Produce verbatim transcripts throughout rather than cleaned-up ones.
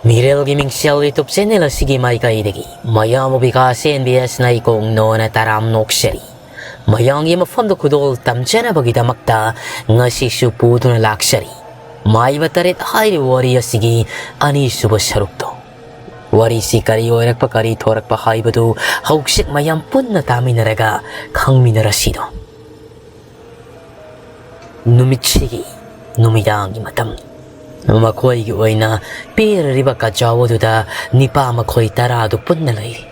ꯃꯤꯔꯦꯜꯒꯤ ꯃꯤꯡꯁꯦꯜ YouTube channel ꯑꯁꯤꯒꯤ ꯃꯥꯏꯀꯩꯗꯒꯤ ꯃꯌꯥꯝꯕꯨ ꯕꯤꯀꯥꯁ ꯑꯦꯟ ꯕꯤ ꯑꯦꯁꯅ ꯏꯀꯣꯛ ꯅꯣꯅ ꯇꯔꯥꯝ ꯅꯣꯛꯆꯔꯤ꯫ ꯃꯌꯥꯝꯒꯤ ꯃꯐꯝꯗ ꯈꯨꯗꯣꯜ ꯇꯝꯖꯅꯕꯒꯤꯗꯃꯛꯇ ꯉꯁꯤꯁꯨ ꯄꯨꯗꯨꯅ ꯂꯥꯛꯆꯔꯤ꯫ ꯃꯥꯏꯕ ꯇꯔꯦꯠ ꯍꯥꯏꯔꯤꯕ ꯋꯥꯔꯤ ꯑꯁꯤꯒꯤ ꯑꯅꯤꯁꯨꯕ ꯁꯔꯨꯛꯇꯣ꯫ ꯋꯥꯔꯤꯁꯤ ꯀꯔꯤ ꯑꯣꯏꯔꯛꯄ, ꯀꯔꯤ ꯊꯣꯔꯛꯄ ꯍꯥꯏꯕꯗꯨ ꯍꯧꯖꯤꯛ ꯃꯌꯥꯝ ꯄꯨꯟꯅ ꯇꯥꯃꯤꯟꯅꯔꯒ ꯈꯪꯃꯤꯟꯅꯔꯁꯤꯗꯣ꯫ ꯅꯨꯃꯤꯠꯁꯤꯒꯤ ꯅꯨꯃꯤꯗꯥꯡꯒꯤ ꯃꯇꯝ꯫ ꯃꯈꯣꯏꯒꯤ ꯑꯣꯏꯅ ꯄꯤꯔꯤꯕ ꯀꯥꯖꯥꯎ ꯑꯗꯨꯗ ꯅꯤꯄꯥ ꯃꯈꯣꯏ ꯇꯔꯥꯗꯨ ꯄꯨꯟꯅ ꯂꯩꯔꯤ꯫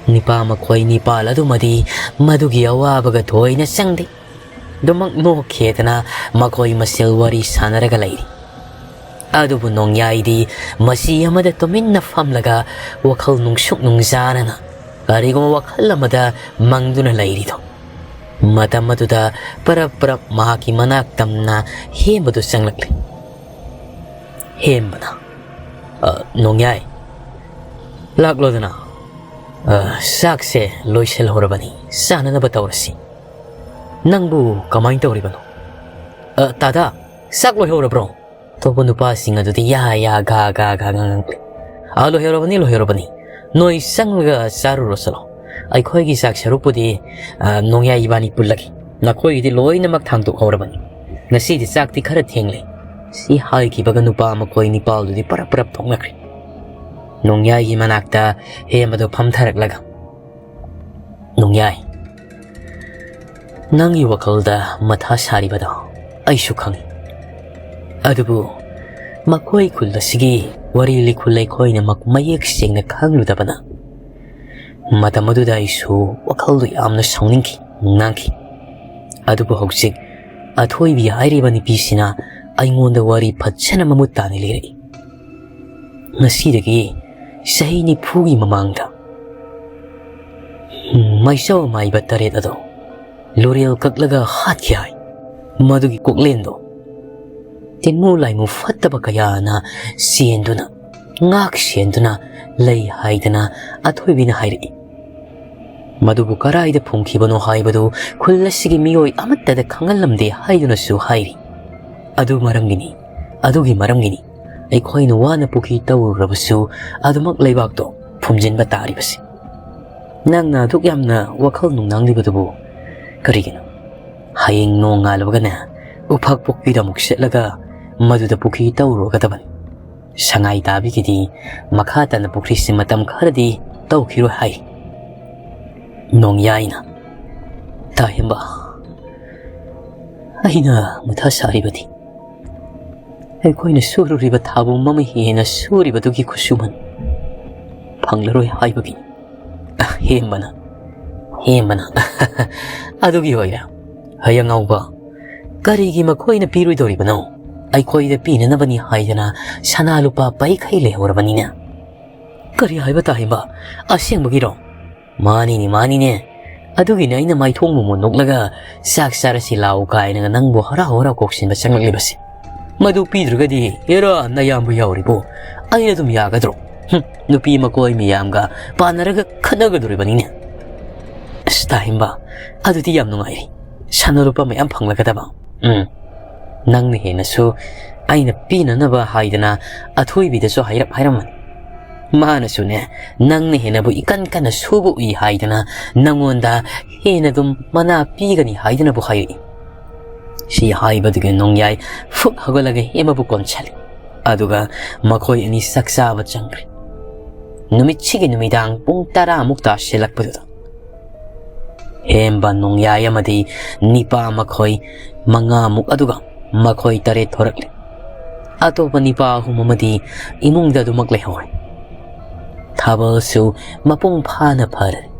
ꯅꯤꯄꯥ ꯃꯈꯣꯏ ꯅꯤꯄꯥꯜ ꯑꯗꯨꯃꯗꯤ ꯃꯗꯨꯒꯤ ꯑꯋꯥꯕꯒ ꯊꯣꯏꯅ ꯆꯪꯗꯦ꯫ ꯑꯗꯨꯃꯛ ꯅꯣꯛꯈꯦꯗꯅ ꯃꯈꯣꯏ ꯃꯁꯦꯜ ꯋꯥꯔꯤ ꯁꯥꯟꯅꯔꯒ ꯂꯩꯔꯤ꯫ ꯑꯗꯨꯕꯨ ꯅꯣꯡꯌꯥꯏꯗꯤ ꯃꯆꯤ ꯑꯃꯗ ꯇꯨꯃꯤꯟꯅ ꯐꯝꯂꯒ ꯋꯥꯈꯜ ꯅꯨꯡꯁꯨꯛ ꯅꯨꯡꯖꯥꯅꯅ ꯀꯔꯤꯒꯨꯝꯕ ꯋꯥꯈꯜ ꯑꯃꯗ ꯃꯪꯗꯨꯅ ꯂꯩꯔꯤꯗꯣ꯫ ꯃꯇꯝ ꯑꯗꯨꯗ ꯄꯔꯞ ꯄꯔꯞ ꯃꯍꯥꯛꯀꯤ ꯃꯅꯥꯛ ꯇꯝꯅ ꯍꯦꯝꯕꯗꯨ ꯆꯪꯂꯛꯂꯦ꯫ ꯍꯦꯝꯕꯅ, "ꯑ, ꯅꯣꯡꯌꯥꯏ, ꯂꯥꯛꯂꯣꯗꯅ꯫ ꯑ, ꯆꯥꯛꯁꯦ ꯂꯣꯏꯁꯤꯜꯍꯧꯔꯕꯅꯤ, ꯆꯥꯅꯅꯕ ꯇꯧꯔꯁꯤ꯫ ꯅꯪꯕꯨ ꯀꯃꯥꯏꯅ ꯇꯧꯔꯤꯕꯅꯣ? ꯑ, ꯇꯥꯗꯥ, ꯆꯥꯛ ꯂꯣꯏꯍꯧꯔꯕ꯭ꯔꯣ?" ꯑꯇꯣꯞꯄ ꯅꯨꯄꯥꯁꯤꯡ ꯑꯗꯨꯗꯤ ꯌꯥ ꯌꯥ ꯒꯥ ꯒꯥ ꯒꯥ ꯉꯥꯡꯂꯛꯂꯦ꯫ "ꯑ, ꯂꯣꯏꯍꯧꯔꯕꯅꯤ, ꯂꯣꯏꯍꯧꯔꯕꯅꯤ꯫ ꯅꯣꯏ ꯆꯪꯂꯒ ꯆꯥꯔꯨꯔꯣ ꯆꯠꯂꯣ꯫ ꯑꯩꯈꯣꯏꯒꯤ ꯆꯥꯛ ꯁꯔꯨꯛꯄꯨꯗꯤ, ꯑ, ꯅꯣꯡꯌꯥꯏ ꯏꯕꯥꯅꯤ ꯄꯨꯜꯂꯒꯦ꯫ ꯅꯈꯣꯏꯒꯤꯗꯤ ꯂꯣꯏꯅꯃꯛ ꯊꯥꯡꯗꯣꯛꯍꯧꯔꯕꯅꯤ꯫ ꯉꯁꯤꯗꯤ ꯆꯥꯛꯇꯤ ꯈꯔ ꯊꯦꯡꯂꯦ꯫" ꯁꯤ ꯍꯥꯏꯈꯤꯕꯒ ꯅꯨꯄꯥ ꯃꯈꯣꯏ ꯅꯤꯄꯥꯜꯗꯨꯗꯤ ꯄꯔꯞ ꯄꯔꯞ ꯊꯣꯛꯅꯈ꯭ꯔꯦ꯫ ꯅꯣꯡꯌꯥꯏꯒꯤ ꯃꯅꯥꯛꯇ ꯍꯦꯝꯕꯗꯨ ꯐꯝꯊꯔꯛꯂꯒ, "ꯅꯣꯡꯌꯥꯏ, ꯅꯪꯒꯤ ꯋꯥꯈꯜꯗ ꯃꯊꯥ ꯁꯥꯔꯤꯕꯗꯣ ꯑꯩꯁꯨ ꯈꯪꯏ꯫ ꯑꯗꯨꯕꯨ ꯃꯈꯣꯏ ꯈꯨꯜ ꯑꯁꯤꯒꯤ ꯋꯥꯔꯤ ꯂꯤꯈꯨꯜ ꯑꯩꯈꯣꯏꯅ ꯃꯛ-, ꯃꯌꯦꯛ ꯁꯦꯡꯅ ꯈꯪꯂꯨꯗꯕꯅ ꯃꯇꯝ ꯑꯗꯨꯗ ꯑꯩꯁꯨ ꯋꯥꯈꯜꯗꯨ ꯌꯥꯝꯅ ꯁꯥꯎꯅꯤꯡꯈꯤ, ꯅꯨꯡꯅꯥꯡꯈꯤ꯫ ꯑꯗꯨꯕꯨ ꯍꯧꯖꯤꯛ ꯑꯊꯣꯏꯕꯤ ꯍꯥꯏꯔꯤꯕ ꯅꯨꯄꯤꯁꯤꯅ ꯑꯩꯉꯣꯟꯗ ꯋꯥꯔꯤ ꯐꯖꯅ ꯃꯃꯨꯠ ꯇꯥꯅ ꯂꯤꯔꯛꯏ꯫ ꯉꯁꯤꯗꯒꯤ ꯆꯍꯤ ꯅꯤꯐꯨꯒꯤ ꯃꯃꯥꯡꯗ ꯃꯩꯆꯥꯎ ꯃꯥꯏꯕ ꯇꯔꯦꯠ ꯑꯗꯣ ꯂꯣꯔꯦꯜ ꯀꯛꯂꯒ ꯍꯥꯠꯈꯤ ꯍꯥꯏ꯫ ꯃꯗꯨꯒꯤ ꯀꯣꯛꯂꯦꯟꯗꯣ ꯇꯤꯟꯃꯨ ꯂꯥꯏꯃꯨ ꯐꯠꯇꯕ ꯀꯌꯥꯅ ꯆꯦꯟꯗꯨꯅ, ꯉꯥꯛ ꯁꯦꯟꯗꯨꯅ ꯂꯩ ꯍꯥꯏꯗꯅ ꯑꯊꯣꯏꯕꯤꯅ ꯍꯥꯏꯔꯛꯏ꯫ ꯃꯗꯨꯕꯨ ꯀꯔꯥꯏꯗ ꯐꯨꯝꯈꯤꯕꯅꯣ ꯍꯥꯏꯕꯗꯨ ꯈꯨꯜ ꯑꯁꯤꯒꯤ ꯃꯤꯑꯣꯏ ꯑꯃꯠꯇꯗ ꯈꯪꯍꯜꯂꯝꯗꯦ ꯍꯥꯏꯗꯨꯅꯁꯨ ꯍꯥꯏꯔꯤ꯫ ꯑꯗꯨ ꯃꯔꯝꯒꯤꯅꯤ, ꯑꯗꯨꯒꯤ ꯃꯔꯝꯒꯤꯅꯤ ꯑꯩꯈꯣꯏꯅ ꯋꯥꯅ ꯄꯨꯈ꯭ꯔꯤ ꯇꯧꯔꯨꯔꯕꯁꯨ ꯑꯗꯨꯃꯛ ꯂꯩꯕꯥꯛꯇꯣ ꯐꯨꯝꯖꯤꯟꯕ ꯇꯥꯔꯤꯕꯁꯤ꯫ ꯅꯪꯅ ꯑꯗꯨꯛ ꯌꯥꯝꯅ ꯋꯥꯈꯜ ꯅꯨꯡꯅꯥꯡꯂꯤꯕꯗꯨꯕꯨ ꯀꯔꯤꯒꯤꯅꯣ? ꯍꯌꯦꯡ ꯅꯣꯡꯉꯥꯜꯂꯕꯒꯅꯦ, ꯎꯐꯛ ꯄꯣꯛꯄꯤꯗ ꯑꯃꯨꯛ ꯆꯠꯂꯒ ꯃꯗꯨꯗ ꯄꯨꯈ꯭ꯔꯤ ꯇꯧꯔꯨꯒꯗꯕꯅꯤ꯫ ꯁꯉꯥꯏ ꯇꯥꯕꯤꯒꯤꯗꯤ ꯃꯈꯥ ꯇꯥꯅ ꯄꯨꯈ꯭ꯔꯤꯁꯤ ꯃꯇꯝ ꯈꯔꯗꯤ ꯇꯧꯈꯤꯔꯣꯏ ꯍꯥꯏ꯫ ꯅꯣꯡꯌꯥꯏꯅ, "ꯇꯥꯍꯦꯝꯕ, ꯑꯩꯅ ꯃꯊꯥ ꯁꯥꯔꯤꯕꯗꯤ ꯑꯩꯈꯣꯏꯅ ꯁꯨꯔꯨꯔꯤꯕ ꯊꯥꯕꯨꯝ ꯑꯃ ꯍꯦꯟꯅ ꯁꯨꯔꯤꯕꯗꯨꯒꯤ ꯈꯨꯠꯁꯨꯃꯟ ꯐꯪꯂꯔꯣꯏ ꯍꯥꯏꯕꯒꯤ"꯫ ꯍꯦꯝꯕꯅ, ꯍꯦꯝꯕꯅ, "ꯑꯗꯨꯒꯤ ꯑꯣꯏꯔꯦ, ꯍꯌꯦꯡꯉꯥꯎꯕ, ꯀꯔꯤꯒꯤ ꯃꯈꯣꯏꯅ ꯄꯤꯔꯣꯏꯗꯧꯔꯤꯕꯅꯣ? ꯑꯩꯈꯣꯏꯗ ꯄꯤꯅꯅꯕꯅꯤ ꯍꯥꯏꯗꯅ ꯁꯅꯥ ꯂꯨꯄꯥ ꯄꯩꯈꯩ ꯂꯩꯍꯧꯔꯕꯅꯤꯅ"꯫ "ꯀꯔꯤ ꯍꯥꯏꯕ ꯇꯥꯍꯦꯝꯕ? ꯑꯁꯦꯡꯕꯒꯤꯔꯣ?" "ꯃꯥꯅꯤꯅꯦ, ꯃꯥꯅꯤꯅꯦ꯫ ꯑꯗꯨꯒꯤꯅꯦ ꯑꯩꯅ ꯃꯥꯏꯊꯣꯡ ꯃꯨꯃꯨ ꯅꯣꯛꯂꯒ 'ꯆꯥꯛ ꯆꯥꯔꯁꯤ ꯂꯥꯛꯎ' ꯀꯥꯏꯅꯒ ꯅꯪꯕꯨ ꯍꯔꯥꯎ ꯍꯔꯥꯎ ꯀꯧꯁꯤꯟꯕ ꯆꯪꯂꯛꯂꯤꯕꯁꯦ꯫ ꯃꯗꯨ ꯄꯤꯗ꯭ꯔꯒꯗꯤ, 'ꯍꯦꯔꯥ, ꯅꯌꯥꯝꯕ ꯌꯥꯎꯔꯤꯕꯣ' ꯑꯩꯅ ꯑꯗꯨꯝ ꯌꯥꯒꯗ꯭ꯔꯣ? ꯍꯨꯝ, ꯅꯨꯄꯤ ꯃꯀꯣꯏ ꯃꯌꯥꯝꯒ ꯄꯥꯟꯅꯔꯒ ꯈꯠꯅꯒꯗꯣꯔꯤꯕꯅꯤꯅꯦ꯫ ꯑꯁ, ꯇꯥꯍꯦꯝꯕ, ꯑꯗꯨꯗꯤ ꯌꯥꯝ ꯅꯨꯡꯉꯥꯏꯔꯦ꯫ ꯁꯅꯥ ꯂꯨꯄꯥ ꯃꯌꯥꯝ ꯐꯪꯂꯒꯗꯕ꯫ ꯎꯝ, ꯅꯪꯅ ꯍꯦꯟꯅꯁꯨ ꯑꯩꯅ ꯄꯤꯅꯅꯕ ꯍꯥꯏꯗꯅ ꯑꯊꯣꯏꯕꯤꯗꯁꯨ ꯍꯥꯏꯔꯞ ꯍꯥꯏꯔꯝꯃꯅꯤ꯫ ꯃꯥꯅꯁꯨꯅꯦ, ꯅꯪꯅ ꯍꯦꯟꯅꯕꯨ ꯏꯀꯟ ꯀꯟꯅ ꯁꯨꯕ ꯎꯏ ꯍꯥꯏꯗꯅ ꯅꯪꯉꯣꯟꯗ ꯍꯦꯟꯅ ꯑꯗꯨꯝ ꯃꯅꯥ ꯄꯤꯒꯅꯤ ꯍꯥꯏꯗꯅꯕꯨ ꯍꯥꯏꯔꯛꯏ"꯫ ꯁꯤ ꯍꯥꯏꯕꯗꯨꯒꯤ ꯅꯣꯡꯌꯥꯏ ꯐꯨꯛ ꯍꯧꯒꯠꯂꯒ ꯍꯦꯃꯕꯨ ꯀꯣꯟꯁꯤꯜꯂꯤ꯫ ꯑꯗꯨꯒ ꯃꯈꯣꯏ ꯑꯅꯤ ꯆꯥꯛ ꯆꯥꯕ ꯆꯪꯈ꯭ꯔꯦ꯫ ꯅꯨꯃꯤꯠꯁꯤꯒꯤ ꯅꯨꯃꯤꯗꯥꯡ ꯄꯨꯡ ꯇꯔꯥꯃꯨꯛ ꯇꯥꯁꯤꯜꯂꯛꯄꯗꯨꯗ ꯍꯦꯝꯕ, ꯅꯣꯡꯌꯥꯏ ꯑꯃꯗꯤ ꯅꯤꯄꯥ ꯃꯈꯣꯏ ꯃꯉꯥꯃꯨꯛ, ꯑꯗꯨꯒ ꯃꯈꯣꯏ ꯇꯔꯦꯠ ꯊꯣꯔꯛꯂꯦ꯫ ꯑꯇꯣꯞꯄ ꯅꯤꯄꯥ ꯑꯍꯨꯝ ꯑꯃꯗꯤ ꯏꯃꯨꯡꯗ ꯑꯗꯨꯃꯛ ꯂꯩꯍꯧꯔꯦ꯫ ꯊꯥꯕꯜꯁꯨ ꯃꯄꯨꯡ ꯐꯥꯅ ꯐꯔꯦ꯫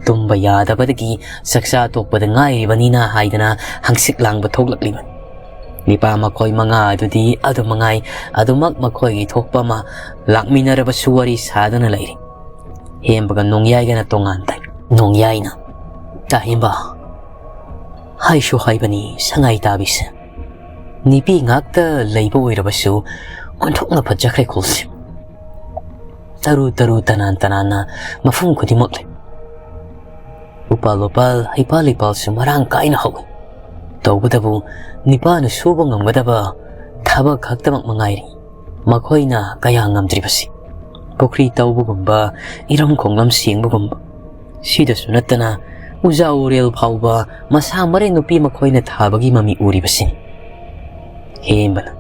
ꯇꯨꯝꯕ ꯌꯥꯗꯕꯗꯒꯤ ꯆꯥꯛꯆꯥ ꯇꯣꯛꯄꯗ ꯉꯥꯏꯔꯤꯕꯅꯤꯅ ꯍꯥꯏꯗꯅ ꯍꯪꯆꯤꯠ ꯂꯥꯡꯕ ꯊꯣꯛꯂꯛꯂꯤꯕꯅꯤ꯫ ꯅꯤꯄꯥ ꯃꯈꯣꯏ ꯃꯉꯥ ꯑꯗꯨꯗꯤ ꯑꯗꯨ ꯃꯉꯥꯏ, ꯑꯗꯨꯃꯛ ꯃꯈꯣꯏꯒꯤ ꯊꯣꯛꯄ ꯑꯃ ꯂꯥꯛꯃꯤꯟꯅꯔꯕꯁꯨ ꯋꯥꯔꯤ ꯁꯥꯗꯅ ꯂꯩꯔꯤ꯫ ꯍꯦꯝꯕꯒ ꯅꯣꯡꯌꯥꯏꯒꯅ ꯇꯣꯉꯥꯟ ꯇꯥꯏ꯫ ꯅꯣꯡꯌꯥꯏꯅ, "ꯇꯥꯍꯦꯝꯕ, ꯍꯥꯏꯁꯨ ꯍꯥꯏꯕꯅꯤ, ꯁꯉꯥꯏ ꯇꯥꯕꯤꯁꯦ, ꯅꯨꯄꯤ ꯉꯥꯛꯇ ꯂꯩꯕ ꯑꯣꯏꯔꯕꯁꯨ ꯑꯣꯟꯊꯣꯛꯅ ꯐꯖꯈ꯭ꯔꯦ ꯈꯨꯜꯁꯦ꯫ ꯇꯔꯨ ꯇꯔꯨ ꯇꯅꯥꯟ ꯇꯅꯥꯟꯅ ꯃꯐꯝ ꯈꯨꯗꯤꯡꯃꯛ ꯂꯩ꯫ ꯎꯄꯥꯜ ꯋꯥꯄꯥꯜ, ꯍꯩꯄꯥꯜ ꯂꯩꯄꯥꯜꯁꯨ ꯃꯔꯥꯡ ꯀꯥꯏꯅ ꯍꯧꯏ꯫ ꯇꯧꯕꯇꯕꯨ ꯅꯤꯄꯥꯅ ꯁꯨꯕ ꯉꯝꯒꯗꯕ ꯊꯕꯛ ꯈꯛꯇꯃꯛ ꯃꯉꯥꯏꯔꯤ ꯃꯈꯣꯏꯅ ꯀꯌꯥ ꯉꯝꯗ꯭ꯔꯤꯕꯁꯤ꯫ ꯄꯨꯈ꯭ꯔꯤ ꯇꯧꯕꯒꯨꯝꯕ, ꯏꯔꯝ ꯈꯣꯡꯂꯝ ꯁꯦꯡꯕꯒꯨꯝꯕ, ꯁꯤꯗꯁꯨ ꯅꯠꯇꯅ ꯎꯖꯥ ꯎꯔꯦꯜ ꯐꯥꯎꯕ ꯃꯁꯥ ꯃꯔꯦꯟ ꯅꯨꯄꯤ ꯃꯈꯣꯏꯅ ꯊꯥꯕꯒꯤ ꯃꯃꯤ ꯎꯔꯤꯕꯁꯤꯅꯤ꯫ ꯍꯦꯝꯕꯅ,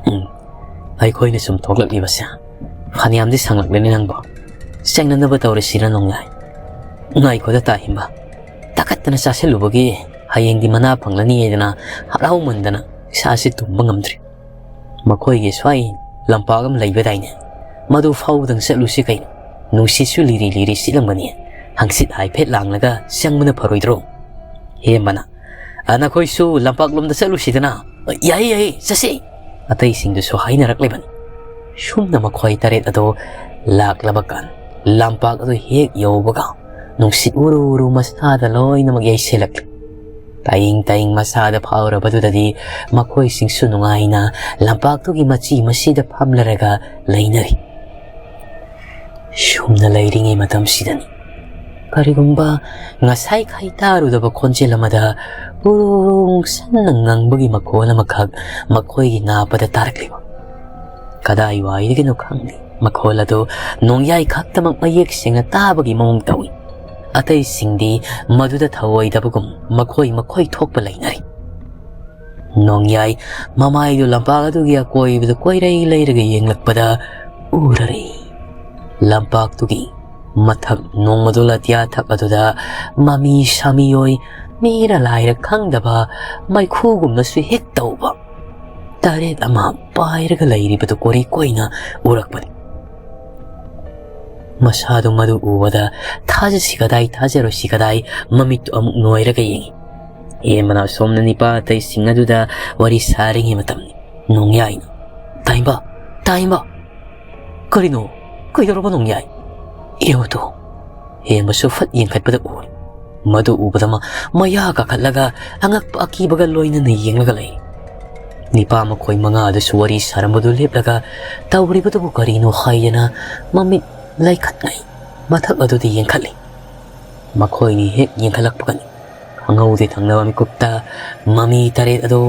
"ꯎꯝ, ꯑꯩꯈꯣꯏꯅ ꯁꯨꯝ ꯊꯣꯛꯂꯛꯂꯤꯕꯁꯦ ꯐꯅꯌꯥꯝꯗꯤ ꯁꯥꯡꯂꯛꯂꯦꯅꯦ ꯅꯪꯕꯣ꯫ ꯆꯪꯅꯅꯕ ꯇꯧꯔꯁꯤꯔ ꯅꯣꯡꯌꯥꯏ?" "ꯉꯥꯏꯈꯣꯗ ꯇꯥꯍꯤꯝꯕ, ꯇꯥꯈꯠꯇꯅ ꯆꯥꯁꯤꯜꯂꯨꯕꯒꯤ ꯍꯌꯦꯡꯗꯤ ꯃꯅꯥ ꯐꯪꯂꯅꯤ ꯍꯥꯏꯗꯅ ꯍꯔꯥꯎꯃꯟꯗꯅ ꯏꯁꯥꯁꯤ ꯇꯨꯝꯕ ꯉꯝꯗ꯭ꯔꯦ꯫ ꯃꯈꯣꯏꯒꯤ ꯁ꯭ꯋꯥꯏ ꯂꯝꯄꯥꯛ ꯑꯃ ꯂꯩꯕꯗꯥꯏꯅꯦ? ꯃꯗꯨ ꯐꯥꯎꯕꯗꯪ ꯆꯠꯂꯨꯁꯤ ꯀꯩꯅꯣ? ꯅꯨꯡꯁꯤꯠꯁꯨ ꯂꯤꯔꯤ ꯂꯤꯔꯤ ꯁꯤꯠꯂꯝꯒꯅꯤ꯫ ꯍꯪꯆꯤꯠ ꯍꯥꯏꯐꯦꯠ ꯂꯥꯡꯂꯒ ꯆꯪꯕꯅ ꯐꯔꯣꯏꯗ꯭ꯔꯣ?" ꯍꯦꯝꯕꯅ, "ꯑ, ꯅꯈꯣꯏꯁꯨ ꯂꯝꯄꯥꯛꯂꯣꯝꯗ ꯆꯠꯂꯨꯁꯤꯗꯅ?" "ꯌꯥꯏꯌꯦ, ꯌꯥꯏꯌꯦ, ꯆꯠꯁꯤ!" ꯑꯇꯩꯁꯤꯡꯗꯨꯁꯨ ꯍꯥꯏꯅꯔꯛꯂꯤꯕꯅꯤ꯫ ꯁꯨꯝꯅ ꯃꯈꯣꯏ ꯇꯔꯦꯠ ꯑꯗꯨ ꯂꯥꯛꯂꯕ ꯀꯥꯟ, ꯂꯝꯄꯥꯛ ꯑꯗꯨ ꯍꯦꯛ ꯌꯧꯕꯒ ꯅꯨꯡꯁꯤꯠ ꯎꯔꯨ ꯎꯔꯨ ꯃꯁꯥꯗ ꯂꯣꯏꯅꯃꯛ ꯌꯩꯁꯤꯜꯂꯛꯂꯤ꯫ ꯇꯥꯌꯤꯡ ꯇꯥꯌꯤꯡ ꯃꯁꯥꯗ ꯐꯥꯎꯔꯕꯗꯨꯗꯗꯤ ꯃꯈꯣꯏꯁꯤꯡꯁꯨ ꯅꯨꯡꯉꯥꯏꯅ ꯂꯝꯄꯥꯛꯇꯨꯒꯤ ꯃꯆꯤ ꯃꯆꯤꯗ ꯐꯝꯂꯔꯒ ꯂꯩꯅꯔꯤ꯫ ꯁꯨꯝꯅ ꯂꯩꯔꯤꯉꯩ ꯃꯇꯝꯁꯤꯗꯅꯤ ꯀꯔꯤꯒꯨꯝꯕ ꯉꯁꯥꯏ ꯈꯥꯏꯇꯥꯔꯨꯗꯕ ꯈꯣꯟꯖꯦꯜ ꯑꯃꯗ ꯎꯔꯨ ꯎꯔꯨ ꯉꯪꯁꯟꯅ ꯉꯪꯕꯒꯤ ꯃꯈꯣꯜ ꯑꯃꯈꯛ ꯃꯈꯣꯏꯒꯤ ꯅꯥꯄꯗ ꯇꯥꯔꯛꯂꯤꯕ꯫ ꯀꯗꯥꯏꯋꯥꯏꯗꯒꯤꯅꯣ ꯈꯪꯗꯦ, ꯃꯈꯣꯜ ꯑꯗꯨ ꯅꯣꯡꯌꯥꯏ ꯈꯛꯇꯃꯛ ꯃꯌꯦꯛ ꯁꯦꯡꯅ ꯇꯥꯕꯒꯤ ꯃꯑꯣꯡ ꯇꯧꯏ꯫ ꯑꯇꯩꯁꯤꯡꯗꯤ ꯃꯗꯨꯗ ꯊꯧꯑꯣꯏꯗꯕꯒꯨꯝ ꯃꯈꯣꯏ ꯃꯈꯣꯏ ꯊꯣꯛꯄ ꯂꯩꯅꯔꯤ꯫ ꯅꯣꯡꯌꯥꯏ ꯃꯃꯥꯏꯗꯨ ꯂꯝꯄꯥꯛ ꯑꯗꯨꯒꯤ ꯑꯀꯣꯏꯕꯗ ꯀꯣꯏꯔꯩ ꯂꯩꯔꯒ ꯌꯦꯡꯂꯛꯄꯗ ꯎꯔꯔꯦ꯫ ꯂꯝꯄꯥꯛꯇꯨꯒꯤ ꯃꯊꯛ ꯅꯣꯡꯃꯗꯣꯜ ꯑꯇꯤꯌꯥ ꯊꯛ ꯑꯗꯨꯗ ꯃꯃꯤ ꯁꯥꯃꯤꯑꯣꯏ, ꯃꯤꯔ ꯂꯥꯏꯔ ꯈꯪꯗꯕ, ꯃꯩꯈꯨꯒꯨꯝꯅꯁꯨ ꯍꯦꯛ ꯇꯧꯕ ꯇꯔꯦꯠ ꯑꯃ ꯄꯥꯏꯔꯒ ꯂꯩꯔꯤꯕꯗꯨ ꯀꯣꯔꯤ ꯀꯣꯏꯅ ꯎꯔꯛꯄꯅꯤ꯫ ꯃꯁꯥꯗꯨ ꯃꯗꯨ ꯎꯕꯗ ꯊꯥꯖꯁꯤ ꯀꯗꯥꯏ, ꯊꯥꯖꯔꯣꯏꯁꯤ ꯀꯗꯥꯏ, ꯃꯃꯤꯠꯇꯨ ꯑꯃꯨꯛ ꯅꯣꯏꯔꯒ ꯌꯦꯡꯏ꯫ ꯍꯦꯝꯕꯅ ꯑꯁꯣꯝꯅ ꯅꯤꯄꯥ ꯑꯇꯩꯁꯤꯡ ꯑꯗꯨꯗ ꯋꯥꯔꯤ ꯁꯥꯔꯤꯉꯩ ꯃꯇꯝꯅꯤ꯫ ꯅꯣꯡꯌꯥꯏꯅ, "ꯇꯥꯏꯝꯕ, ꯇꯥꯏꯝꯕ!" "ꯀꯔꯤꯅꯣ? ꯀꯩꯗꯧꯔꯕ ꯅꯣꯡꯌꯥꯏ?" "ꯌꯦꯡꯉꯨ ꯇꯨ!" ꯍꯦꯝꯕꯁꯨ ꯐꯠ ꯌꯦꯡꯈꯠꯄꯗ ꯎꯔꯦ꯫ ꯃꯗꯨ ꯎꯕꯗ ꯃ-, ꯃꯌꯥ ꯀꯥꯈꯠꯂꯒ ꯑꯉꯛꯄ ꯑꯀꯤꯕꯒ ꯂꯣꯏꯅꯅ ꯌꯦꯡꯂꯒ ꯂꯩ꯫ ꯅꯤꯄꯥ ꯃꯈꯣꯏ ꯃꯉꯥ ꯑꯗꯨꯁꯨ ꯋꯥꯔꯤ ꯁꯥꯔꯝꯕꯗꯨ ꯂꯦꯞꯂꯒ ꯇꯧꯔꯤꯕꯗꯨꯕꯨ ꯀꯔꯤꯅꯣ ꯍꯥꯏꯗꯅ ꯃꯃꯤꯠ ꯂꯩꯈꯠꯉꯩ ꯃꯊꯛ ꯑꯗꯨꯗ ꯌꯦꯡꯈꯠꯂꯤ꯫ ꯃꯈꯣꯏꯅꯤ ꯍꯦꯛ ꯌꯦꯡꯈꯠꯂꯛꯄꯒꯅꯤ ꯑꯉꯧꯗꯤ ꯊꯪꯅꯕ ꯃꯤꯀꯨꯞꯇ ꯃꯃꯤ ꯇꯔꯦꯠ ꯑꯗꯨ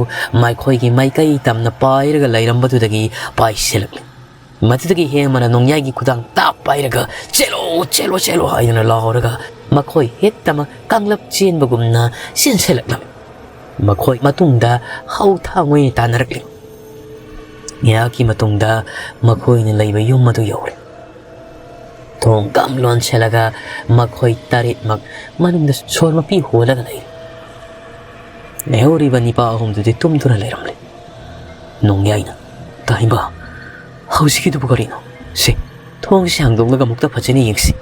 ꯃꯈꯣꯏꯒꯤ ꯃꯥꯏꯀꯩ ꯇꯝꯅ ꯄꯥꯏꯔꯒ ꯂꯩꯔꯝꯕꯗꯨꯗꯒꯤ ꯄꯥꯏꯁꯤꯜꯂꯛꯂꯤ꯫ ꯃꯗꯨꯗꯒꯤ ꯍꯦꯃꯅ ꯅꯣꯡꯌꯥꯏꯒꯤ ꯈꯨꯗꯥꯡ ꯇꯥꯞ ꯄꯥꯏꯔꯒ, "ꯆꯦꯜꯂꯣ, ꯆꯦꯜꯂꯣ, ꯆꯦꯜꯂꯣ" ꯍꯥꯏꯗꯨꯅ ꯂꯥꯎꯔꯒ ꯃꯈꯣꯏ ꯍꯦꯛꯇꯃꯛ ꯀꯥꯡꯂꯞ ꯆꯦꯟꯕꯒꯨꯝꯅ ꯆꯦꯟꯁꯤꯜꯂꯛꯂꯝꯃꯤ꯫ ꯃꯈꯣꯏ ꯃꯇꯨꯡꯗ ꯍꯧ ꯊꯥꯡ ꯑꯣꯏꯅ ꯇꯥꯟꯅꯔꯛꯂꯤ꯫ ꯉꯥꯏꯍꯥꯛꯀꯤ ꯃꯇꯨꯡꯗ ꯃꯈꯣꯏꯅ ꯂꯩꯕ ꯌꯨꯝ ꯑꯗꯨ ꯌꯧꯔꯦ꯫ ꯊꯣꯡ ꯀꯝ ꯂꯣꯟꯁꯤꯜꯂꯒ ꯃꯈꯣꯏ ꯇꯔꯦꯠꯃꯛ ꯃꯅꯨꯡꯗ ꯁꯣꯔ ꯃꯄꯤ ꯍꯣꯜꯂꯒ ꯂꯩꯔꯦ꯫ ꯂꯩꯍꯧꯔꯤꯕ ꯅꯤꯄꯥ ꯑꯍꯨꯝꯗꯨꯗꯤ ꯇꯨꯝꯗꯨꯅ ꯂꯩꯔꯝꯂꯦ꯫ ꯅꯣꯡꯌꯥꯏꯅ, "ꯇꯥꯏꯕ, ꯍꯧꯖꯤꯛꯀꯤꯗꯨꯕꯨ ꯀꯔꯤꯅꯣ? ꯁꯦ, ꯊꯣꯡꯁꯤ ꯍꯥꯡꯗꯣꯛꯂꯒ ꯑꯃꯨꯛꯇ ꯐꯖꯅ ꯌꯦꯡꯁꯤ꯫"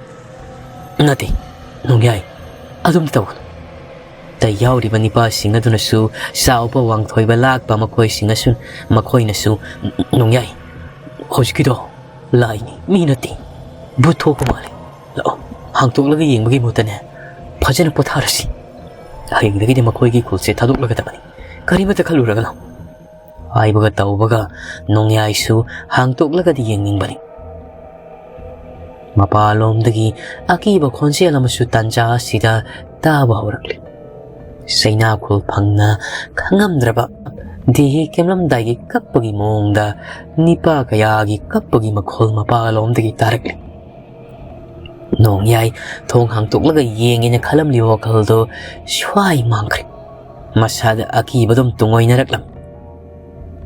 "ꯅꯠꯇꯦ, ꯅꯣꯡꯌꯥꯏ, ꯑꯗꯨꯝ ꯇꯧꯒꯅꯨ꯫" ꯇ ꯌꯥꯎꯔꯤꯕ ꯅꯤꯄꯥꯁꯤꯡ ꯑꯗꯨꯅꯁꯨ ꯆꯥꯎꯕ ꯋꯥꯡꯊꯣꯏꯕ ꯂꯥꯛꯄ ꯃꯈꯣꯏꯁꯤꯡ ꯑꯁꯨ-, ꯃꯈꯣꯏꯅꯁꯨ, "ꯅꯣꯡꯌꯥꯏ, ꯍꯧꯖꯤꯛꯀꯤꯗꯣ ꯂꯥꯏꯅꯤ, ꯃꯤ ꯅꯠꯇꯦ꯫ ꯚꯨꯠ ꯊꯣꯛꯄ ꯃꯥꯜꯂꯤ꯫ ꯂꯥꯛꯑꯣ, ꯍꯥꯡꯇꯣꯛꯂꯒ ꯌꯦꯡꯕꯒꯤ ꯃꯍꯨꯠꯇꯅꯦ, ꯐꯖꯅ ꯄꯣꯊꯥꯔꯁꯤ꯫ ꯍꯌꯦꯡꯗꯒꯤꯗꯤ ꯃꯈꯣꯏꯒꯤ ꯈꯨꯜꯁꯦ ꯊꯥꯗꯣꯛꯂꯒꯗꯕꯅꯤ꯫ ꯀꯔꯤꯃꯠꯇ ꯈꯜꯂꯨꯔꯒꯅꯨ" ꯍꯥꯏꯕꯒ ꯇꯧꯕꯒ ꯅꯣꯡꯌꯥꯏꯁꯨ ꯍꯥꯡꯇꯣꯛꯂꯒꯗꯤ ꯌꯦꯡꯅꯤꯡꯕꯅꯤ꯫ ꯃꯄꯥꯟꯂꯣꯝꯗꯒꯤ ꯑꯀꯤꯕ ꯈꯣꯟꯖꯦꯜ ꯑꯃꯁꯨ ꯇꯥꯟꯖꯥ ꯑꯁꯤꯗ ꯇꯥꯕ ꯍꯧꯔꯛꯂꯤ꯫ ꯆꯩꯅꯥꯈꯣꯜ ꯐꯪꯅ ꯈꯪꯉꯝꯗ꯭ꯔꯕ ꯗꯦꯍꯤ ꯀꯦꯝꯂꯝꯗꯥꯏꯒꯤ ꯀꯞꯄꯒꯤ ꯃꯑꯣꯡꯗ ꯅꯤꯄꯥ ꯀꯌꯥꯒꯤ ꯀꯞꯄꯒꯤ ꯃꯈꯣꯜ ꯃꯄꯥꯟꯂꯣꯝꯗꯒꯤ ꯇꯥꯔꯛꯂꯤ꯫ ꯅꯣꯡꯌꯥꯏ ꯊꯣꯡ ꯍꯥꯡꯇꯣꯛꯂꯒ ꯌꯦꯡꯒꯦꯅ ꯈꯜꯂꯝꯂꯤꯕ ꯋꯥꯈꯜꯗꯨ ꯁ꯭ꯋꯥꯏ ꯃꯥꯡꯈ꯭ꯔꯦ꯫ ꯃꯁꯥꯗ ꯑꯀꯤꯕꯗꯨꯝ ꯇꯨꯡꯑꯣꯏꯅꯔꯛꯂꯝꯃꯤ꯫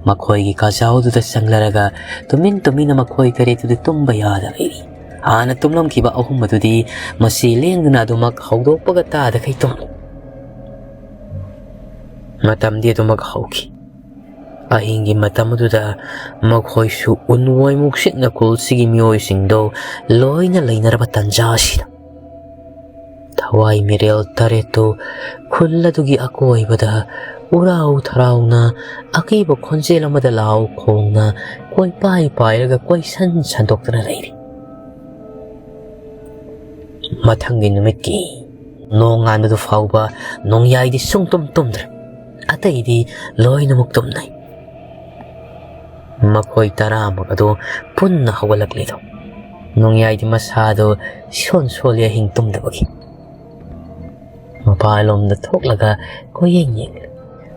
ꯃꯈꯣꯏꯒꯤ ꯀꯥꯖꯥꯎꯗꯨꯗ ꯆꯪꯂꯔꯒ ꯇꯨꯃꯤꯟ ꯇꯨꯃꯤꯟꯅ ꯃꯈꯣꯏ ꯇꯔꯦꯠꯇꯨꯗꯤ ꯇꯨꯝꯕ ꯌꯥꯗ ꯂꯩꯔꯤ꯫ ꯍꯥꯟꯅ ꯇꯨꯝꯂꯝꯈꯤꯕ ꯑꯍꯨꯝ ꯑꯗꯨꯗꯤ ꯃꯁꯤ ꯂꯦꯡꯗꯅ ꯑꯗꯨꯃꯛ ꯍꯧꯗꯣꯛꯄꯒ ꯇꯥꯗꯈꯩ ꯇꯨꯝꯂꯤ꯫ ꯃꯇꯝꯗꯤ ꯑꯗꯨꯃꯛ ꯍꯧꯈꯤ꯫ ꯑꯍꯤꯡꯒꯤ ꯃꯇꯝ ꯑꯗꯨꯗ ꯃꯈꯣꯏꯁꯨ ꯎꯟꯋꯥꯏꯃꯨꯛꯁꯤꯠꯅ ꯈꯨꯜꯁꯤꯒꯤ ꯃꯤꯑꯣꯏꯁꯤꯡꯗꯨ ꯂꯣꯏꯅ ꯂꯩꯅꯔꯕ ꯇꯥꯟꯖꯥ ꯑꯁꯤꯗ ꯊꯋꯥꯏ ꯃꯤꯔꯦꯜ ꯇꯔꯦꯠꯇꯨ ꯈꯨꯜ ꯑꯗꯨꯒꯤ ꯑꯀꯣꯏꯕꯗ ꯎꯔꯥꯎ ꯊꯔꯥꯎꯅ ꯑꯀꯤꯕ ꯈꯣꯟꯖꯦꯜ ꯑꯃꯗ ꯂꯥꯎ ꯈꯣꯡꯅ ꯀꯣꯏꯄꯥꯏ ꯄꯥꯏꯔꯒ ꯀꯣꯏꯁꯟ ꯁꯟꯗꯣꯛꯇꯨꯅ ꯂꯩꯔꯤ꯫ ꯃꯊꯪꯒꯤ ꯅꯨꯃꯤꯠꯀꯤ ꯅꯣꯡꯉꯥꯟꯕꯗꯨ ꯐꯥꯎꯕ ꯅꯣꯡꯌꯥꯏꯗꯤ ꯁꯨꯡꯇꯨꯝ ꯇꯨꯝꯗ꯭ꯔꯦ꯫ ꯑꯇꯩꯗꯤ ꯂꯣꯏꯅꯃꯛ ꯇꯨꯝꯅꯩ꯫ ꯃꯈꯣꯏ ꯇꯔꯥꯃꯛ ꯑꯗꯨ ꯄꯨꯟꯅ ꯍꯧꯒꯠꯂꯛꯂꯤꯗꯣ ꯅꯣꯡꯌꯥꯏꯗꯤ ꯃꯁꯥꯗꯣ ꯁꯣꯟ ꯁꯣꯜꯂꯤ ꯑꯍꯤꯡ ꯇꯨꯝꯗꯕꯒꯤ꯫ ꯃꯄꯥꯟꯂꯣꯝꯗ ꯊꯣꯛꯂꯒ ꯀꯣꯏꯌꯦꯡ ꯌꯦꯡꯂꯤ꯫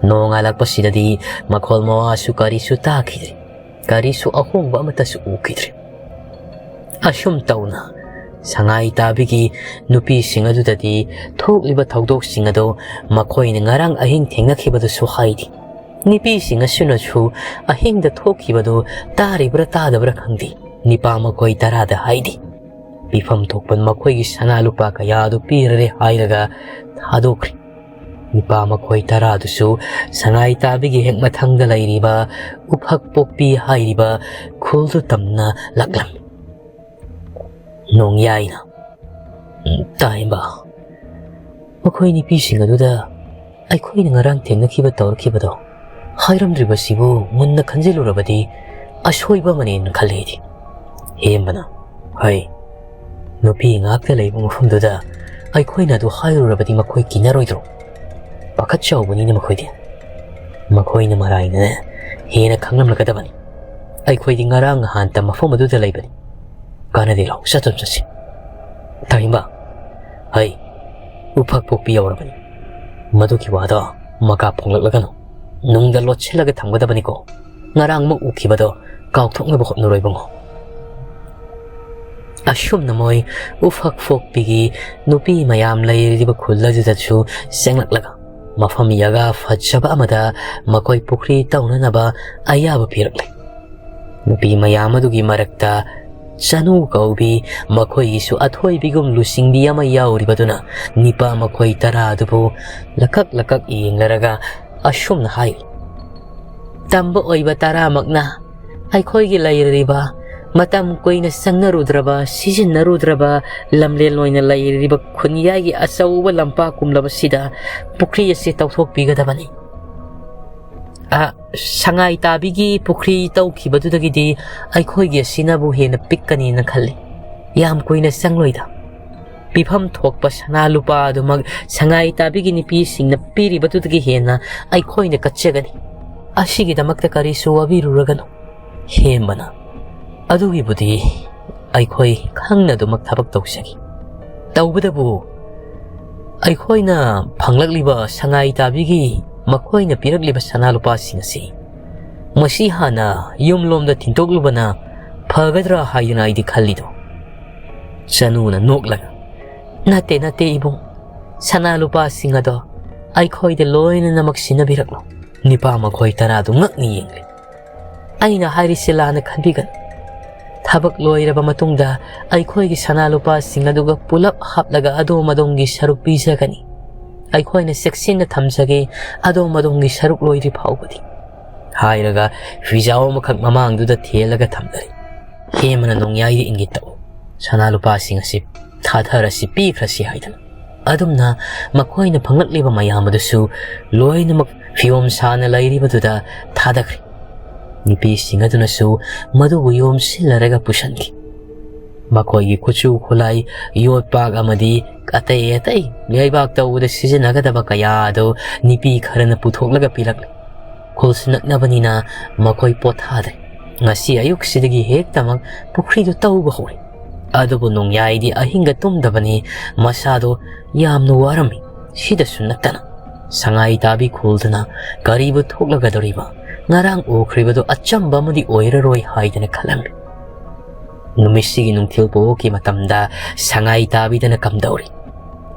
ꯅꯣꯡꯉꯥꯜꯂꯛꯄꯁꯤꯗꯗꯤ ꯃꯈꯣꯜ ꯃꯋꯥꯁꯨ ꯀꯔꯤꯁꯨ ꯇꯥꯈꯤꯗ꯭ꯔꯦ꯫ ꯀꯔꯤꯁꯨ ꯑꯍꯣꯡꯕ ꯑꯃꯠꯇꯁꯨ ꯎꯈꯤꯗ꯭ꯔꯦ꯫ ꯑꯁꯨꯝ ꯇꯧꯅ ꯁꯉꯥꯏ ꯇꯥꯕꯤꯒꯤ ꯅꯨꯄꯤꯁꯤꯡ ꯑꯗꯨꯗꯗꯤ ꯊꯣꯛꯂꯤꯕ ꯊꯧꯗꯣꯛꯁꯤꯡ ꯑꯗꯨ ꯃꯈꯣꯏꯅ ꯉꯔꯥꯡ ꯑꯍꯤꯡ ꯊꯦꯡꯅꯈꯤꯕꯗꯨꯁꯨ ꯍꯥꯏꯔꯤ꯫ ꯅꯨꯄꯤꯁꯤꯡ ꯑꯁꯤꯅꯁꯨ ꯑꯍꯤꯡꯗ ꯊꯣꯛꯈꯤꯕꯗꯨ ꯇꯥꯔꯤꯕ꯭ꯔꯥ ꯇꯥꯗꯕ꯭ꯔꯥ ꯈꯪꯗꯦ, ꯅꯤꯄꯥ ꯃꯈꯣꯏ ꯇꯔꯥꯗ ꯍꯥꯏꯔꯤ꯫ ꯄꯤꯐꯝ ꯊꯣꯛꯄ ꯃꯈꯣꯏꯒꯤ ꯁꯅꯥ ꯂꯨꯄꯥ ꯀꯌꯥ ꯑꯗꯨ ꯄꯤꯔꯔꯦ ꯍꯥꯏꯔꯒ ꯊꯥꯗꯣꯛꯈ꯭ꯔꯦ꯫ ꯅꯤꯄꯥ ꯃꯈꯣꯏ ꯇꯔꯥꯗꯨꯁꯨ ꯁꯉꯥꯏ ꯇꯥꯕꯤꯒꯤ ꯍꯦꯛ ꯃꯊꯪꯗ ꯂꯩꯔꯤꯕ ꯎꯐꯛ ꯄꯣꯛꯄꯤ ꯍꯥꯏꯔꯤꯕ ꯈꯨꯜꯗꯨ ꯇꯝꯅ ꯂꯥꯛꯂꯝꯃꯤ꯫ ꯅꯣꯡꯌꯥꯏꯅ, "ꯎꯝ, ꯇꯥꯏꯃ, ꯃꯈꯣꯏ ꯅꯨꯄꯤꯁꯤꯡ ꯑꯗꯨꯗ ꯑꯩꯈꯣꯏꯅ ꯉꯔꯥꯡ ꯊꯦꯡꯅꯈꯤꯕ ꯇꯧꯔꯛꯈꯤꯕꯗꯣ ꯍꯥꯏꯔꯝꯗ꯭ꯔꯤꯕꯁꯤꯕꯨ ꯃꯨꯟꯅ ꯈꯟꯖꯤꯜꯂꯨꯔꯕꯗꯤ ꯑꯁꯣꯏꯕ ꯑꯃꯅꯦꯅ ꯈꯜꯂꯦ ꯑꯩꯗꯤ꯫" ꯍꯦꯝꯕꯅ, "ꯍꯩ, ꯅꯨꯄꯤ ꯉꯥꯛꯇ ꯂꯩꯕ ꯃꯐꯝꯗꯨꯗ ꯑꯩꯈꯣꯏꯅ ꯑꯗꯨ ꯍꯥꯏꯔꯨꯔꯕꯗꯤ ꯃꯈꯣꯏ ꯀꯤꯅꯔꯣꯏꯗ꯭ꯔꯣ? ꯄꯥꯈꯠ ꯆꯥꯎꯕꯅꯤꯅ ꯃꯈꯣꯏꯗꯤ꯫ ꯃꯈꯣꯏꯅ ꯃꯔꯥꯏꯅ ꯍꯦꯟꯅ ꯈꯪꯂꯝꯂꯒꯗꯕꯅꯤ꯫ ꯑꯩꯈꯣꯏꯗꯤ ꯉꯔꯥꯡ ꯅꯍꯥꯟꯇ ꯃꯐꯝ ꯑꯗꯨꯗ ꯂꯩꯕꯅꯤ꯫ ꯀꯥꯟꯅꯗꯦ, ꯂꯥꯎ, ꯆꯠꯇꯨꯝ ꯆꯠꯁꯤ꯫" ꯇꯥꯏꯃ, ꯍꯩ, ꯎꯐꯛ ꯄꯣꯛꯄꯤ ꯌꯧꯔꯕꯅꯤ꯫ ꯃꯗꯨꯒꯤ ꯋꯥꯗꯣ ꯃꯀꯥ ꯐꯣꯡꯂꯛꯂꯒꯅꯨ꯫ ꯅꯨꯡꯗ ꯂꯣꯠꯁꯤꯜꯂꯒ ꯊꯝꯒꯗꯕꯅꯤꯀꯣ꯫ ꯉꯔꯥꯡꯃꯨꯛ ꯎꯈꯤꯕꯗꯣ ꯀꯥꯎꯊꯣꯛꯅꯕ ꯍꯣꯠꯅꯔꯣ ꯏꯕꯨꯡꯉꯣ꯫ ꯑꯁꯨꯝꯅ ꯃꯣꯏ ꯎꯐꯛ ꯐꯣꯛꯄꯤꯒꯤ ꯅꯨꯄꯤ ꯃꯌꯥꯝ ꯂꯩꯔꯤꯕ ꯈꯨꯜ ꯑꯗꯨꯗꯁꯨ ꯆꯪꯂꯛꯂꯒ ꯃꯐꯝ ꯌꯥꯒꯥ ꯐꯖꯕ ꯑꯃꯗ ꯃꯈꯣꯏ ꯄꯨꯈ꯭ꯔꯤ ꯇꯧꯅꯅꯕ ꯑꯌꯥꯕ ꯄꯤꯔꯛꯂꯦ꯫ ꯅꯨꯄꯤ ꯃꯌꯥꯝ ꯑꯗꯨꯒꯤ ꯃꯔꯛꯇ ꯆꯅꯨ ꯀꯧꯕꯤ, ꯃꯈꯣꯏꯒꯤꯁꯨ ꯑꯊꯣꯏꯕꯤꯒꯨꯝ ꯂꯨꯆꯤꯡꯕꯤ ꯑꯃ ꯌꯥꯎꯔꯤꯕꯗꯨꯅ ꯅꯤꯄꯥ ꯃꯈꯣꯏ ꯇꯔꯥ ꯑꯗꯨꯕꯨ ꯂꯀꯛ ꯂꯀꯛ ꯌꯦꯡꯂꯔꯒ ꯑꯁꯨꯝꯅ ꯍꯥꯏ, "ꯇꯝꯕ ꯑꯣꯏꯕ ꯇꯔꯥꯃꯛꯅ ꯑꯩꯈꯣꯏꯒꯤ ꯂꯩꯔꯤꯕ, ꯃꯇꯝ ꯀꯨꯏꯅ ꯆꯪꯅꯔꯨꯗ꯭ꯔꯕ, ꯁꯤꯖꯤꯟꯅꯔꯨꯗ꯭ꯔꯕ, ꯂꯝꯂꯦꯟ ꯑꯣꯏꯅ ꯂꯩꯔꯤꯕ ꯈꯨꯟꯌꯥꯏꯒꯤ ꯑꯆꯧꯕ ꯂꯝꯄꯥꯛ ꯀꯨꯝꯂꯕꯁꯤꯗ ꯄꯨꯈ꯭ꯔꯤ ꯑꯁꯤ ꯇꯧꯊꯣꯛꯄꯤꯒꯗꯕꯅꯤ꯫ ꯑ, ꯁꯉꯥꯏ ꯇꯥꯕꯤꯒꯤ ꯄꯨꯈ꯭ꯔꯤ ꯇꯧꯈꯤꯕꯗꯨꯗꯒꯤꯗꯤ ꯑꯩꯈꯣꯏꯒꯤ ꯑꯁꯤꯅꯕꯨ ꯍꯦꯟꯅ ꯄꯤꯛꯀꯅꯤꯅ ꯈꯜꯂꯤ꯫ ꯌꯥꯝ ꯀꯨꯏꯅ ꯆꯪꯂꯣꯏꯗ꯫ ꯄꯤꯐꯝ ꯊꯣꯛꯄ ꯁꯅꯥ ꯂꯨꯄꯥ ꯑꯗꯨꯃꯛ ꯁꯉꯥꯏ ꯇꯥꯕꯤꯒꯤ ꯅꯨꯄꯤꯁꯤꯡꯅ ꯄꯤꯔꯤꯕꯗꯨꯗꯒꯤ ꯍꯦꯟꯅ ꯑꯩꯈꯣꯏꯅ ꯀꯠꯆꯒꯅꯤ꯫ ꯑꯁꯤꯒꯤꯗꯃꯛꯇ ꯀꯔꯤꯁꯨ ꯋꯥꯕꯤꯔꯨꯔꯒꯅꯨ꯫" ꯍꯦꯝꯕꯅ, "ꯑꯗꯨꯒꯤꯕꯨꯗꯤ ꯑꯩꯈꯣꯏ ꯈꯪꯅ ꯑꯗꯨꯃꯛ ꯊꯕꯛ ꯇꯧꯖꯒꯦ꯫ ꯇꯧꯕꯗꯕꯨ ꯑꯩꯈꯣꯏꯅ ꯐꯪꯂꯛꯂꯤꯕ ꯁꯉꯥꯏ ꯇꯥꯕꯤꯒꯤ ꯃꯈꯣꯏꯅ ꯄꯤꯔꯛꯂꯤꯕ ꯁꯅꯥ ꯂꯨꯄꯥꯁꯤꯡ ꯑꯁꯤ ꯃꯁꯤ ꯍꯥꯟꯅ ꯌꯨꯝꯂꯣꯝꯗ ꯊꯤꯟꯗꯣꯛꯂꯨꯕꯅ ꯐꯒꯗ꯭ꯔꯥ ꯍꯥꯏꯗꯨꯅ ꯑꯩꯗꯤ ꯈꯜꯂꯤꯗꯣ꯫ ꯆꯅꯨꯅ ꯅꯣꯛꯂꯒ, "ꯅꯠꯇꯦ, ꯅꯠꯇꯦ ꯏꯕꯨꯡ, ꯁꯅꯥ ꯂꯨꯄꯥꯁꯤꯡ ꯑꯗꯣ ꯑꯩꯈꯣꯏꯗ ꯂꯣꯏꯅꯃꯛ ꯁꯤꯟꯅꯕꯤꯔꯛꯂꯣ꯫ ꯅꯤꯄꯥ ꯃꯈꯣꯏ ꯇꯔꯥꯗꯨ ꯉꯛꯅ ꯌꯦꯡꯂꯦ꯫ ꯑꯩꯅ ꯍꯥꯏꯔꯤꯁꯤ ꯂꯥꯟꯅ ꯈꯟꯕꯤꯒꯅꯨ꯫ ꯊꯕꯛ ꯂꯣꯏꯔꯕ ꯃꯇꯨꯡꯗ ꯑꯩꯈꯣꯏꯒꯤ ꯁꯅꯥ ꯂꯨꯄꯥꯁꯤꯡ ꯑꯗꯨꯒ ꯄꯨꯂꯞ ꯍꯥꯞꯂꯒ ꯑꯗꯣꯝ ꯑꯗꯣꯝꯒꯤ ꯁꯔꯨꯛ ꯄꯤꯖꯒꯅꯤ꯫ ꯑꯩꯈꯣꯏꯅ ꯆꯦꯛꯁꯤꯟꯅ ꯊꯝꯖꯒꯦ, ꯑꯗꯣꯝ ꯑꯗꯣꯝꯒꯤ ꯁꯔꯨꯛ ꯂꯣꯏꯗ꯭ꯔꯤ ꯐꯥꯎꯕꯗꯤ," ꯍꯥꯏꯔꯒ ꯐꯤꯖꯥꯎ ꯑꯃꯈꯛ ꯃꯃꯥꯡꯗꯨꯗ ꯊꯦꯜꯂꯒ ꯊꯝꯂꯔꯦ꯫ ꯍꯦꯃꯅ ꯅꯣꯡꯌꯥꯏꯗ ꯏꯪꯒꯤꯠ ꯇꯧ, "ꯁꯅꯥ ꯂꯨꯄꯥꯁꯤꯡ ꯑꯁꯤ ꯊꯥꯊꯔꯁꯤ, ꯄꯤꯈ꯭ꯔꯁꯤ" ꯍꯥꯏꯗꯅ꯫ ꯑꯗꯨꯝꯅ ꯃꯈꯣꯏꯅ ꯐꯪꯂꯛꯂꯤꯕ ꯃꯌꯥꯝ ꯑꯗꯨꯁꯨ ꯂꯣꯏꯅꯃꯛ ꯐꯤꯌꯣꯝ ꯁꯥꯅ ꯂꯩꯔꯤꯕꯗꯨꯗ ꯊꯥꯗꯈ꯭ꯔꯦ꯫ ꯅꯨꯄꯤꯁꯤꯡ ꯑꯗꯨꯅꯁꯨ ꯃꯗꯨꯕꯨ ꯌꯣꯝꯁꯤꯜꯂꯔꯒ ꯄꯨꯁꯤꯟꯈꯤ꯫ ꯃꯈꯣꯏꯒꯤ ꯈꯨꯠꯁꯨ ꯈꯨꯠꯂꯥꯏ, ꯌꯣꯠꯄꯥꯛ ꯑꯃꯗꯤ ꯑꯇꯩ ꯑꯇꯩ ꯂꯩꯕꯥꯛ ꯇꯧꯕꯗ ꯁꯤꯖꯤꯟꯅꯒꯗꯕ ꯀꯌꯥ ꯑꯗꯨ ꯅꯨꯄꯤ ꯈꯔꯅ ꯄꯨꯊꯣꯛꯂꯒ ꯄꯤꯔꯛꯂꯦ꯫ ꯈꯨꯜꯁꯨ ꯅꯛꯅꯕꯅꯤꯅ ꯃꯈꯣꯏ ꯄꯣꯊꯥꯗ꯭ꯔꯦ꯫ ꯉꯁꯤ ꯑꯌꯨꯛꯁꯤꯗꯒꯤ ꯍꯦꯛꯇꯃꯛ ꯄꯨꯈ꯭ꯔꯤꯗꯨ ꯇꯧꯕ ꯍꯧꯔꯦ꯫ ꯑꯗꯨꯕꯨ ꯅꯣꯡꯌꯥꯏꯗꯤ ꯑꯍꯤꯡꯒ ꯇꯨꯝꯗꯕꯅꯤ, ꯃꯁꯥꯗꯣ ꯌꯥꯝꯅ ꯋꯥꯔꯝꯃꯤ꯫ ꯁꯤꯗꯁꯨ ꯅꯠꯇꯅ ꯁꯉꯥꯏ ꯇꯥꯕꯤ ꯈꯨꯜꯗꯅ ꯀꯔꯤꯕꯨ ꯊꯣꯛꯂꯒꯗꯧꯔꯤꯕ, ꯉꯔꯥꯡ ꯎꯈ꯭ꯔꯤꯕꯗꯨ ꯑꯆꯝꯕ ꯑꯃꯗꯤ ꯑꯣꯏꯔꯔꯣꯏ ꯍꯥꯏꯗꯅ ꯈꯜꯂꯝꯃꯤ꯫ ꯅꯨꯃꯤꯠꯁꯤꯒꯤ ꯅꯨꯡꯊꯤꯜ ꯄꯣꯛꯀꯤ ꯃꯇꯝꯗ ꯁꯉꯥꯏ ꯇꯥꯕꯤꯗꯅ ꯀꯝꯗꯧꯔꯤ?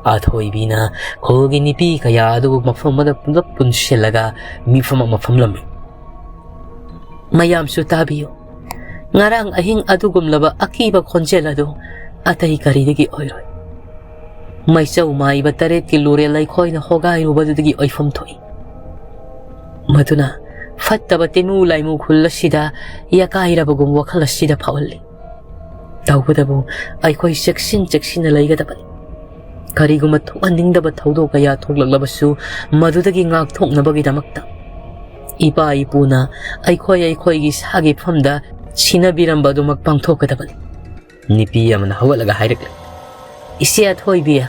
ꯑꯊꯣꯏꯕꯤꯅ ꯈꯨꯜꯒꯤ ꯅꯨꯄꯤ ꯀꯌꯥ ꯑꯗꯨꯕꯨ ꯃꯐꯝ ꯑꯃꯗ ꯄꯨꯂꯞ ꯄꯨꯟꯁꯤꯜꯂꯒ ꯃꯤꯐꯝ ꯑꯃ ꯐꯝꯂꯝꯃꯤ꯫ "ꯃꯌꯥꯝꯁꯨ ꯇꯥꯕꯤꯌꯨ꯫ ꯉꯔꯥꯡ ꯑꯍꯤꯡ ꯑꯗꯨꯒꯨꯝꯂꯕ ꯑꯀꯤꯕ ꯈꯣꯟꯖꯦꯜ ꯑꯗꯨ ꯑꯇꯩ ꯀꯔꯤꯗꯒꯤ ꯑꯣꯏꯔꯣꯏ꯫ ꯃꯩꯆꯧ ꯃꯥꯏꯕ ꯇꯔꯦꯠꯀꯤ ꯂꯨꯔꯦꯜ ꯑꯩꯈꯣꯏꯅ ꯍꯣꯒꯥꯏꯔꯨꯕꯗꯨꯗꯒꯤ ꯑꯣꯏꯐꯝ ꯊꯣꯛꯏ꯫ ꯃꯗꯨꯅ ꯐꯠꯇꯕ ꯇꯤꯃꯨ ꯂꯥꯏꯃꯨ ꯈꯨꯜ ꯑꯁꯤꯗ ꯌꯥꯀꯥꯏꯔꯕꯒꯨꯝ ꯋꯥꯈꯜ ꯑꯁꯤꯗ ꯐꯥꯎꯍꯜꯂꯤ꯫ ꯇꯧꯕꯇꯕꯨ ꯑꯩꯈꯣꯏ ꯆꯦꯛꯁꯤꯟ ꯆꯦꯛꯁꯤꯟꯅ ꯂꯩꯒꯗꯕꯅꯤ꯫ ꯀꯔꯤꯒꯨꯝꯕ ꯊꯣꯛꯍꯟꯅꯤꯡꯗꯕ ꯊꯧꯗꯣꯛ ꯀꯌꯥ ꯊꯣꯛꯂꯛꯂꯕꯁꯨ ꯃꯗꯨꯗꯒꯤ ꯉꯥꯛꯊꯣꯛꯅꯕꯒꯤꯗꯃꯛꯇ ꯏꯄꯥ ꯏꯄꯨꯅ ꯑꯩꯈꯣꯏ ꯑꯩꯈꯣꯏꯒꯤ ꯁꯥꯒꯤ ꯐꯝꯗ ꯁꯤꯟꯅꯕꯤꯔꯝꯕ ꯑꯗꯨꯃꯛ ꯄꯥꯡꯊꯣꯛꯀꯗꯕꯅꯤ꯫" ꯅꯨꯄꯤ ꯑꯃꯅ ꯍꯧꯒꯠꯂꯒ ꯍꯥꯏꯔꯛꯂꯦ, "ꯏꯆꯦ ꯑꯊꯣꯏꯕꯤ,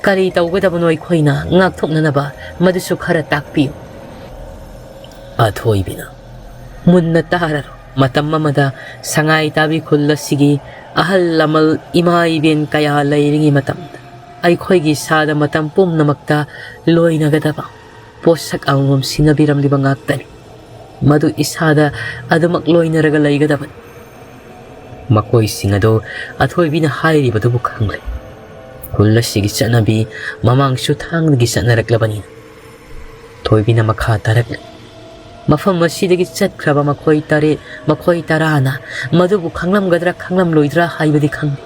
ꯀꯔꯤ ꯇꯧꯒꯗꯕꯅꯣ ꯑꯩꯈꯣꯏꯅ ꯉꯥꯛꯊꯣꯛꯅꯅꯕ, ꯃꯗꯨꯁꯨ ꯈꯔ ꯇꯥꯛꯄꯤꯌꯨ꯫" ꯑꯊꯣꯏꯕꯤꯅ, "ꯃꯨꯟꯅ ꯇꯥꯔꯔꯣ꯫ ꯃꯇꯝ ꯑꯃꯗ ꯁꯉꯥꯏ ꯇꯥꯕꯤ ꯈꯨꯜ ꯑꯁꯤꯒꯤ ꯑꯍꯜ ꯂꯃꯟ ꯏꯃꯥ ꯏꯕꯦꯟ ꯀꯌꯥ ꯂꯩꯔꯤꯉꯩ ꯃꯇꯝꯗ ꯑꯩꯈꯣꯏꯒꯤ ꯏꯁꯥꯗ ꯃꯇꯝ ꯄꯨꯝꯅꯃꯛꯇ ꯂꯣꯏꯅꯒꯗꯕ ꯄꯣꯠꯁꯛ ꯑꯃꯃꯝ ꯁꯤꯟꯅꯕꯤꯔꯝꯂꯤꯕ ꯉꯥꯛꯇꯅꯤ꯫ ꯃꯗꯨ ꯏꯁꯥꯗ ꯑꯗꯨꯃꯛ ꯂꯣꯏꯅꯔꯒ ꯂꯩꯒꯗꯕꯅꯤ꯫ ꯃꯈꯣꯏꯁꯤꯡ ꯑꯗꯨ ꯑꯊꯣꯏꯕꯤꯅ ꯍꯥꯏꯔꯤꯕꯗꯨꯕꯨ ꯈꯪꯂꯦ꯫ ꯈꯨꯜ ꯑꯁꯤꯒꯤ ꯆꯠꯅꯕꯤ ꯃꯃꯥꯡꯁꯨ ꯊꯥꯡꯗꯒꯤ ꯆꯠꯅꯔꯛꯂꯕꯅꯤꯅ꯫ ꯊꯣꯏꯕꯤꯅ ꯃꯈꯥ ꯇꯥꯔꯛꯂꯤ꯫ ꯃꯐꯝ ꯑꯁꯤꯗꯒꯤ ꯆꯠꯈ꯭ꯔꯕ ꯃꯈꯣꯏ ꯇꯔꯦꯠ, ꯃꯈꯣꯏ ꯇꯔꯥꯅ ꯃꯗꯨꯕꯨ ꯈꯪꯂꯝꯒꯗ꯭ꯔꯥ ꯈꯪꯂꯝꯂꯣꯏꯗ꯭ꯔꯥ ꯍꯥꯏꯕꯗꯤ ꯈꯪꯗꯦ꯫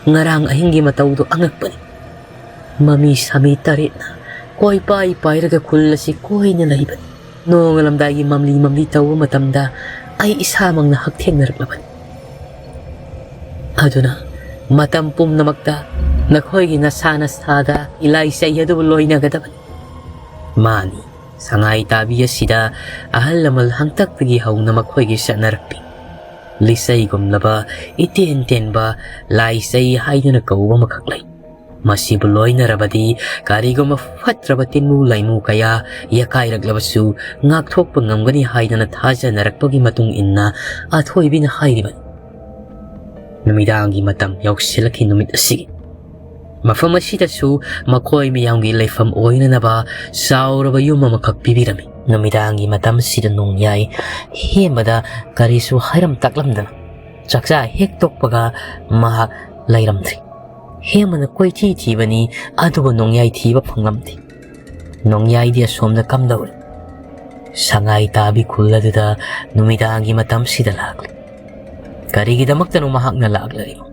ꯉꯔꯥꯡ ꯑꯍꯤꯡꯒꯤ ꯃꯇꯧꯗꯨ ꯑꯉꯛꯄꯅꯤ꯫ ꯃꯃꯤ ꯁꯥꯃꯤ ꯇꯔꯦꯠꯅ ꯀꯣꯏ ꯄꯥꯏ ꯄꯥꯏꯔꯒ ꯈꯨꯜ ꯑꯁꯤ ꯀꯣꯏꯅ ꯂꯩꯕꯅꯤ꯫ ꯅꯣꯡꯉꯥꯜꯂꯝꯗꯥꯏꯒꯤ ꯃꯝꯂꯤ ꯃꯝꯂꯤ ꯇꯧꯕ ꯃꯇꯝꯗ ꯑꯩ ꯏꯁꯥꯃꯛꯅ ꯍꯛꯊꯦꯡꯅꯔꯛꯂꯕꯅꯤ꯫ ꯑꯗꯨꯅ ꯃꯇꯝ ꯄꯨꯝꯅꯃꯛꯇ ꯅꯈꯣꯏꯒꯤ ꯅꯁꯥ ꯅꯁꯥꯗ ꯏꯂꯥꯏꯆꯩ ꯑꯗꯨꯕꯨ ꯂꯣꯏꯅꯒꯗꯕꯅꯤ꯫ ꯃꯥꯅꯤ, ꯁꯉꯥꯏ ꯇꯥꯕꯤ ꯑꯁꯤꯗ ꯑꯍꯜ ꯂꯃꯟ ꯍꯥꯛꯇꯛꯇꯒꯤ ꯍꯧꯅ ꯃꯈꯣꯏꯒꯤ ꯆꯠꯅꯔꯛꯄꯤ ꯂꯤꯆꯩꯒꯨꯝꯂꯕ ꯏꯇꯦꯟ ꯇꯦꯟꯕ ꯂꯥꯏꯆꯩ ꯍꯥꯏꯗꯨꯅ ꯀꯧꯕ ꯑꯃꯈꯛ ꯂꯩ꯫ ꯃꯁꯤꯕꯨ ꯂꯣꯏꯅꯔꯕꯗꯤ ꯀꯔꯤꯒꯨꯝꯕ ꯐꯠꯇ꯭ꯔꯕ ꯇꯤꯟꯃꯨ ꯂꯥꯏꯃꯨ ꯀꯌꯥ ꯌꯥꯀꯥꯏꯔꯛꯂꯕꯁꯨ ꯉꯥꯛꯊꯣꯛꯄ ꯉꯝꯒꯅꯤ ꯍꯥꯏꯗꯅ ꯊꯥꯖꯅꯔꯛꯄꯒꯤ ꯃꯇꯨꯡ ꯏꯟꯅ ꯑꯊꯣꯏꯕꯤꯅ ꯍꯥꯏꯔꯤꯕꯅꯤ꯫ ꯅꯨꯃꯤꯗꯥꯡꯒꯤ ꯃꯇꯝ ꯌꯧꯁꯤꯜꯂꯛꯈꯤ ꯅꯨꯃꯤꯠ ꯑꯁꯤꯒꯤ꯫ ꯃꯐꯝ ꯑꯁꯤꯗꯁꯨ ꯃꯈꯣꯏ ꯃꯤꯌꯥꯝꯒꯤ ꯂꯩꯐꯝ ꯑꯣꯏꯅꯅꯕ ꯆꯥꯎꯔꯕ ꯌꯨꯝ ꯑꯃꯈꯛ ꯄꯤꯕꯤꯔꯝꯃꯤ꯫ ꯅꯨꯃꯤꯗꯥꯡꯒꯤ ꯃꯇꯝꯁꯤꯗ ꯅꯣꯡꯌꯥꯏ ꯍꯦꯟꯕꯗ ꯀꯔꯤꯁꯨ ꯍꯥꯏꯔꯝ ꯇꯥꯛꯂꯝꯗꯅ ꯆꯥꯛꯆꯥ ꯍꯦꯛ ꯇꯣꯛꯄꯒ ꯃꯍꯥꯛ ꯂꯩꯔꯝꯗ꯭ꯔꯤ꯫ ꯍꯦꯃꯅ ꯀꯣꯏꯊꯤ ꯊꯤꯕꯅꯤ, ꯑꯗꯨꯕꯨ ꯅꯣꯡꯌꯥꯏ ꯊꯤꯕ ꯐꯪꯂꯝꯗꯦ꯫ ꯅꯣꯡꯌꯥꯏꯗꯤ ꯑꯁꯣꯝꯗ ꯀꯝꯗꯧꯔꯤ? ꯁꯉꯥꯏ ꯇꯥꯕꯤ ꯈꯨꯜ ꯑꯗꯨꯗ ꯅꯨꯃꯤꯗꯥꯡꯒꯤ ꯃꯇꯝꯁꯤꯗ ꯂꯥꯛꯂꯤ꯫ ꯀꯔꯤꯒꯤꯗꯃꯛꯇꯅꯣ ꯃꯍꯥꯛꯅ ꯂꯥꯛꯂꯔꯤꯕ?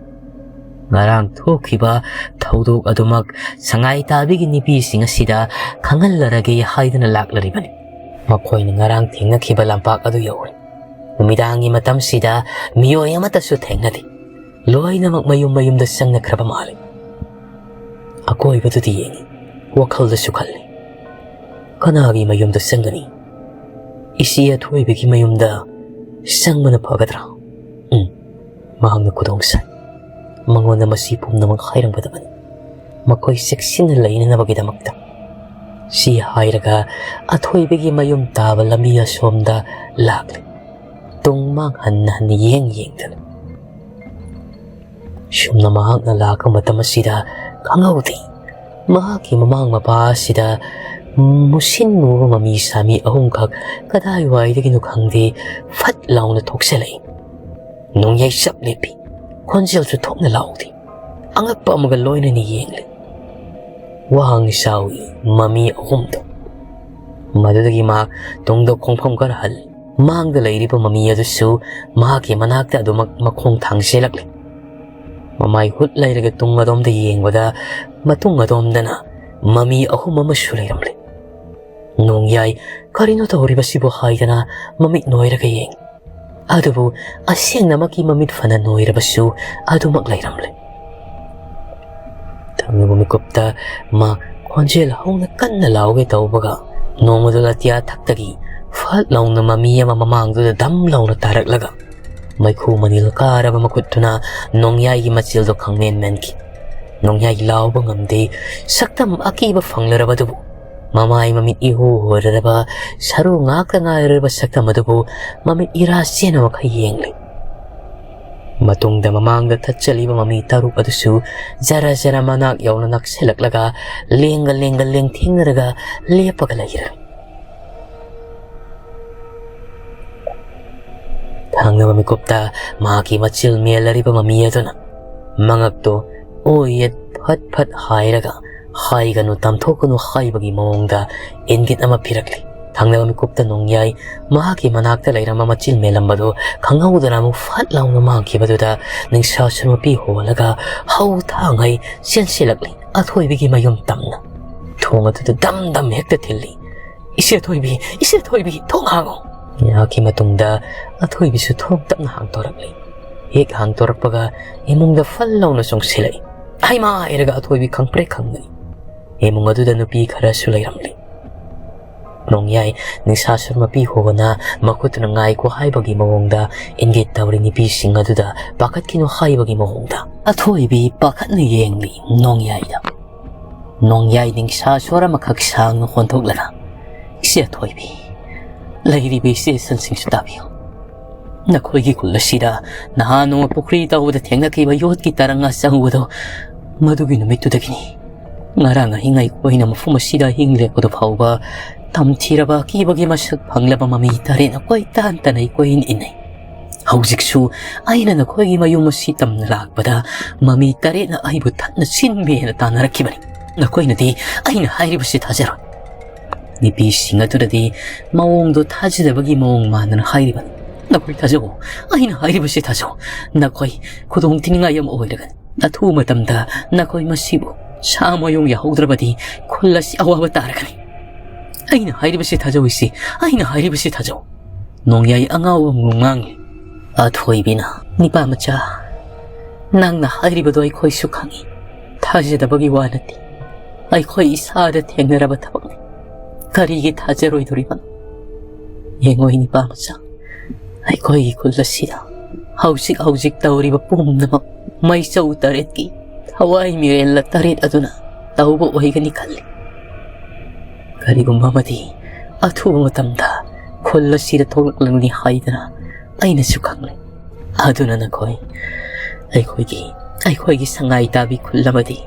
ꯉꯔꯥꯡ ꯊꯣꯛꯈꯤꯕ ꯊꯧꯗꯣꯛ ꯑꯗꯨꯃꯛ ꯁꯉꯥꯏ ꯇꯥꯕꯤꯒꯤ ꯅꯨꯄꯤꯁꯤꯡ ꯑꯁꯤꯗ ꯈꯪꯍꯜꯂꯔꯒꯦ ꯍꯥꯏꯗꯨꯅ ꯂꯥꯛꯂꯔꯤꯕꯅꯤ꯫ ꯃꯈꯣꯏꯅ ꯉꯔꯥꯡ ꯊꯦꯡꯅꯈꯤꯕ ꯂꯝꯄꯥꯛ ꯑꯗꯨ ꯌꯧꯔꯦ꯫ ꯅꯨꯃꯤꯗꯥꯡꯒꯤ ꯃꯇꯝꯁꯤꯗ ꯃꯤꯑꯣꯏ ꯑꯃꯠꯇꯁꯨ ꯊꯦꯡꯅꯗꯦ꯫ ꯂꯣꯏꯅꯃꯛ ꯃꯌꯨꯝ ꯃꯌꯨꯝꯗ ꯆꯪꯅꯈ꯭ꯔꯕ ꯃꯥꯜꯂꯤ꯫ ꯑꯀꯣꯏꯕꯗꯨꯗ ꯌꯦꯡꯉꯤ, ꯋꯥꯈꯜꯗꯁꯨ ꯈꯜꯂꯤ, "ꯀꯅꯥꯒꯤ ꯃꯌꯨꯝꯗ ꯆꯪꯒꯅꯤ? ꯏꯆꯦ ꯑꯊꯣꯏꯕꯒꯤ ꯃꯌꯨꯝꯗ ꯆꯪꯕꯅ ꯐꯒꯗ꯭ꯔꯥ?" ꯎꯝ, ꯃꯍꯥꯛꯅ ꯈꯨꯗꯣꯡ ꯆꯥꯏ꯫ ꯃꯉꯣꯟꯗ ꯃꯁꯤ ꯄꯨꯝꯅꯃꯛ ꯍꯥꯏꯔꯝꯒꯗꯕꯅꯤ, ꯃꯈꯣꯏ ꯆꯦꯛꯁꯤꯟꯅ ꯂꯩꯅꯅꯕꯒꯤꯗꯃꯛꯇ꯫ ꯁꯤ ꯍꯥꯏꯔꯒ ꯑꯊꯣꯏꯕꯒꯤ ꯃꯌꯨꯝ ꯇꯥꯕ ꯂꯝꯕꯤ ꯑꯁꯣꯝꯗ ꯂꯥꯛꯂꯤ꯫ ꯇꯨꯡ ꯃꯥꯡ ꯍꯟꯅ ꯍꯟꯅ ꯌꯦꯡ ꯌꯦꯡꯗꯅ꯫ ꯁꯨꯝꯅ ꯃꯍꯥꯛꯅ ꯂꯥꯛꯄ ꯃꯇꯝ ꯑꯁꯤꯗ ꯈꯪꯍꯧꯗꯦ꯫ ꯃꯍꯥꯛꯀꯤ ꯃꯃꯥꯡ ꯃꯄꯥ ꯑꯁꯤꯗ ꯃꯨꯁꯤꯟ ꯃꯨꯕ ꯃꯃꯤ ꯁꯥꯃꯤ ꯑꯍꯨꯝꯈꯛ ꯀꯗꯥꯏꯋꯥꯏꯗꯒꯤꯅꯣ ꯈꯪꯗꯦ, ꯐꯠ ꯂꯥꯎꯅ ꯊꯣꯛꯆꯜꯂꯛꯏ꯫ ꯅꯣꯡꯌꯥꯏ ꯆꯞ ꯂꯦꯞꯄꯤ, ꯈꯣꯟꯖꯦꯜꯁꯨ ꯊꯣꯛꯅ ꯂꯥꯎꯗꯦ꯫ ꯑꯉꯛꯄ ꯑꯃꯒ ꯂꯣꯏꯅꯅ ꯌꯦꯡꯂꯤ꯫ ꯋꯥꯡ ꯆꯥꯎꯏ ꯃꯃꯤ ꯑꯍꯨꯝꯗꯣ꯫ ꯃꯗꯨꯗꯒꯤ ꯃꯍꯥꯛ ꯇꯨꯡꯗ ꯈꯣꯡꯐꯝ ꯈꯔ ꯍꯜꯂꯤ꯫ ꯃꯥꯡꯗ ꯂꯩꯔꯤꯕ ꯃꯃꯤ ꯑꯗꯨꯁꯨ ꯃꯍꯥꯛꯀꯤ ꯃꯅꯥꯛꯇ ꯑꯗꯨꯃꯛ ꯃꯈꯣꯡ ꯊꯥꯡꯖꯦꯜꯂꯛꯂꯤ꯫ ꯃꯃꯥꯏ ꯍꯨꯠ ꯂꯩꯔꯒ ꯇꯨꯡ ꯑꯗꯣꯝꯗ ꯌꯦꯡꯕꯗ, ꯃꯇꯨꯡ ꯑꯗꯣꯝꯗꯅ ꯃꯃꯤ ꯑꯍꯨꯝ ꯑꯃꯁꯨ ꯂꯩꯔꯝꯂꯦ꯫ ꯅꯣꯡꯌꯥꯏ, "ꯀꯔꯤꯅꯣ ꯇꯧꯔꯤꯕꯁꯤꯕꯨ?" ꯍꯥꯏꯗꯅ ꯃꯃꯤꯠ ꯅꯣꯏꯔꯒ ꯌꯦꯡ꯫ ꯑꯗꯨꯕꯨ ꯑꯁꯦꯡꯅꯃꯛꯀꯤ ꯃꯃꯤꯠ ꯐꯅ ꯅꯣꯏꯔꯕꯁꯨ ꯑꯗꯨꯃꯛ ꯂꯩꯔꯝꯂꯦ꯫ ꯊꯪꯅꯕ ꯃꯤꯀꯨꯞꯇ ꯃꯥ ꯈꯣꯟꯖꯦꯜ ꯍꯧꯅ ꯀꯟꯅ ꯂꯥꯎꯒꯦ ꯇꯧꯕꯒ, ꯅꯣꯡꯃꯗꯨ ꯑꯇꯤꯌꯥ ꯊꯛꯇꯒꯤ ꯐꯠ ꯂꯥꯎꯅ ꯃꯃꯤ ꯑꯃ ꯃꯃꯥꯡꯗꯨꯗ ꯗꯝ ꯂꯥꯎꯅ ꯇꯥꯔꯛꯂꯒ, ꯃꯩꯈꯨ ꯃꯅꯤꯜ ꯀꯥꯔꯕ ꯃꯈꯨꯠꯇꯨꯅ ꯅꯣꯡꯌꯥꯏꯒꯤ ꯃꯆꯤꯜꯗꯣ ꯈꯪꯃꯦꯟ ꯃꯦꯟꯈꯤ꯫ ꯅꯣꯡꯌꯥꯏ ꯂꯥꯎꯕ ꯉꯝꯗꯦ꯫ ꯁꯛꯇꯝ ꯑꯀꯤꯕ ꯐꯪꯂꯔꯕꯗꯨꯕꯨ, ꯃꯃꯥꯏ ꯃꯃꯤꯠ ꯏꯍꯨ ꯍꯨꯔꯔꯕ, ꯁꯔꯨ ꯉꯥꯛꯇ ꯉꯥꯏꯔꯔꯕ ꯁꯛꯇꯝ ꯑꯗꯨꯕꯨ ꯃꯃꯤꯠ ꯏꯔꯥ ꯆꯦꯟꯕ ꯃꯈꯩ ꯌꯦꯡꯂꯤ꯫ ꯃꯇꯨꯡꯗ ꯃꯃꯥꯡꯗ ꯊꯠꯆꯜꯂꯤꯕ ꯃꯃꯤ ꯇꯔꯨꯛ ꯑꯗꯨꯁꯨ ꯖꯔ ꯖꯔ ꯃꯅꯥꯛ ꯌꯧꯅ ꯅꯛꯁꯤꯜꯂꯛꯂꯒ, ꯂꯦꯡꯒ ꯂꯦꯡꯒ ꯂꯦꯡꯊꯦꯡꯅꯔꯒ ꯂꯦꯞꯄꯒ ꯂꯩꯔꯦ꯫ ꯊꯪꯅꯕ ꯃꯤꯀꯨꯞꯇ ꯃꯍꯥꯛꯀꯤ ꯃꯆꯤꯜ ꯃꯦꯜꯂꯔꯤꯕ ꯃꯃꯤ ꯑꯗꯨꯅ ꯃꯉꯛꯇꯨ ꯑꯣꯏ ꯌꯦꯠ ꯐꯠ ꯐꯠ ꯍꯥꯏꯔꯒ, "ꯍꯥꯏꯒꯅꯨ, ꯇꯝꯊꯣꯛꯀꯅꯨ" ꯍꯥꯏꯕꯒꯤ ꯃꯑꯣꯡꯗ ꯏꯪꯒꯤꯠ ꯑꯃ ꯄꯤꯔꯛꯂꯤ꯫ ꯊꯪꯅꯕ ꯃꯤꯀꯨꯞꯇ ꯅꯣꯡꯌꯥꯏ ꯃꯍꯥꯛꯀꯤ ꯃꯅꯥꯛꯇ ꯂꯩꯔꯝꯕ ꯃꯆꯤꯜ ꯃꯦꯜꯂꯝꯕꯗꯨ ꯈꯪꯍꯧꯗꯅ ꯑꯃꯨꯛ ꯐꯠ ꯂꯥꯎꯅ ꯃꯥꯡꯈꯤꯕꯗꯨꯗ ꯅꯤꯡꯁꯥ ꯁꯨꯔ ꯃꯄꯤ ꯍꯣꯜꯂꯒ ꯍꯧ ꯊꯥꯡꯉꯩ ꯆꯦꯟꯁꯤꯜꯂꯛꯂꯤ꯫ ꯑꯊꯣꯏꯕꯤꯒꯤ ꯃꯌꯨꯝ ꯇꯝꯅ ꯊꯣꯡ ꯑꯗꯨꯗ ꯗꯝ ꯗꯝ ꯍꯦꯛꯇ ꯊꯤꯜꯂꯤ꯫ "ꯏꯆꯦ ꯑꯊꯣꯏꯕꯤ, ꯏꯆꯦ ꯑꯊꯣꯏꯕꯤ, ꯊꯣꯡ ꯍꯥꯡꯉꯣ!" ꯉꯥꯏꯍꯥꯛꯀꯤ ꯃꯇꯨꯡꯗ ꯑꯊꯣꯏꯕꯤꯁꯨ ꯊꯣꯡ ꯇꯞꯅ ꯍꯥꯡꯗꯣꯔꯛꯂꯤ꯫ ꯍꯦꯛ ꯍꯥꯡꯗꯣꯔꯛꯄꯒ ꯏꯃꯨꯡꯗ ꯐꯜ ꯂꯥꯎꯅ ꯆꯣꯡꯁꯤꯜꯂꯛꯏ꯫ "ꯍꯩꯃꯥ!" ꯍꯥꯏꯔꯒ ꯑꯊꯣꯏꯕꯤ ꯈꯪꯄ꯭ꯔꯦꯛ ꯈꯪꯂꯛꯏ꯫ ꯏꯃꯨꯡ ꯑꯗꯨꯗ ꯅꯨꯄꯤ ꯈꯔꯁꯨ ꯂꯩꯔꯝꯂꯤ꯫ ꯅꯣꯡꯌꯥꯏ ꯅꯤꯡꯁꯥ ꯁꯨꯔ ꯃꯄꯤ ꯍꯣꯅ ꯃꯈꯨꯠꯇꯨꯅ ꯉꯥꯏꯈꯣ ꯍꯥꯏꯕꯒꯤ ꯃꯑꯣꯡꯗ ꯏꯪꯒꯤꯠ ꯇꯧꯔꯤ, ꯅꯨꯄꯤꯁꯤꯡ ꯑꯗꯨꯗ ꯄꯥꯈꯠꯈꯤꯅꯨ ꯍꯥꯏꯕꯒꯤ ꯃꯑꯣꯡꯗ꯫ ꯑꯊꯣꯏꯕꯤ ꯄꯥꯈꯠꯅ ꯌꯦꯡꯂꯤ ꯅꯣꯡꯌꯥꯏꯗ꯫ ꯅꯣꯡꯌꯥꯏ ꯅꯤꯡꯁꯥ ꯁꯣꯔ ꯑꯃꯈꯛ ꯁꯥꯡꯅ ꯍꯣꯟꯊꯣꯛꯂꯒ, "ꯏꯆꯦ ꯑꯊꯣꯏꯕꯤ, ꯂꯩꯔꯤꯕ ꯏꯆꯦ ꯏꯆꯟꯁꯤꯡꯁꯨ ꯇꯥꯕꯤꯌꯨ꯫ ꯅꯈꯣꯏꯒꯤ ꯈꯨꯜ ꯑꯁꯤꯗ ꯅꯍꯥꯟ ꯅꯣꯡꯃ ꯄꯨꯈ꯭ꯔꯤ ꯇꯧꯕꯗ ꯊꯦꯡꯅꯈꯤꯕ ꯌꯣꯠꯀꯤ ꯇꯔꯪ ꯑꯆꯧꯕꯗꯨ ꯃꯗꯨꯒꯤ ꯅꯨꯃꯤꯠꯇꯨꯗꯒꯤꯅꯤ ꯉꯔꯥꯡ ꯑꯍꯤꯡ ꯑꯩꯈꯣꯏꯅ ꯃꯐꯝ ꯑꯁꯤꯗ ꯑꯍꯤꯡ ꯂꯦꯛꯄꯗꯨ ꯐꯥꯎꯕ ꯇꯝꯊꯤꯔꯕ ꯑꯀꯤꯕꯒꯤ ꯃꯁꯛ ꯐꯪꯂꯕ ꯃꯃꯤ ꯇꯔꯦꯠꯅ ꯀꯣꯏꯇꯥꯟ ꯇꯥꯟꯅ ꯑꯩꯈꯣꯏ ꯏꯟꯅꯩ꯫ ꯍꯧꯖꯤꯛꯁꯨ ꯑꯩꯅ ꯅꯈꯣꯏꯒꯤ ꯃꯌꯨꯝ ꯑꯁꯤ ꯇꯝꯅ ꯂꯥꯛꯄꯗ ꯃꯃꯤ ꯇꯔꯦꯠꯅ ꯑꯩꯕꯨ ꯊꯠꯅ ꯁꯤꯟꯕꯤꯅ ꯇꯥꯟꯅꯔꯛꯈꯤꯕꯅꯤ꯫ ꯅꯈꯣꯏꯅꯗꯤ ꯑꯩꯅ ꯍꯥꯏꯔꯤꯕꯁꯤ ꯊꯥꯖꯔꯣꯏ꯫ ꯅꯨꯄꯤꯁꯤꯡ ꯑꯗꯨꯅꯗꯤ ꯃꯑꯣꯡꯗꯣ ꯊꯥꯖꯗꯕꯒꯤ ꯃꯑꯣꯡ ꯃꯥꯟꯗꯅ ꯍꯥꯏꯔꯤꯕꯅꯤ꯫ ꯅꯈꯣꯏ ꯊꯥꯖꯧ, ꯑꯩꯅ ꯍꯥꯏꯔꯤꯕꯁꯤ ꯊꯥꯖꯧ꯫ ꯅꯈꯣꯏ ꯈꯨꯗꯣꯡ ꯊꯤꯅꯤꯡꯉꯥꯏ ꯑꯃ ꯑꯣꯏꯔꯒꯅꯤ꯫ ꯑꯊꯨꯕ ꯃꯇꯝꯗ ꯅꯈꯣꯏ ꯃꯁꯤꯕꯨ ꯁꯥ ꯃꯌꯨꯡ ꯌꯥꯍꯧꯗ꯭ꯔꯕꯗꯤ ꯈꯨꯜ ꯑꯁꯤ ꯑꯋꯥꯕ ꯇꯥꯔꯒꯅꯤ꯫ ꯑꯩꯅ ꯍꯥꯏꯔꯤꯕꯁꯤ ꯊꯥꯖꯧ ꯏꯆꯦ, ꯑꯩꯅ ꯍꯥꯏꯔꯤꯕꯁꯤ ꯊꯥꯖꯧ꯫ ꯅꯣꯡꯌꯥꯏ ꯑꯉꯥꯎꯕ ꯑꯃꯒꯨꯝ ꯉꯥꯡꯂꯤ꯫ ꯑꯊꯣꯏꯕꯤꯅ, ꯅꯤꯄꯥ ꯃꯆꯥ, ꯅꯪꯅ ꯍꯥꯏꯔꯤꯕꯗꯣ ꯑꯩꯈꯣꯏꯁꯨ ꯈꯪꯏ꯫ ꯊꯥꯖꯗꯕꯒꯤ ꯋꯥ ꯅꯠꯇꯦ꯫ ꯑꯩꯈꯣꯏ ꯏꯁꯥꯗ ꯊꯦꯡꯅꯔꯕ ꯊꯕꯛꯅꯤ꯫ ꯀꯔꯤꯒꯤ ꯊꯥꯖꯔꯣꯏꯗꯣꯔꯤꯕꯅꯣ? ꯌꯦꯡꯉꯣ ꯅꯤꯄꯥ ꯃꯆꯥ, ꯑꯩꯈꯣꯏꯒꯤ ꯈꯨꯜ ꯑꯁꯤꯗ ꯍꯧꯖꯤꯛ ꯍꯧꯖꯤꯛ ꯇꯧꯔꯤꯕ ꯄꯨꯝꯅꯃꯛ ꯃꯩꯆꯧ ꯇꯔꯦꯠꯀꯤ ꯊꯋꯥꯏ ꯃꯤꯔꯦꯜꯂ ꯇꯔꯦꯠ ꯑꯗꯨꯅ ꯇꯧꯕ ꯑꯣꯏꯒꯅꯤ ꯈꯜꯂꯤ꯫ ꯀꯔꯤꯒꯨꯝꯕ ꯑꯃꯗꯤ ꯑꯊꯨꯕ ꯃꯇꯝꯗ ꯈꯨꯜ ꯑꯁꯤꯗ ꯊꯣꯛꯂꯛꯂꯒꯅꯤ ꯍꯥꯏꯗꯅ ꯑꯩꯅꯁꯨ ꯈꯪꯂꯦ꯫ ꯑꯗꯨꯅ ꯅꯈꯣꯏ ꯑꯩꯈꯣꯏꯒꯤ, ꯑꯩꯈꯣꯏꯒꯤ ꯁꯉꯥꯏ ꯇꯥꯕꯤ ꯈꯨꯜ ꯑꯃꯗꯤ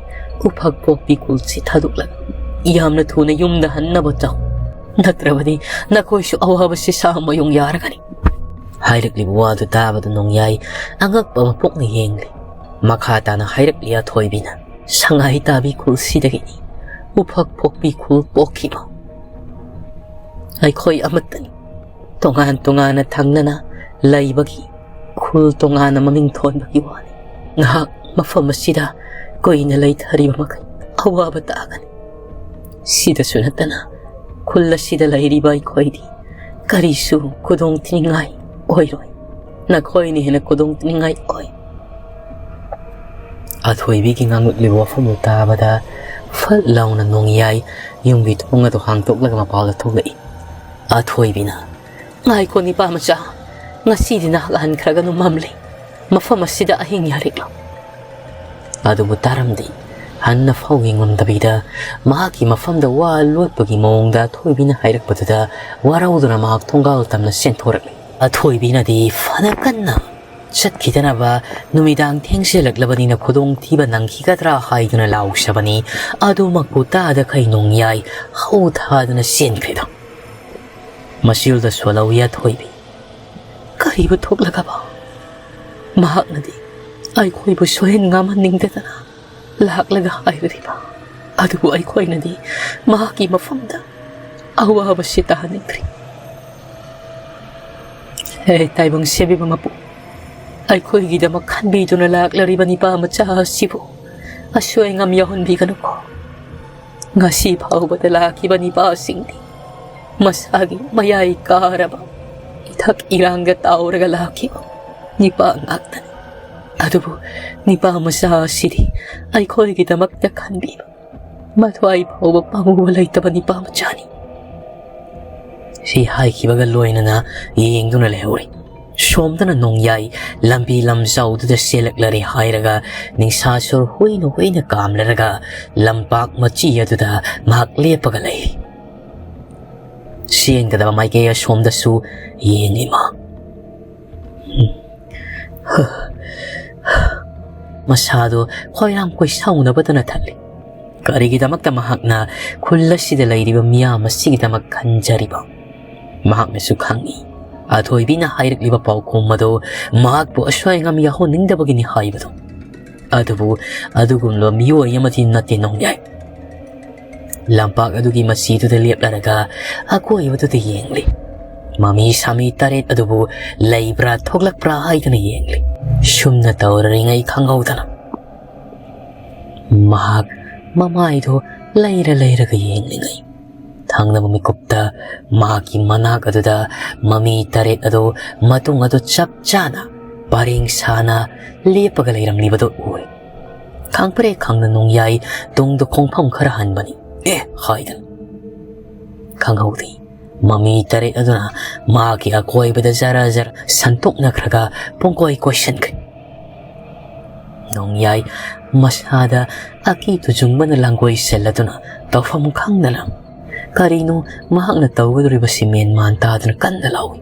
ꯎꯐꯛ ꯄꯣꯛꯄꯤ ꯈꯨꯜꯁꯤ ꯊꯥꯗꯣꯛꯂꯒ ꯌꯥꯝꯅ ꯊꯨꯅ ꯌꯨꯝꯗ ꯍꯟꯅꯕ ꯇꯧ꯫ ꯅꯠꯇ꯭ꯔꯕꯗꯤ ꯅꯈꯣꯏꯁꯨ ꯑꯋꯥꯕꯁꯤ ꯁꯥ ꯃꯌꯨꯡ ꯌꯥꯔꯒꯅꯤ꯫ ꯍꯥꯏꯔꯛꯂꯤꯕ ꯋꯥꯗꯨ ꯇꯥꯕꯗ ꯅꯣꯡꯌꯥꯏ ꯑꯉꯛꯄ ꯑꯃ ꯄꯣꯛꯅ ꯌꯦꯡꯂꯤ꯫ ꯃꯈꯥ ꯇꯥꯅ ꯍꯥꯏꯔꯛꯂꯤ ꯑꯊꯣꯏꯕꯤꯅ, ꯁꯉꯥꯏ ꯇꯥꯕꯤ ꯈꯨꯜꯁꯤꯗꯒꯤꯅꯤ ꯎꯐꯛ ꯄꯣꯛꯄꯤ ꯈꯨꯜ ꯄꯣꯛꯈꯤꯕ꯫ ꯑꯩꯈꯣꯏ ꯑꯃꯠꯇꯅꯤ꯫ ꯇꯣꯉꯥꯟ ꯇꯣꯉꯥꯟꯅ ꯊꯪꯅꯅ ꯂꯩꯕꯒꯤ ꯈꯨꯜ ꯇꯣꯉꯥꯟꯅ ꯃꯃꯤꯡ ꯊꯣꯟꯕꯒꯤ ꯋꯥꯅꯤ꯫ ꯉꯥꯏꯍꯥꯛ ꯃꯐꯝ ꯑꯁꯤꯗ ꯀꯨꯏꯅ ꯂꯩꯊꯔꯤꯕ ꯃꯈꯩ ꯑꯋꯥꯕ ꯇꯥꯒꯅꯤ꯫ ꯁꯤꯗꯁꯨ ꯅꯠꯇꯅ ꯈꯨꯜ ꯑꯁꯤꯗ ꯂꯩꯔꯤꯕ ꯑꯩꯈꯣꯏꯗꯤ ꯀꯔꯤꯁꯨ ꯈꯨꯗꯣꯡ ꯊꯤꯅꯤꯡꯉꯥꯏ ꯑꯣꯏꯔꯣꯏ꯫ ꯅꯈꯣꯏꯅ ꯍꯦꯟꯅ ꯈꯨꯗꯣꯡ ꯊꯤꯅꯤꯡꯉꯥꯏ ꯑꯣꯏ꯫ ꯑꯊꯣꯏꯕꯤꯒꯤ ꯉꯥꯡꯂꯛꯂꯤꯕ ꯋꯥꯐꯝꯗꯨ ꯇꯥꯕꯗ ꯐꯠ ꯂꯥꯎꯅ ꯅꯣꯡꯌꯥꯏ ꯌꯨꯝꯒꯤ ꯊꯣꯡ ꯑꯗꯨ ꯍꯥꯡꯗꯣꯛꯂꯒ ꯃꯄꯥꯟꯗ ꯊꯣꯛꯂꯛꯏ꯫ ꯑꯊꯣꯏꯕꯤꯅ, ꯉꯥꯏꯈꯣ ꯅꯤꯄꯥ ꯃꯆꯥ, ꯉꯁꯤꯗꯤ ꯅꯍꯥꯛ ꯍꯟꯈ꯭ꯔꯒꯅꯨ, ꯃꯝꯂꯦ꯫ ꯃꯐꯝ ꯑꯁꯤꯗ ꯑꯍꯤꯡ ꯌꯥꯔꯦꯛꯂꯣ꯫ ꯑꯗꯨꯕꯨ ꯇꯥꯔꯝꯗꯦ꯫ ꯍꯟꯅ ꯐꯥꯎ ꯌꯦꯡꯂꯝꯗꯕꯤꯗ ꯃꯍꯥꯛꯀꯤ ꯃꯐꯝꯗ ꯋꯥ ꯂꯣꯠꯄꯒꯤ ꯃꯑꯣꯡꯗ ꯑꯊꯣꯏꯕꯤꯅ ꯍꯥꯏꯔꯛꯄꯗꯨꯗ ꯋꯥꯔꯧꯗꯨꯅ ꯃꯍꯥꯛ ꯊꯣꯡꯒꯥꯜ ꯇꯝꯅ ꯆꯦꯟꯊꯣꯔꯛꯂꯦ꯫ ꯑꯊꯣꯏꯕꯤꯅꯗꯤ ꯐꯅ ꯀꯟꯅ ꯆꯠꯈꯤꯗꯅꯕ ꯅꯨꯃꯤꯗꯥꯡ ꯊꯦꯡꯖꯤꯜꯂꯛꯂꯕꯅꯤꯅ ꯈꯨꯗꯣꯡꯊꯤꯕ ꯅꯪꯈꯤꯒꯗ꯭ꯔꯥ ꯍꯥꯏꯗꯨꯅ ꯂꯥꯎꯖꯕꯅꯤ꯫ ꯑꯗꯨꯃꯛꯄꯨ ꯇꯥꯗꯈꯩ ꯅꯣꯡꯌꯥꯏ ꯍꯧ ꯊꯥꯗꯨꯅ ꯆꯦꯟꯈ꯭ꯔꯤꯗꯣ꯫ ꯃꯁꯤꯜꯗ ꯁꯣꯜꯍꯧꯏ ꯑꯊꯣꯏꯕꯤ꯫ ꯀꯔꯤꯕꯨ ꯊꯣꯛꯂꯒꯕ? ꯃꯍꯥꯛꯅꯗꯤ ꯑꯩꯈꯣꯏꯕꯨ ꯁꯣꯏꯍꯟ ꯉꯥꯝꯍꯟꯅꯤꯡꯗꯗꯅ ꯂꯥꯛꯂꯒ ꯍꯥꯏꯔꯤꯕ꯫ ꯑꯗꯨꯕꯨ ꯑꯩꯈꯣꯏꯅꯗꯤ ꯃꯍꯥꯛꯀꯤ ꯃꯐꯝꯗ ꯑꯋꯥꯕꯁꯤ ꯇꯥꯍꯟꯅꯤꯡꯗ꯭ꯔꯤ꯫ ꯍꯦ ꯇꯥꯏꯕꯪ ꯁꯦꯝꯕꯤꯕ ꯃꯄꯨ, ꯑꯩꯈꯣꯏꯒꯤꯗꯃꯛ ꯈꯟꯕꯤꯗꯨꯅ ꯂꯥꯛꯂꯔꯤꯕ ꯅꯤꯄꯥ ꯃꯆꯥ ꯑꯁꯤꯕꯨ ꯑꯁꯣꯏ ꯑꯉꯥꯝ ꯌꯥꯎꯍꯟꯕꯤꯒꯅꯨꯀꯣ꯫ ꯉꯁꯤ ꯐꯥꯎꯕꯗ ꯂꯥꯛꯈꯤꯕ ꯅꯤꯄꯥꯁꯤꯡꯗꯤ ꯃꯁꯥꯒꯤ ꯃꯌꯥꯏ ꯀꯥꯔꯕ ꯏꯊꯛ ꯏꯔꯥꯡꯗ ꯇꯥꯎꯔꯒ ꯂꯥꯛꯈꯤꯕ ꯅꯤꯄꯥ ꯉꯥꯛꯇꯅꯤ꯫ ꯑꯗꯨꯕꯨ ꯅꯤꯄꯥ ꯃꯆꯥ ꯑꯁꯤꯗꯤ ꯑꯩꯈꯣꯏꯒꯤꯗꯃꯛꯇ ꯈꯟꯕꯤꯕ ꯃꯊ꯭ꯋꯥꯏ ꯐꯥꯎꯕ ꯄꯥꯝꯃꯨꯕ ꯂꯩꯇꯕ ꯅꯤꯄꯥ ꯃꯆꯥꯅꯤ꯫ ꯁꯤ ꯍꯥꯏꯈꯤꯕꯒ ꯂꯣꯏꯅꯅ ꯌꯦꯡꯗꯨꯅ ꯂꯩꯍꯧꯔꯤ꯫ ꯁꯣꯝꯗꯅ ꯅꯣꯡꯌꯥꯏ ꯂꯝꯕꯤ ꯂꯝꯖꯥꯎꯗꯨꯗ ꯆꯦꯜꯂꯛꯂꯔꯦ ꯍꯥꯏꯔꯒ ꯅꯤꯡꯁꯥ ꯁꯣꯔ ꯍꯨꯏꯅ ꯍꯨꯏꯅ ꯀꯥꯝꯂꯔꯒ ꯂꯝꯄꯥꯛ ꯃꯆꯤ ꯑꯗꯨꯗ ꯃꯍꯥꯛ ꯂꯦꯞꯄꯒ ꯂꯩꯔꯤ꯫ ꯆꯦꯟꯒꯗꯕ ꯃꯥꯏꯀꯩ ꯑꯁꯣꯝꯗꯁꯨ ꯌꯦꯡꯂꯤ ꯃꯍꯥꯛ꯫ ꯃꯁꯥꯗꯣ ꯈꯣꯏꯔꯥꯡ ꯈꯣꯏꯁꯥꯎꯅꯕꯇꯅ ꯊꯜꯂꯤ꯫ ꯀꯔꯤꯒꯤꯗꯃꯛꯇ ꯃꯍꯥꯛꯅ ꯈꯨꯜ ꯑꯁꯤꯗ ꯂꯩꯔꯤꯕ ꯃꯤꯌꯥꯝ ꯑꯁꯤꯒꯤꯗꯃꯛ ꯈꯟꯖꯔꯤꯕ? ꯃꯍꯥꯛꯅꯁꯨ ꯈꯪꯏ, ꯑꯊꯣꯏꯕꯤꯅ ꯍꯥꯏꯔꯛꯂꯤꯕ ꯄꯥꯎꯈꯨꯝ ꯑꯗꯨ ꯃꯍꯥꯛꯄꯨ ꯑꯁꯣꯏ ꯑꯉꯥꯝ ꯌꯥꯎꯍꯟꯅꯤꯡꯗꯕꯒꯤꯅꯤ ꯍꯥꯏꯕꯗꯨ꯫ ꯑꯗꯨꯕꯨ ꯑꯗꯨꯒꯨꯝꯂꯕ ꯃꯤꯑꯣꯏ ꯑꯃꯗꯤ ꯅꯠꯇꯦ ꯅꯣꯡꯌꯥꯏ꯫ ꯂꯝꯄꯥꯛ ꯑꯗꯨꯒꯤ ꯃꯆꯤꯗꯨꯗ ꯂꯦꯞꯂꯔꯒ ꯑꯀꯣꯏꯕꯗꯨꯗ ꯌꯦꯡꯂꯤ꯫ ꯃꯃꯤ ꯁꯥꯃꯤ ꯇꯔꯦꯠ ꯑꯗꯨꯕꯨ ꯂꯩꯕ꯭ꯔꯥ ꯊꯣꯛꯂꯛꯄ꯭ꯔꯥ ꯍꯥꯏꯗꯨꯅ ꯌꯦꯡꯂꯤ꯫ ꯁꯨꯝꯅ ꯇꯧꯔꯔꯤꯉꯩ ꯈꯪꯍꯧꯗꯅ ꯃꯍꯥꯛ ꯃꯃꯥꯏꯗꯨ ꯂꯩꯔ ꯂꯩꯔꯒ ꯌꯦꯡꯂꯤꯉꯩ ꯊꯪꯅꯕ ꯃꯤꯀꯨꯞꯇ ꯃꯍꯥꯛꯀꯤ ꯃꯅꯥꯛ ꯑꯗꯨꯗ ꯃꯃꯤ ꯇꯔꯦꯠ ꯑꯗꯨ ꯃꯇꯨꯡ ꯑꯗꯨ ꯆꯞ ꯆꯥꯅ ꯄꯔꯦꯡ ꯁꯥꯅ ꯂꯦꯞꯄꯒ ꯂꯩꯔꯝꯂꯤꯕꯗꯨ ꯎꯔꯦ꯫ ꯈꯪꯄ꯭ꯔꯦꯛ ꯈꯪꯅ ꯅꯣꯡꯌꯥꯏ ꯇꯨꯡꯗ ꯈꯣꯡꯐꯝ ꯈꯔ ꯍꯟꯕꯅꯤ꯫ "ꯑꯦ!" ꯍꯥꯏꯗꯅ ꯈꯪꯍꯧꯗꯦ꯫ ꯃꯃꯤ ꯇꯔꯦꯠ ꯑꯗꯨꯅ ꯃꯍꯥꯛꯀꯤ ꯑꯀꯣꯏꯕꯗ ꯖꯔ ꯖꯔ ꯁꯟꯇꯣꯛꯅꯈ꯭ꯔꯒ ꯄꯨꯡꯀꯣꯏ ꯀꯣꯏꯁꯤꯟꯈ꯭ꯔꯦ꯫ ꯅꯣꯡꯌꯥꯏ ꯃꯁꯥꯗ ꯑꯀꯤ ꯇꯨꯖꯨꯡꯕꯅ ꯂꯥꯡꯒꯣꯏ ꯁꯤꯜꯂꯗꯨꯅ ꯇꯧꯐꯝ ꯈꯪꯗꯅ ꯀꯔꯤꯅꯣ ꯃꯍꯥꯛꯅ ꯇꯧꯒꯗꯧꯔꯤꯕꯁꯤ ꯃꯦꯟ ꯃꯥꯟ ꯇꯥꯗꯅ ꯀꯟꯅ ꯂꯥꯎꯏ꯫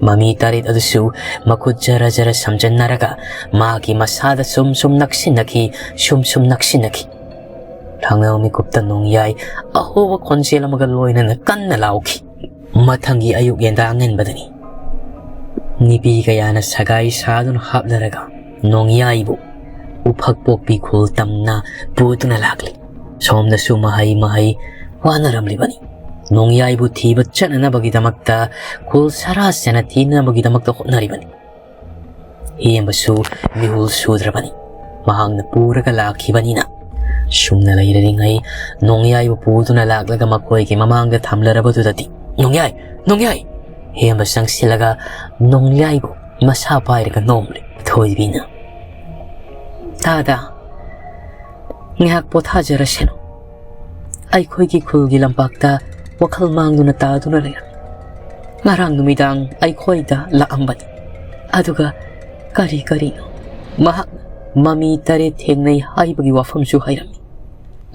ꯃꯃꯤ ꯇꯔꯦꯠ ꯑꯗꯨꯁꯨ ꯃꯈꯨꯠ ꯖꯔ ꯖꯔ ꯁꯝꯖꯟꯅꯔꯒ ꯃꯥꯒꯤ ꯃꯁꯥꯗ ꯁꯨꯝ ꯁꯨꯝ ꯅꯛꯁꯤꯟꯅꯈꯤ, ꯁꯨꯝ ꯁꯨꯝ ꯅꯛꯁꯤꯟꯅꯈꯤ꯫ ꯊꯪꯅꯕ ꯃꯤꯀꯨꯞꯇ ꯅꯣꯡꯌꯥꯏ ꯑꯍꯣꯕ ꯈꯣꯟꯖꯦꯜ ꯑꯃꯒ ꯂꯣꯏꯅꯅ ꯀꯟꯅ ꯂꯥꯎꯈꯤ꯫ ꯃꯊꯪꯒꯤ ꯑꯌꯨꯛ ꯌꯦꯟꯗꯥ ꯑꯉꯟꯕꯗꯅꯤ꯫ ꯅꯤꯄꯤ ꯀꯌꯥꯅ ꯁꯒꯥꯏ ꯁꯥꯗꯨꯅ ꯍꯥꯞꯅꯔꯒ ꯅꯣꯡꯌꯥꯏꯕꯨ ꯎꯐꯛ ꯄꯣꯛꯄꯤ ꯈꯨꯜ ꯇꯝꯅ ꯄꯨꯗꯨꯅ ꯂꯥꯛꯂꯤ꯫ ꯁꯣꯝꯗꯁꯨ ꯃꯍꯩ ꯃꯍꯩ ꯋꯥꯅꯔꯝꯂꯤꯕꯅꯤ꯫ ꯅꯣꯡꯌꯥꯏꯕꯨ ꯊꯤꯕ ꯆꯠꯅꯅꯕꯒꯤꯗꯃꯛꯇ ꯈꯨꯜ ꯁꯔꯥ ꯁꯦꯟꯅ ꯊꯤꯅꯕꯒꯤꯗꯃꯛꯇ ꯍꯣꯠꯅꯔꯤꯕꯅꯤ꯫ ꯍꯦꯝꯕꯁꯨ ꯃꯤꯍꯨꯜ ꯁꯨꯗ꯭ꯔꯕꯅꯤ꯫ ꯃꯍꯥꯛꯅ ꯄꯨꯔꯒ ꯂꯥꯛꯈꯤꯕꯅꯤꯅ꯫ ꯁꯨꯝꯅ ꯂꯩꯔꯤꯉꯩ ꯅꯣꯡꯌꯥꯏꯕꯨ ꯄꯨꯗꯨꯅ ꯂꯥꯛꯂꯒ ꯃꯈꯣꯏꯒꯤ ꯃꯃꯥꯡꯗ ꯊꯝꯂꯔꯕꯗꯨꯗꯗꯤ, "ꯅꯣꯡꯌꯥꯏ! ꯅꯣꯡꯌꯥꯏ!" ꯍꯦꯝꯕ ꯆꯪꯁꯤꯜꯂꯒ ꯅꯣꯡꯌꯥꯏꯕꯨ ꯃꯁꯥ ꯄꯥꯏꯔꯒ ꯅꯣꯝꯂꯦ꯫ ꯊꯣꯏꯕꯤꯅ, "ꯇꯥꯗ, ꯉꯥꯏꯍꯥꯛ ꯄꯣꯊꯥꯖꯔꯁꯅꯨ꯫ ꯑꯩꯈꯣꯏꯒꯤ ꯈꯨꯜꯒꯤ ꯂꯝꯄꯥꯛꯇ ꯋꯥꯈꯜ ꯃꯥꯡꯗꯨꯅ ꯇꯥꯗꯨꯅ ꯂꯩꯔꯝꯃꯤ꯫ ꯉꯔꯥꯡ ꯅꯨꯃꯤꯗꯥꯡ ꯑꯩꯈꯣꯏꯗ ꯂꯥꯛꯑꯝꯕꯅꯤ꯫ ꯑꯗꯨꯒ ꯀꯔꯤ ꯀꯔꯤꯅꯣ ꯃꯍꯥꯛꯅ ꯃꯃꯤ ꯇꯔꯦꯠ ꯊꯦꯡꯅꯩ ꯍꯥꯏꯕꯒꯤ ꯋꯥꯐꯝꯁꯨ ꯍꯥꯏꯔꯝꯃꯤ꯫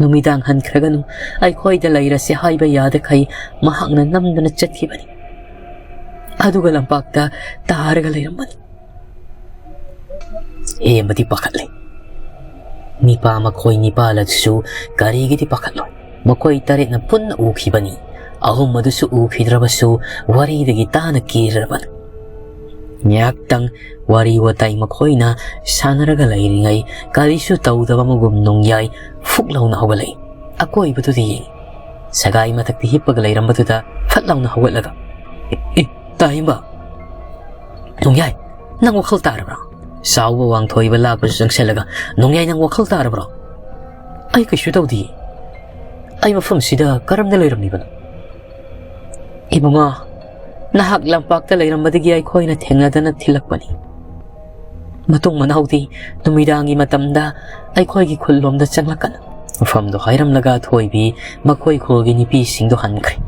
ꯅꯨꯃꯤꯗꯥꯡ ꯍꯟꯈ꯭ꯔꯒꯅꯨ, ꯑꯩꯈꯣꯏꯗ ꯂꯩꯔꯁꯦ ꯍꯥꯏꯕ ꯌꯥꯗꯈꯩ ꯃꯍꯥꯛꯅ ꯅꯝꯗꯨꯅ ꯆꯠꯈꯤꯕꯅꯤ꯫ ꯑꯗꯨꯒ ꯂꯝꯄꯥꯛꯇ ꯇꯥꯔꯒ ꯂꯩꯔꯝꯕꯅꯤ꯫" ꯍꯦꯝꯕꯗꯤ ꯄꯥꯈꯠꯂꯦ꯫ ꯅꯤꯄꯥ ꯃꯈꯣꯏ ꯅꯤꯄꯥꯜ ꯑꯗꯨꯁꯨ ꯀꯔꯤꯒꯤꯗꯤ ꯄꯥꯈꯠꯂꯣꯏ? ꯃꯈꯣꯏ ꯇꯔꯦꯠꯅ ꯄꯨꯟꯅ ꯎꯈꯤꯕꯅꯤ꯫ ꯑꯍꯨꯝ ꯑꯗꯨꯁꯨ ꯎꯈꯤꯗ꯭ꯔꯕꯁꯨ ꯋꯥꯔꯤꯗꯒꯤ ꯇꯥꯅ ꯀꯤꯔꯕꯅꯤ꯫ ꯉꯥꯏꯍꯥꯛꯇꯪ ꯋꯥꯔꯤ ꯋꯥꯇꯥꯏ ꯃꯈꯣꯏꯅ ꯁꯥꯟꯅꯔꯒ ꯂꯩꯔꯤꯉꯩ ꯀꯔꯤꯁꯨ ꯇꯧꯗꯕ ꯑꯃꯒꯨꯝ ꯅꯣꯡꯌꯥꯏ ꯐꯨꯛ ꯂꯥꯎꯅ ꯍꯧꯒꯠꯂꯛꯏ꯫ ꯑꯀꯣꯏꯕꯗꯨꯗ ꯌꯦꯡꯉꯤ꯫ ꯁꯒꯥꯏ ꯃꯊꯛꯇ ꯍꯤꯞꯄꯒ ꯂꯩꯔꯝꯕꯗꯨꯗ ꯐꯠ ꯂꯥꯎꯅ ꯍꯧꯒꯠꯂꯒ, "ꯑꯦ, ꯑꯦ, ꯇꯥꯍꯤꯡꯕ! ꯅꯣꯡꯌꯥꯏ, ꯅꯪ ꯋꯥꯈꯜ ꯇꯥꯔꯕ꯭ꯔꯥ?" ꯆꯥꯎꯕ ꯋꯥꯡꯊꯣꯏꯕ ꯂꯥꯛꯄꯁꯨ ꯆꯪꯁꯤꯜꯂꯒ, "ꯅꯣꯡꯌꯥꯏ, ꯅꯪ ꯋꯥꯈꯜ ꯇꯥꯔꯕ꯭ꯔꯣ?" "ꯑꯩ ꯀꯩꯁꯨ ꯇꯧꯗꯤꯌꯦ꯫ ꯑꯩ ꯃꯐꯝꯁꯤꯗ ꯀꯔꯝꯅ ꯂꯩꯔꯝꯂꯤꯕꯅꯣ?" "ꯏꯕꯨꯡꯉꯣ, ꯅꯍꯥꯛ ꯂꯝꯄꯥꯛꯇ ꯂꯩꯔꯝꯕꯗꯒꯤ ꯑꯩꯈꯣꯏꯅ ꯊꯦꯡꯅꯗꯅ ꯊꯤꯜꯂꯛꯄꯅꯤ꯫ ꯃꯇꯨꯡ ꯃꯅꯥꯎꯗꯤ ꯅꯨꯃꯤꯗꯥꯡꯒꯤ ꯃꯇꯝꯗ ꯑꯩꯈꯣꯏꯒꯤ ꯈꯨꯜꯂꯣꯝꯗ ꯆꯪꯂꯛꯀꯅꯨ꯫" ꯃꯐꯝꯗꯣ ꯍꯥꯏꯔꯝꯂꯒ ꯊꯣꯏꯕꯤ ꯃꯈꯣꯏ ꯈꯨꯜꯒꯤ ꯅꯨꯄꯤꯁꯤꯡꯗꯣ ꯍꯟꯈ꯭ꯔꯦ꯫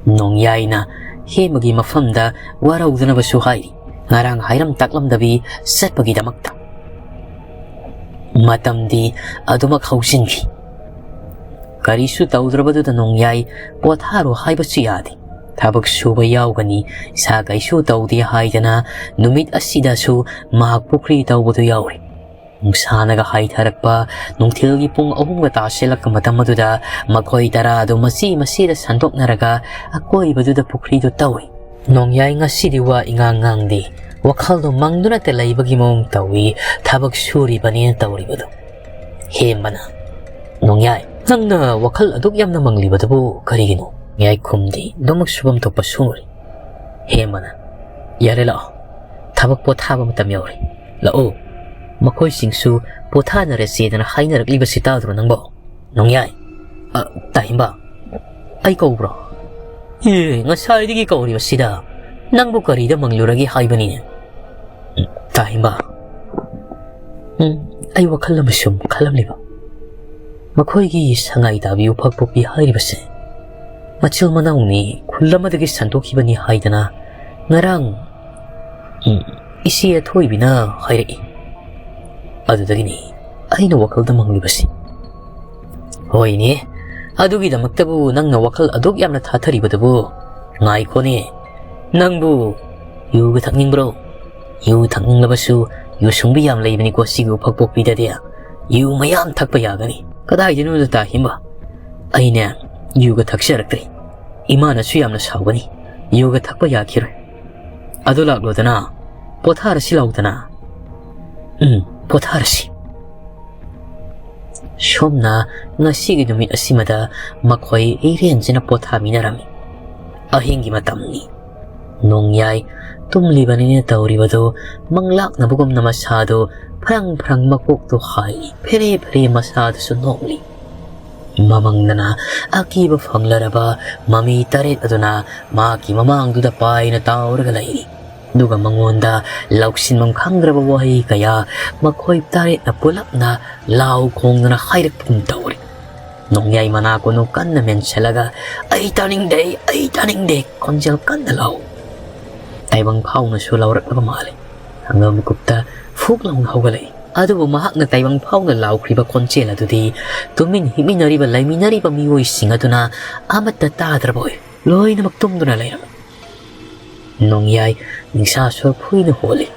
ꯅꯣꯡꯌꯥꯏꯅ ꯍꯦꯃꯒꯤ ꯃꯐꯝꯗ ꯋꯥꯔꯧꯗꯅꯕꯁꯨ ꯍꯥꯏꯔꯤ, ꯉꯔꯥꯡ ꯍꯥꯏꯔꯝ ꯇꯥꯛꯂꯝꯗꯕꯤ ꯆꯠꯄꯒꯤꯗꯃꯛꯇ꯫ ꯃꯇꯝꯗꯤ ꯑꯗꯨꯃꯛ ꯍꯧꯖꯤꯟꯈꯤ꯫ ꯀꯔꯤꯁꯨ ꯇꯧꯗ꯭ꯔꯕꯗꯨꯗ ꯅꯣꯡꯌꯥꯏ ꯄꯣꯊꯥꯔꯣ ꯍꯥꯏꯕꯁꯨ ꯌꯥꯗꯦ꯫ ꯊꯕꯛ ꯁꯨꯕ ꯌꯥꯎꯒꯅꯤ, ꯏꯁꯥ ꯀꯩꯁꯨ ꯇꯧꯗꯦ ꯍꯥꯏꯗꯅ ꯅꯨꯃꯤꯠ ꯑꯁꯤꯗꯁꯨ ꯃꯍꯥꯛ ꯄꯨꯈ꯭ꯔꯤ ꯇꯧꯕꯗꯨ ꯌꯥꯎꯔꯤ꯫ ꯅꯨꯡꯁꯥꯅꯒ ꯍꯥꯏꯊꯔꯛꯄ ꯅꯨꯡꯊꯤꯜꯒꯤ ꯄꯨꯡ ꯑꯍꯨꯝꯒ ꯇꯥꯁꯤꯜꯂꯛꯄ ꯃꯇꯝ ꯑꯗꯨꯗ ꯃꯈꯣꯏ ꯇꯔꯥ ꯑꯗꯨ ꯃꯆꯤ ꯃꯆꯤꯗ ꯁꯟꯗꯣꯛꯅꯔꯒ ꯑꯀꯣꯏꯕꯗꯨꯗ ꯄꯨꯈ꯭ꯔꯤꯗꯨ ꯇꯧꯏ꯫ ꯅꯣꯡꯌꯥꯏ ꯉꯁꯤꯗꯤ ꯋꯥ ꯏꯉꯥꯡ ꯉꯥꯡꯗꯦ꯫ ꯋꯥꯈꯜꯗꯨ ꯃꯪꯗꯨꯅꯇ ꯂꯩꯕꯒꯤ ꯃꯑꯣꯡ ꯇꯧꯏ, ꯊꯕꯛ ꯁꯨꯔꯤꯕꯅꯦꯅ ꯇꯧꯔꯤꯕꯗꯨ꯫ ꯍꯦꯝꯕꯅ, "ꯅꯣꯡꯌꯥꯏ, ꯅꯪꯅ ꯋꯥꯈꯜ ꯑꯗꯨꯛ ꯌꯥꯝꯅ ꯃꯪꯂꯤꯕꯗꯨꯕꯨ ꯀꯔꯤꯒꯤꯅꯣ?" ꯅꯣꯡꯌꯥꯏ ꯈꯨꯝꯗꯦ, ꯑꯗꯨꯃꯛ ꯁꯨꯐꯝ ꯊꯣꯛꯄ ꯁꯨꯔꯤ꯫ ꯍꯦꯝꯕꯅ, "ꯌꯥꯔꯦ, ꯂꯥꯛꯑꯣ, ꯊꯕꯛ ꯄꯣꯊꯥꯕ ꯃꯇꯝ ꯌꯧꯔꯦ꯫ ꯂꯥꯛꯑꯣ, ꯃꯈꯣꯏꯁꯤꯡꯁꯨ ꯄꯣꯊꯥꯅꯔꯁꯦꯗꯅ ꯍꯥꯏꯅꯔꯛꯂꯤꯕꯁꯤ ꯇꯥꯗ꯭ꯔꯣ ꯅꯪꯕꯣ?" ꯅꯣꯡꯌꯥꯏ, "ꯑ, ꯇꯥꯍꯤꯝꯕ, ꯑꯩ ꯀꯧꯕ꯭ꯔꯣ? ꯑꯦ, ꯉꯁꯥꯏꯗꯒꯤ ꯀꯧꯔꯤꯕꯁꯤꯗ ꯅꯪꯕꯨ ꯀꯔꯤꯗ ꯃꯪꯂꯨꯔꯒꯦ ꯍꯥꯏꯕꯅꯤꯅꯦ?" "ꯎꯝ, ꯇꯥꯍꯤꯝꯕ, ꯎꯝ, ꯑꯩ ꯋꯥꯈꯜ ꯑꯃ ꯁꯨꯝ ꯈꯜꯂꯝꯂꯤꯕ꯫ ꯃꯈꯣꯏꯒꯤ ꯁꯉꯥꯏ ꯇꯥꯕꯤ ꯎꯐꯛ ꯄꯣꯛꯄꯤ ꯍꯥꯏꯔꯤꯕꯁꯦ ꯃꯆꯤꯜ ꯃꯅꯥꯎꯅꯤ, ꯈꯨꯜ ꯑꯃꯗꯒꯤ ꯁꯟꯗꯣꯛꯈꯤꯕꯅꯤ ꯍꯥꯏꯗꯅ ꯉꯔꯥꯡ, ꯎꯝ, ꯏꯆꯦ ꯑꯊꯣꯏꯕꯤꯅ ꯍꯥꯏꯔꯛꯏ꯫ ꯑꯗꯨꯗꯒꯤꯅꯤ ꯑꯩꯅ ꯋꯥꯈꯜꯗ ꯃꯪꯂꯤꯕꯁꯤ꯫" "ꯍꯣꯏꯅꯦ, ꯑꯗꯨꯒꯤꯗꯃꯛꯇꯕꯨ ꯅꯪꯅ ꯋꯥꯈꯜ ꯑꯗꯨꯛ ꯌꯥꯝꯅ ꯊꯥꯊꯔꯤꯕꯗꯨꯕꯨ꯫ ꯉꯥꯏꯈꯣꯅꯦ, ꯅꯪꯕꯨ ꯌꯨꯒ ꯊꯛꯅꯤꯡꯕ꯭ꯔꯣ? ꯌꯨ ꯊꯛꯅꯤꯡꯂꯕꯁꯨ ꯌꯨ ꯁꯨꯡꯕꯤ ꯌꯥꯝ ꯂꯩꯕꯅꯤꯀꯣ ꯁꯤꯒꯤ ꯎꯐꯛ ꯄꯣꯛꯄꯤꯗꯗꯤ꯫ ꯌꯨ ꯃꯌꯥꯝ ꯊꯛꯄ ꯌꯥꯒꯅꯤ꯫" "ꯀꯗꯥꯏꯗꯅꯣꯗ ꯇꯥꯍꯤꯝꯕ? ꯑꯩꯅꯦ ꯌꯨꯒ ꯊꯛꯆꯔꯛꯇ꯭ꯔꯤ꯫ ꯏꯃꯥꯅꯁꯨ ꯌꯥꯝꯅ ꯁꯥꯎꯒꯅꯤ꯫ ꯌꯨꯒ ꯊꯛꯄ ꯌꯥꯈꯤꯔꯣꯏ꯫ ꯑꯗꯨ ꯂꯥꯛꯂꯣꯗꯅ, ꯄꯣꯊꯥꯔꯁꯤ ꯂꯥꯎꯗꯅ꯫" "ꯎꯝ, ꯄꯣꯊꯥꯔꯁꯤ꯫" ꯁꯣꯝꯅ ꯉꯁꯤꯒꯤ ꯅꯨꯃꯤꯠ ꯑꯁꯤꯃꯗ ꯃꯈꯣꯏ ꯏꯔꯦꯟꯖꯅ ꯄꯣꯊꯥꯃꯤꯟꯅꯔꯝꯃꯤ꯫ ꯑꯍꯤꯡꯒꯤ ꯃꯇꯝꯅꯤ꯫ ꯅꯣꯡꯌꯥꯏ ꯇꯨꯝꯂꯤꯕꯅꯤꯅ ꯇꯧꯔꯤꯕꯗꯨ ꯃꯪꯂꯥꯛꯅꯕꯒꯨꯝꯅ ꯃꯁꯥꯗꯨ ꯐ꯭ꯔꯪ ꯐ꯭ꯔꯪ ꯃꯀꯣꯛꯇꯨ ꯍꯥꯏꯔꯤ, ꯐꯦꯔꯦ ꯐꯦꯔꯦ ꯃꯁꯥꯗꯨꯁꯨ ꯅꯣꯛꯂꯤ꯫ ꯃꯃꯪꯗꯅ ꯑꯀꯤꯕ ꯐꯪꯂꯔꯕ ꯃꯃꯤ ꯇꯔꯦꯠ ꯑꯗꯨꯅ ꯃꯍꯥꯛꯀꯤ ꯃꯃꯥꯡꯗꯨꯗ ꯄꯥꯏꯅ ꯇꯥꯎꯔꯒ ꯂꯩꯔꯤ꯫ ꯑꯗꯨꯒ ꯃꯉꯣꯟꯗ ꯂꯧꯁꯤꯟꯐꯝ ꯈꯪꯗ꯭ꯔꯕ ꯋꯥꯍꯩ ꯀꯌꯥ ꯃꯈꯣꯏ ꯇꯔꯦꯠꯅ ꯄꯨꯂꯞꯅ ꯂꯥꯎ ꯈꯣꯡꯗꯅ ꯍꯥꯏꯔꯛꯄꯒꯨꯝ ꯇꯧꯔꯤ꯫ ꯅꯣꯡꯌꯥꯏ ꯃꯅꯥ ꯀꯣꯅꯨ ꯀꯟꯅ ꯃꯦꯟꯁꯤꯜꯂꯒ, "ꯑꯩ ꯇꯥꯅꯤꯡꯗꯦ, ꯑꯩ ꯇꯥꯅꯤꯡꯗꯦ" ꯈꯣꯟꯖꯦꯜ ꯀꯟꯅ ꯂꯥꯎ꯫ ꯇꯥꯏꯕꯪ ꯐꯥꯎꯅꯁꯨ ꯂꯥꯎꯔꯛꯂꯕ ꯃꯥꯜꯂꯦ꯫ ꯍꯪꯒꯥꯝ ꯃꯤꯀꯨꯞꯇ ꯐꯨꯛ ꯂꯥꯎꯅ ꯍꯧꯒꯠꯂꯛꯏ꯫ ꯑꯗꯨꯕꯨ ꯃꯍꯥꯛꯅ ꯇꯥꯏꯕꯪ ꯐꯥꯎꯅ ꯂꯥꯎꯈ꯭ꯔꯤꯕ ꯈꯣꯟꯖꯦꯜ ꯑꯗꯨꯗꯤ ꯇꯨꯃꯤꯟ ꯍꯤꯞꯃꯤꯟꯅꯔꯤꯕ, ꯂꯩꯃꯤꯟꯅꯔꯤꯕ ꯃꯤꯑꯣꯏꯁꯤꯡ ꯑꯗꯨꯅ ꯑꯃꯠꯇ ꯇꯥꯗ꯭ꯔꯕ ꯑꯣꯏ꯫ ꯂꯣꯏꯅꯃꯛ ꯇꯨꯝꯗꯨꯅ ꯂꯩꯔꯝꯃꯤ꯫ ꯅꯣꯡꯌꯥꯏ ꯅꯤꯡꯁꯥ ꯁꯣꯔ ꯐꯨꯏꯅ ꯍꯣꯜꯂꯤ꯫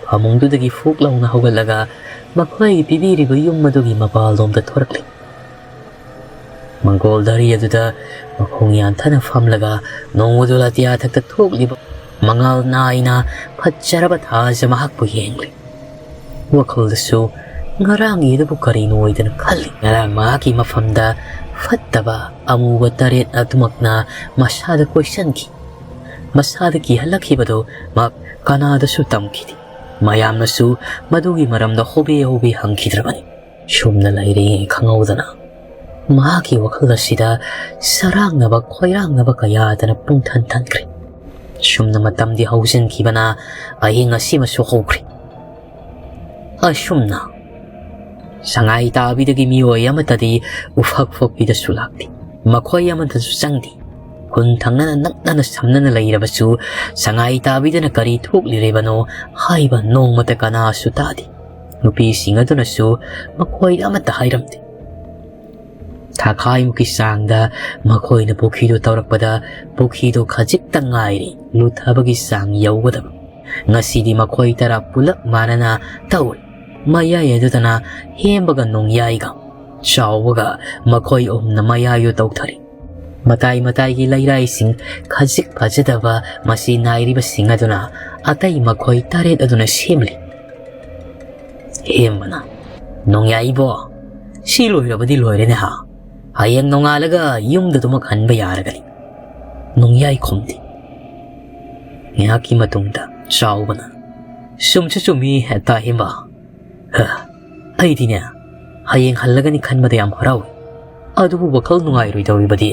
ꯐꯃꯨꯡꯗꯨꯗꯒꯤ ꯐꯨꯛ ꯂꯥꯎꯅ ꯍꯧꯒꯠꯂꯒ ꯃꯈꯣꯏꯒꯤ ꯄꯤꯕꯤꯔꯤꯕ ꯌꯨꯝ ꯑꯗꯨꯒꯤ ꯃꯄꯥꯜꯂꯣꯝꯗ ꯊꯣꯔꯛꯂꯤ꯫ ꯃꯪꯒꯣꯜ ꯙꯔꯤ ꯑꯗꯨꯗ ꯃꯈꯣꯡ ꯌꯥꯟꯊꯅ ꯐꯝꯂꯒ ꯅꯣꯡꯃꯗꯣꯜ ꯑꯇꯤꯌꯥ ꯊꯛꯇ ꯊꯣꯛꯂꯤꯕ ꯃꯉꯥꯜ ꯅꯥꯏꯅ ꯐꯖꯔꯕ ꯊꯥꯁꯦ ꯃꯍꯥꯛꯄꯨ ꯌꯦꯡꯂꯤ꯫ ꯋꯥꯈꯜꯗꯁꯨ ꯉꯔꯥꯡꯒꯤ ꯑꯗꯨꯕꯨ ꯀꯔꯤꯅꯣ ꯑꯣꯏꯗꯅ ꯈꯜꯂꯤ꯫ ꯉꯔꯥꯡ ꯃꯍꯥꯛꯀꯤ ꯃꯐꯝꯗ ꯐꯠꯇꯕ ꯑꯃꯨꯕ ꯇꯔꯦꯠ ꯑꯗꯨꯃꯛꯅ ꯃꯁꯥꯗ ꯀꯣꯏꯁꯟꯈꯤ꯫ ꯃꯁꯥꯗ ꯀꯤꯍꯜꯂꯛꯈꯤꯕꯗꯨ ꯃꯍꯥꯛ ꯀꯅꯥꯗꯁꯨ ꯇꯝꯈꯤꯗꯦ꯫ ꯃꯌꯥꯝꯅꯁꯨ ꯃꯗꯨꯒꯤ ꯃꯔꯝꯗ ꯍꯣꯕꯦ ꯍꯣꯕꯦ ꯍꯪꯈꯤꯗ꯭ꯔꯕꯅꯤ꯫ ꯁꯨꯝꯅ ꯂꯩꯔꯤꯉꯩ ꯈꯪꯍꯧꯗꯅ ꯃꯍꯥꯛꯀꯤ ꯋꯥꯈꯜ ꯑꯁꯤꯗ ꯁꯔꯥꯡꯅꯕ ꯈꯣꯏꯔꯥꯡꯅꯕ ꯀꯌꯥꯗꯅ ꯄꯨꯡꯊꯟ ꯊꯟꯈ꯭ꯔꯦ꯫ ꯁꯨꯝꯅ ꯃꯇꯝꯗꯤ ꯍꯧꯖꯤꯟꯈꯤꯕꯅ ꯑꯍꯤꯡ ꯑꯁꯤꯃꯁꯨ ꯍꯧꯈ꯭ꯔꯦ꯫ ꯑꯁꯨꯝꯅ ꯁꯉꯥꯏ ꯇꯥꯕꯤꯗꯒꯤ ꯃꯤꯑꯣꯏ ꯑꯃꯠꯇꯗꯤ ꯎꯐꯛ ꯐꯣꯛꯄꯤꯗꯁꯨ ꯂꯥꯛꯇꯦ꯫ ꯃꯈꯣꯏ ꯑꯃꯠꯇꯁꯨ ꯆꯪꯗꯦ꯫ ꯈꯨꯟ ꯊꯪꯅꯅ ꯅꯛꯅꯅ ꯁꯝꯅꯅ ꯂꯩꯔꯕꯁꯨ ꯁꯉꯥꯏ ꯇꯥꯕꯤꯗꯅ ꯀꯔꯤ ꯊꯣꯛꯂꯤꯔꯤꯕꯅꯣ ꯍꯥꯏꯕ ꯅꯣꯡꯃꯇ ꯀꯅꯥꯁꯨ ꯇꯥꯗꯦ꯫ ꯅꯨꯄꯤꯁꯤꯡ ꯑꯗꯨꯅꯁꯨ ꯃꯈꯣꯏ ꯑꯃꯠꯇ ꯍꯥꯏꯔꯝꯗꯦ꯫ ꯊꯥꯈꯥꯏꯃꯨꯛꯀꯤ ꯆꯥꯡꯗ ꯃꯈꯣꯏꯅ ꯄꯨꯈ꯭ꯔꯤꯗꯨ ꯇꯧꯔꯛꯄꯗ ꯄꯨꯈ꯭ꯔꯤꯗꯨ ꯈꯖꯤꯛꯇ ꯉꯥꯏꯔꯦ ꯂꯨꯊꯕꯒꯤ ꯆꯥꯡ ꯌꯧꯒꯗꯕ꯫ ꯉꯁꯤꯗꯤ ꯃꯈꯣꯏ ꯇꯔꯥ ꯄꯨꯂꯞ ꯃꯥꯟꯅꯅ ꯇꯧꯔꯤ꯫ ꯃꯌꯥꯏ ꯑꯗꯨꯗꯅ ꯍꯦꯝꯕꯒ ꯅꯣꯡꯌꯥꯏꯒ ꯆꯥꯎꯕꯒ ꯃꯈꯣꯏ ꯑꯍꯨꯝꯅ ꯃꯌꯥꯏꯗꯨ ꯇꯧꯊꯔꯤ꯫ ꯃꯇꯥꯏ ꯃꯇꯥꯏꯒꯤ ꯂꯩꯔꯥꯏꯁꯤꯡ ꯈꯖꯤꯛ ꯐꯖꯗꯕ ꯃꯁꯤ ꯅꯥꯏꯔꯤꯕꯁꯤꯡ ꯑꯗꯨꯅ ꯑꯇꯩ ꯃꯈꯣꯏ ꯇꯔꯦꯠ ꯑꯗꯨꯅ ꯁꯦꯝꯂꯤ꯫ ꯍꯦꯝꯕꯅ, "ꯅꯣꯡꯌꯥꯏꯕꯣ, ꯁꯤ ꯂꯣꯏꯔꯕꯗꯤ ꯂꯣꯏꯔꯦꯅꯦ ꯍꯥ? ꯍꯌꯦꯡ ꯅꯣꯡꯉꯥꯜꯂꯒ ꯌꯨꯝꯗ ꯑꯗꯨꯃꯛ ꯍꯟꯕ ꯌꯥꯔꯒꯅꯤ"꯫ ꯅꯣꯡꯌꯥꯏ ꯈꯨꯝꯗꯦ꯫ ꯉꯥꯏꯍꯥꯛꯀꯤ ꯃꯇꯨꯡꯗ ꯆꯥꯎꯕꯅ, "ꯆꯨꯝꯁꯨ ꯆꯨꯝꯃꯤ, ꯇꯥ ꯍꯦꯝꯕ꯫ ꯍ, ꯑꯩꯗꯤꯅꯦ, ꯍꯌꯦꯡ ꯍꯜꯂꯒꯅꯤ ꯈꯟꯕꯗ ꯌꯥꯝ ꯍꯔꯥꯎꯏ꯫ ꯑꯗꯨꯕꯨ ꯋꯥꯈꯜ ꯅꯨꯡꯉꯥꯏꯔꯣꯏꯗꯧꯔꯤꯕꯗꯤ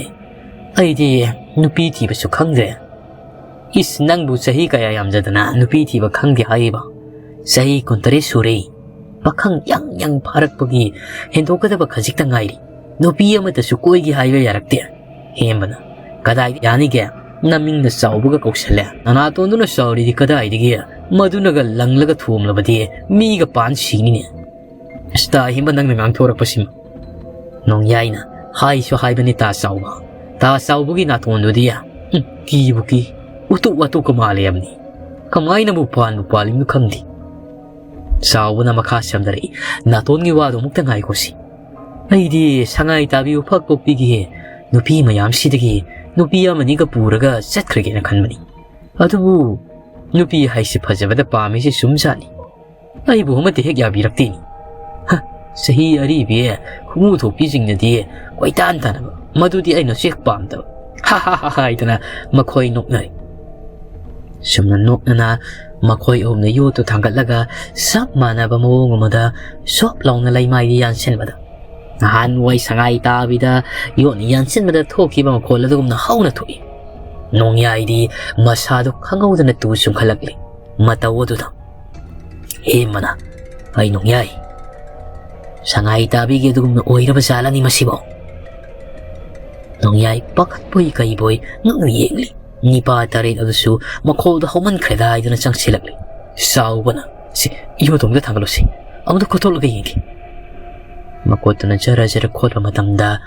ꯑꯩꯗꯤ ꯅꯨꯄꯤ ꯊꯤꯕꯁꯨ ꯈꯪꯗ꯭ꯔꯦ"꯫ "ꯏꯁ, ꯅꯪꯕꯨ ꯆꯍꯤ ꯀꯌꯥ ꯌꯥꯝꯖꯗꯅ ꯅꯨꯄꯤ ꯊꯤꯕ ꯈꯪꯗꯦ ꯍꯥꯏꯔꯤꯕ? ꯆꯍꯤ ꯀꯨꯟꯇꯔꯦꯠ ꯁꯨꯔꯦ꯫ ꯄꯥꯈꯪ ꯌꯥꯡ ꯌꯥꯡ ꯐꯥꯔꯛꯄꯒꯤ ꯍꯦꯟꯗꯣꯛꯀꯗꯕ ꯈꯖꯤꯛꯇ ꯉꯥꯏꯔꯤ꯫ ꯅꯨꯄꯤ ꯑꯃꯠꯇꯁꯨ ꯀꯣꯏꯒꯦ ꯍꯥꯏꯕ ꯌꯥꯔꯛꯇꯦ"꯫ ꯍꯦꯝꯕꯅ, "ꯀꯗꯥꯏꯗ ꯌꯥꯅꯤꯒꯦ? ꯅꯃꯤꯡꯅ ꯆꯥꯎꯕꯒ ꯀꯧꯁꯜꯂꯦ, ꯅꯅꯥꯇꯣꯟꯗꯨꯅ ꯆꯥꯎꯔꯤꯗꯤ ꯀꯗꯥꯏꯗꯒꯤ? ꯃꯗꯨꯅꯒ ꯂꯪꯂꯒ ꯊꯣꯝꯂꯕꯗꯤ ꯃꯤꯒ ꯄꯥꯟ ꯁꯤꯅꯤꯅꯦ"꯫ "ꯑꯁ, ꯇꯥ ꯍꯦꯝꯕ, ꯅꯪꯅ ꯉꯥꯡꯊꯣꯔꯛꯄꯁꯤꯃ"꯫ ꯅꯣꯡꯌꯥꯏꯅ, "ꯍꯥꯏꯁꯨ ꯍꯥꯏꯕꯅꯤ ꯇꯥ ꯆꯥꯎꯕ꯫ ꯇꯥ ꯆꯥꯎꯕꯒꯤ ꯅꯥꯇꯣꯟꯗꯨꯗꯤ ꯎꯝ, ꯀꯤꯕꯨ ꯀꯤ꯫ ꯎꯇꯨꯞ ꯋꯥꯇꯨꯞꯀ ꯃꯥꯜꯂꯦ ꯍꯥꯏꯕꯅꯤ꯫ ꯀꯃꯥꯏꯅꯕꯨ ꯄꯥꯟꯕꯨ ꯄꯥꯜꯂꯤꯕꯅꯣ ꯈꯪꯗꯦ꯫ ꯆꯥꯎꯕꯅ ꯃꯈꯥ ꯁꯝꯗꯔꯛꯏ, "ꯅꯥꯇꯣꯟꯒꯤ ꯋꯥꯗꯣ ꯑꯃꯨꯛꯇ ꯉꯥꯏꯈꯣꯁꯤ꯫ ꯑꯩꯗꯤ ꯁꯉꯥꯏ ꯇꯥꯕꯤ ꯎꯐꯛ ꯄꯣꯛꯄꯤꯒꯤ ꯅꯨꯄꯤ ꯃꯌꯥꯝꯁꯤꯗꯒꯤ ꯅꯨꯄꯤ ꯑꯃꯅꯤꯒ ꯄꯨꯔꯒ ꯆꯠꯈ꯭ꯔꯒꯦꯅ ꯈꯟꯕꯅꯤ꯫ ꯑꯗꯨꯕꯨ ꯅꯨꯄꯤ ꯍꯥꯏꯁꯤ ꯐꯖꯕꯗ ꯄꯥꯝꯃꯤꯁꯤ ꯆꯨꯝꯖꯥꯠꯅꯤ꯫ ꯑꯩꯕꯨ ꯑꯃꯠꯇ ꯍꯦꯛ ꯌꯥꯕꯤꯔꯛꯇꯦꯅꯤ꯫ ꯍ, ꯆꯍꯤ ꯑꯔꯤꯕꯤ ꯈꯣꯡꯎ ꯊꯣꯛꯄꯤꯁꯤꯡꯅꯗꯤ ꯀꯣꯏꯇꯥꯟ ꯇꯥꯟꯅꯕ, ꯃꯗꯨꯗꯤ ꯑꯩꯅꯁꯨ ꯍꯦꯛ ꯄꯥꯝꯗꯕ"꯫ "ꯍꯥ ꯍꯥ ꯍꯥ" ꯍꯥꯏꯗꯅ ꯃꯈꯣꯏ ꯅꯣꯛꯅꯔꯤ꯫ ꯁꯨꯝꯅ ꯅꯣꯛꯅꯅ ꯃꯈꯣꯏ ꯑꯍꯨꯝꯅ ꯌꯣꯠꯇꯨ ꯊꯥꯡꯒꯠꯂꯒ ꯆꯞ ꯃꯥꯟꯅꯕ ꯃꯑꯣꯡ ꯑꯃꯗ ꯁꯣꯞ ꯂꯥꯎꯅ ꯂꯩꯃꯥꯏꯗ ꯌꯥꯟꯁꯤꯟꯕꯗ, ꯅꯍꯥꯟꯋꯥꯏ ꯁꯉꯥꯏ ꯇꯥꯕꯤꯗ ꯌꯣꯠꯅ ꯌꯥꯟꯁꯤꯟꯕꯗ ꯊꯣꯛꯈꯤꯕ ꯃꯈꯣꯜ ꯑꯗꯨꯒꯨꯝꯅ ꯍꯧꯅ ꯊꯣꯛꯏ꯫ ꯅꯣꯡꯌꯥꯏꯗꯤ ꯃꯁꯥꯗꯨ ꯈꯪꯍꯧꯗꯅ ꯇꯨ ꯆꯨꯡꯈꯠꯂꯛꯂꯤ꯫ ꯃꯇꯧ ꯑꯗꯨꯗ ꯍꯦꯟꯕꯅ, "ꯑꯩ ꯅꯣꯡꯌꯥꯏ, ꯁꯉꯥꯏ ꯇꯥꯕꯤꯒꯤ ꯑꯗꯨꯒꯨꯝꯅ ꯑꯣꯏꯔꯕ ꯖꯥꯠꯂꯅꯤ ꯃꯁꯤꯕꯣ?" ꯅꯣꯡꯌꯥꯏ ꯄꯥꯈꯠꯄꯣꯏ ꯀꯩꯕꯣꯏ ꯉꯛꯅ ꯌꯦꯡꯂꯤ꯫ ꯅꯤꯄꯥ ꯇꯔꯦꯠ ꯑꯗꯨꯁꯨ ꯃꯈꯣꯜꯗ ꯍꯧꯃꯟꯈ꯭ꯔꯦꯗ ꯍꯥꯏꯗꯨꯅ ꯆꯪꯁꯤꯜꯂꯛꯂꯤ꯫ ꯆꯥꯎꯕꯅ, "ꯁꯤ ꯌꯣꯠꯇꯣꯝꯗ ꯊꯥꯡꯒꯠꯂꯨꯁꯤ, ꯑꯃꯨꯛꯇ ꯈꯣꯠꯇꯣꯛꯂꯒ ꯌꯦꯡꯒꯦ"꯫ ꯃꯈꯣꯠꯇꯨꯅ ꯖꯔ ꯖꯔ ꯈꯣꯠꯄ ꯃꯇꯝꯗ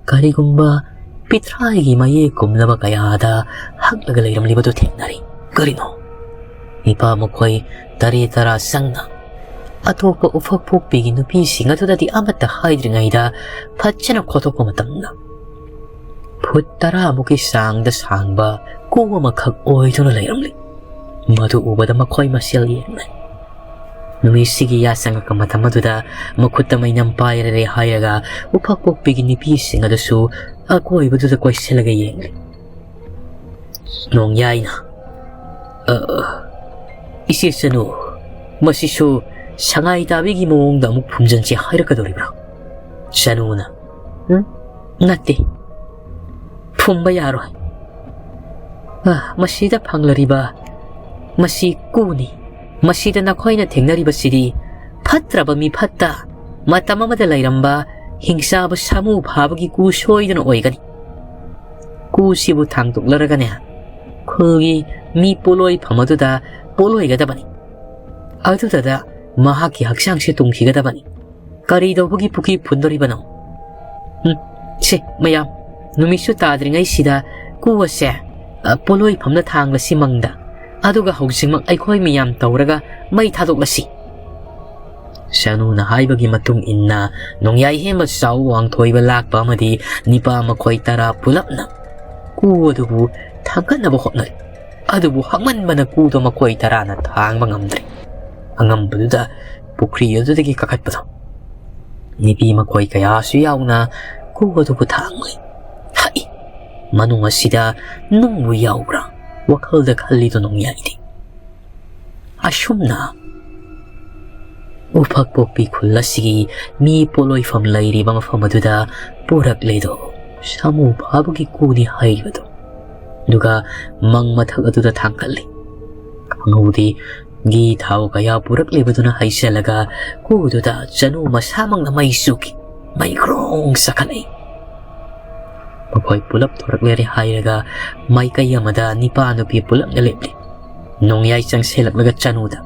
ꯀꯔꯤꯒꯨꯝꯕ ꯄꯤꯊ꯭ꯔꯥꯏꯒꯤ ꯃꯌꯦꯛ ꯀꯨꯝꯂꯕ ꯀꯌꯥꯗ ꯍꯛꯂꯒ ꯂꯩꯔꯝꯂꯤꯕꯗꯨ ꯊꯦꯡꯅꯔꯤ꯫ ꯀꯔꯤꯅꯣ? ꯅꯤꯄꯥ ꯃꯈꯣꯏ ꯇꯔꯦꯠ ꯇꯔꯥ ꯆꯪꯅ ꯑꯇꯣꯞꯄ ꯎꯐꯛ ꯄꯣꯛꯄꯤꯒꯤ ꯅꯨꯄꯤꯁꯤꯡ ꯑꯗꯨꯗꯗꯤ ꯑꯃꯠꯇ ꯍꯥꯏꯗ꯭ꯔꯤꯉꯩꯗ ꯐꯖꯅ ꯈꯣꯠꯇꯣꯛꯄ ꯃꯇꯝꯗ, ꯐꯨꯠ ꯇꯔꯥꯃꯨꯛꯀꯤ ꯆꯥꯡꯗ ꯁꯥꯡꯕ ꯀꯨ ꯑꯃꯈꯛ ꯑꯣꯏꯗꯨꯅ ꯂꯩꯔꯝꯂꯤ꯫ ꯃꯗꯨ ꯎꯕꯗ ꯃꯈꯣꯏ ꯃꯁꯦꯜ ꯌꯦꯡꯅꯩ꯫ ꯅꯨꯃꯤꯠꯁꯤꯒꯤ ꯌꯥ ꯆꯪꯉꯛꯄ ꯃꯇꯝ ꯑꯗꯨꯗ ꯃꯈꯨꯠꯇ ꯃꯩꯅꯝ ꯄꯥꯏꯔꯔꯦ ꯍꯥꯏꯔꯒ ꯎꯐꯛ ꯄꯣꯛꯄꯤꯒꯤ ꯅꯨꯄꯤꯁꯤꯡ ꯑꯗꯨꯁꯨ ꯑꯀꯣꯏꯕꯗꯨꯗ ꯀꯣꯏꯁꯤꯜꯂꯒ ꯌꯦꯡꯂꯤ꯫ ꯅꯣꯡꯌꯥꯏꯅ, "ꯑ, ꯏꯆꯦ ꯆꯅꯨ, ꯃꯁꯤꯁꯨ ꯁꯉꯥꯏ ꯇꯥꯕꯤꯒꯤ ꯃꯑꯣꯡꯗ ꯑꯃꯨꯛ ꯐꯨꯝꯖꯤꯟꯁꯤ ꯍꯥꯏꯔꯛꯀꯗꯧꯔꯤꯕ꯭ꯔꯥ?" ꯆꯅꯨꯅ, "ꯎꯝ, ꯅꯠꯇꯦ, ꯐꯨꯝꯕ ꯌꯥꯔꯣꯏ꯫ ꯑ, ꯃꯁꯤꯗ ꯐꯪꯂꯔꯤꯕ ꯃꯁꯤ ꯀꯨꯅꯤ꯫ ꯃꯁꯤꯗ ꯅꯈꯣꯏꯅ ꯊꯦꯡꯅꯔꯤꯕꯁꯤꯗꯤ ꯐꯠꯇ꯭ꯔꯕ ꯃꯤꯐꯠꯇ ꯃꯇꯝ ꯑꯃꯗ ꯂꯩꯔꯝꯕ ꯍꯤꯡꯆꯥꯕ ꯁꯥꯃꯨ ꯐꯥꯕꯒꯤ ꯀꯨ ꯁꯣꯏꯗꯅ ꯑꯣꯏꯒꯅꯤ꯫ ꯀꯨꯁꯤꯕꯨ ꯊꯥꯡꯗꯣꯛꯂꯔꯒꯅꯦ, ꯈꯨꯜꯒꯤ ꯃꯤ ꯄꯣꯠꯂꯣꯏꯐꯝ ꯑꯗꯨꯗ ꯄꯣꯠꯂꯣꯏꯒꯗꯕꯅꯤ꯫ ꯑꯗꯨꯗꯗ ꯃꯍꯥꯛꯀꯤ ꯍꯛꯆꯥꯡꯁꯦ ꯇꯨꯝꯈꯤꯒꯗꯕꯅꯤ꯫ ꯀꯔꯤ ꯇꯧꯕꯒꯤ ꯄꯨꯈ꯭ꯔꯤ ꯐꯨꯟꯗꯣꯔꯤꯕꯅꯣ? ꯎꯝ, ꯁꯦ, ꯃꯌꯥꯝ, ꯅꯨꯃꯤꯠꯁꯨ ꯇꯥꯗ꯭ꯔꯤꯉꯩꯁꯤꯗ ꯀꯨ ꯑꯁꯦ "ꯑ, ꯄꯣꯠꯂꯣꯏꯐꯝꯗ ꯊꯥꯡꯂꯁꯤ ꯃꯪꯗ, ꯑꯗꯨꯒ ꯍꯧꯖꯤꯛꯃꯛ ꯑꯩꯈꯣꯏ ꯃꯤꯌꯥꯝ ꯇꯧꯔꯒ ꯃꯩ ꯊꯥꯗꯣꯛꯂꯁꯤ"꯫ ꯁꯅꯨꯅ ꯍꯥꯏꯕꯒꯤ ꯃꯇꯨꯡ ꯏꯟꯅ ꯅꯣꯡꯌꯥꯏ ꯍꯦꯟꯕ ꯆꯥꯎ ꯋꯥꯡꯊꯣꯏꯕ ꯂꯥꯛꯄ ꯑꯃꯗꯤ ꯅꯤꯄꯥ ꯃꯈꯣꯏ ꯇꯔꯥ ꯄꯨꯂꯞꯅ ꯀꯨ ꯑꯗꯨꯕꯨ ꯊꯥꯡꯒꯠꯅꯕ ꯍꯣꯠꯅꯔꯤ꯫ ꯑꯗꯨꯕꯨ ꯍꯛꯃꯟꯕꯅ ꯀꯨꯗꯣ ꯃꯈꯣꯏ ꯇꯔꯥꯅ ꯊꯥꯡꯕ ꯉꯝꯗ꯭ꯔꯦ꯫ ꯑꯉꯝꯕꯗꯨꯗ ꯄꯨꯈ꯭ꯔꯤ ꯑꯗꯨꯗꯒꯤ ꯀꯥꯈꯠꯄꯗꯣ ꯅꯨꯄꯤ ꯃꯈꯣꯏ ꯀꯌꯥꯁꯨ ꯌꯥꯎꯅ ꯀꯨ ꯑꯗꯨꯕꯨ ꯊꯥꯡꯂꯤ꯫ ꯍꯛꯏ, ꯃꯅꯨꯡ ꯑꯁꯤꯗ ꯅꯨꯡꯕꯨ ꯌꯥꯎꯕ꯭ꯔꯥ ꯋꯥꯈꯜꯗ ꯈꯜꯂꯤꯗꯣ ꯅꯣꯡꯌꯥꯏꯗꯤ꯫ ꯑꯁꯨꯝꯅ ꯎꯐꯛ ꯄꯣꯛꯄꯤ ꯈꯨꯜ ꯑꯁꯤꯒꯤ ꯃꯤ ꯄꯣꯠꯂꯣꯏꯐꯝ ꯂꯩꯔꯤꯕ ꯃꯐꯝ ꯑꯗꯨꯗ ꯄꯨꯔꯛꯂꯦꯗꯣ ꯁꯥꯃꯨ ꯐꯥꯕꯒꯤ ꯀꯨꯅꯤ ꯍꯥꯏꯔꯤꯕꯗꯣ꯫ ꯑꯗꯨꯒ ꯃꯪ ꯃꯊꯛ ꯑꯗꯨꯗ ꯊꯥꯡꯀꯠꯂꯤ꯫ ꯈꯪꯍꯧꯗꯦ, ꯘꯤ ꯊꯥꯎ ꯀꯌꯥ ꯄꯨꯔꯛꯂꯤꯕꯗꯨꯅ ꯍꯩꯁꯜꯂꯒ ꯀꯨꯗꯨꯗ ꯆꯅꯨ ꯃꯁꯥꯃꯛꯅ ꯃꯩ ꯆꯨꯈꯤ꯫ ꯃꯩ ꯒ꯭ꯔꯣꯡ ꯆꯥꯈꯠꯂꯛꯏ꯫ ꯃꯈꯣꯏ ꯄꯨꯂꯞ ꯊꯣꯔꯛꯂꯦ ꯍꯥꯏꯔꯒ ꯃꯥꯏꯀꯩ ꯑꯃꯗ ꯅꯤꯄꯥ ꯅꯨꯄꯤ ꯄꯨꯂꯞꯅ ꯂꯦꯞꯂꯤ꯫ ꯅꯣꯡꯌꯥꯏ ꯆꯪꯁꯤꯜꯂꯛꯂꯒ ꯆꯅꯨꯗ,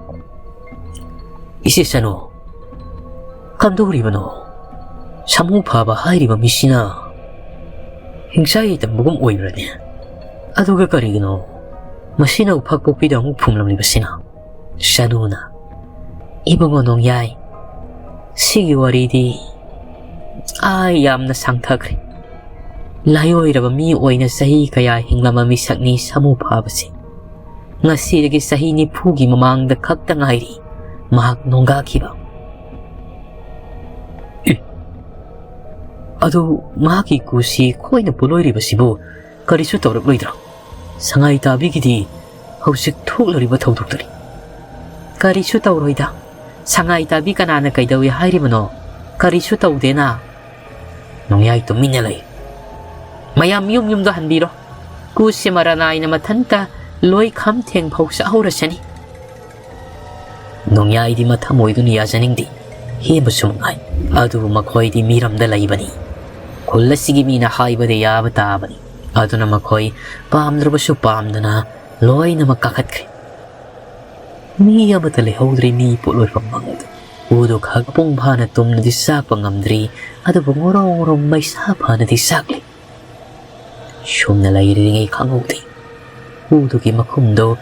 "ꯏꯆꯦ ꯆꯅꯨ, ꯀꯝꯗꯧꯔꯤꯕꯅꯣ? ꯁꯥꯃꯨ ꯐꯥꯕ ꯍꯥꯏꯔꯤꯕ ꯃꯤꯁꯤꯅ ꯍꯤꯡꯆꯥꯏ ꯇꯝꯕꯒꯨꯝ ꯑꯣꯏꯕ꯭ꯔꯅꯦ? ꯑꯗꯨꯒ ꯀꯔꯤꯒꯤꯅꯣ ꯃꯁꯤꯅ ꯎꯐꯛ ꯄꯣꯛꯄꯤꯗ ꯑꯃꯨꯛ ꯐꯨꯝꯂꯝꯂꯤꯕꯁꯤꯅ?" ꯆꯅꯨꯅ, "ꯏꯕꯨꯡꯉꯣ ꯅꯣꯡꯌꯥꯏ, ꯁꯤꯒꯤ ꯋꯥꯔꯤꯗꯤ ꯑꯥ ꯌꯥꯝꯅ ꯁꯥꯡꯊꯈ꯭ꯔꯦ꯫ ꯂꯥꯏꯑꯣꯏꯔꯕ ꯃꯤ ꯑꯣꯏꯅ ꯆꯍꯤ ꯀꯌꯥ ꯍꯤꯡꯂꯝꯕ ꯃꯤꯁꯛꯅꯤ ꯁꯥꯃꯨ ꯐꯥꯕꯁꯦ꯫ ꯉꯁꯤꯗꯒꯤ ꯆꯍꯤ ꯅꯤꯐꯨꯒꯤ ꯃꯃꯥꯡꯗ ꯈꯛꯇ ꯉꯥꯏꯔꯤ ꯃꯍꯥꯛ ꯅꯣꯡꯒꯥꯈꯤꯕ꯫" "ꯑꯦ, ꯑꯗꯨ ꯃꯍꯥꯛꯀꯤ ꯀꯨꯁꯤ ꯑꯩꯈꯣꯏꯅ ꯄꯣꯠꯂꯣꯏꯔꯤꯕꯁꯤꯕꯨ ꯀꯔꯤꯁꯨ ꯇꯧꯔꯛꯂꯣꯏꯗ꯭ꯔꯣ? ꯁꯉꯥꯏ ꯇꯥꯕꯤꯒꯤꯗꯤ ꯍꯧꯖꯤꯛ ꯊꯣꯛꯂꯤꯕ ꯊꯧꯗꯣꯛꯇꯨꯅꯤ꯫" "ꯀꯔꯤꯁꯨ ꯇꯧꯔꯣꯏꯗ꯫ ꯁꯉꯥꯏ ꯇꯥꯕꯤ ꯀꯅꯥꯅ ꯀꯩꯗꯧꯏ ꯍꯥꯏꯔꯤꯕꯅꯣ? ꯀꯔꯤꯁꯨ ꯇꯧꯗꯦꯅ꯫" ꯅꯣꯡꯌꯥꯏ ꯇꯨꯃꯤꯟꯅ ꯂꯩ꯫ "ꯃꯌꯥꯝ ꯌꯨꯝ ꯌꯨꯝꯗ ꯍꯟꯕꯤꯔꯣ꯫ ꯀꯨꯁꯤ ꯃꯔꯅꯥꯏꯅ ꯃꯊꯟꯇ ꯂꯣꯏ ꯈꯝ ꯊꯦꯡ ꯐꯥꯎ ꯆꯥꯍꯧꯔꯁꯅꯤ꯫" ꯅꯣꯡꯌꯥꯏꯗꯤ ꯃꯊꯃꯣꯏꯗꯨꯅ ꯌꯥꯖꯅꯤꯡꯗꯦ꯫ ꯍꯦꯟꯕꯁꯨ ꯃꯉꯥꯏ꯫ ꯑꯗꯨꯕꯨ ꯃꯈꯣꯏꯗꯤ ꯃꯤꯔꯝꯗ ꯂꯩꯕꯅꯤ꯫ ꯈꯨꯜ ꯑꯁꯤꯒꯤ ꯃꯤꯅ ꯍꯥꯏꯕꯗ ꯌꯥꯕ ꯇꯥꯕꯅꯤ꯫ ꯑꯗꯨꯅ ꯃꯈꯣꯏ ꯄꯥꯝꯗ꯭ꯔꯕꯁꯨ ꯄꯥꯝꯗꯅ ꯂꯣꯏꯅꯃꯛ ꯀꯥꯈꯠꯈ꯭ꯔꯦ꯫ ꯃꯤ ꯑꯃꯠꯇ ꯂꯩꯍꯧꯗ꯭ꯔꯦ ꯃꯤ ꯄꯣꯠꯂꯣꯏꯐꯝ ꯃꯥꯡꯗ꯫ ꯎꯗꯨ ꯈꯛ ꯃꯄꯨꯡ ꯐꯥꯅ ꯇꯨꯝꯅꯗꯤ ꯆꯥꯛꯄ ꯉꯝꯗ꯭ꯔꯤ, ꯑꯗꯨꯕꯨ ꯉꯣꯔꯣꯡ ꯉꯣꯔꯣꯡ ꯃꯩꯁꯥ ꯐꯅꯗꯤ ꯆꯥꯛꯂꯤ꯫ ꯁꯨꯝꯅ ꯂꯩꯔꯤꯉꯩ ꯈꯪꯍꯧꯗꯦ꯫ ꯀꯨꯗꯨꯒꯤ ꯃꯈꯨꯝꯗꯨ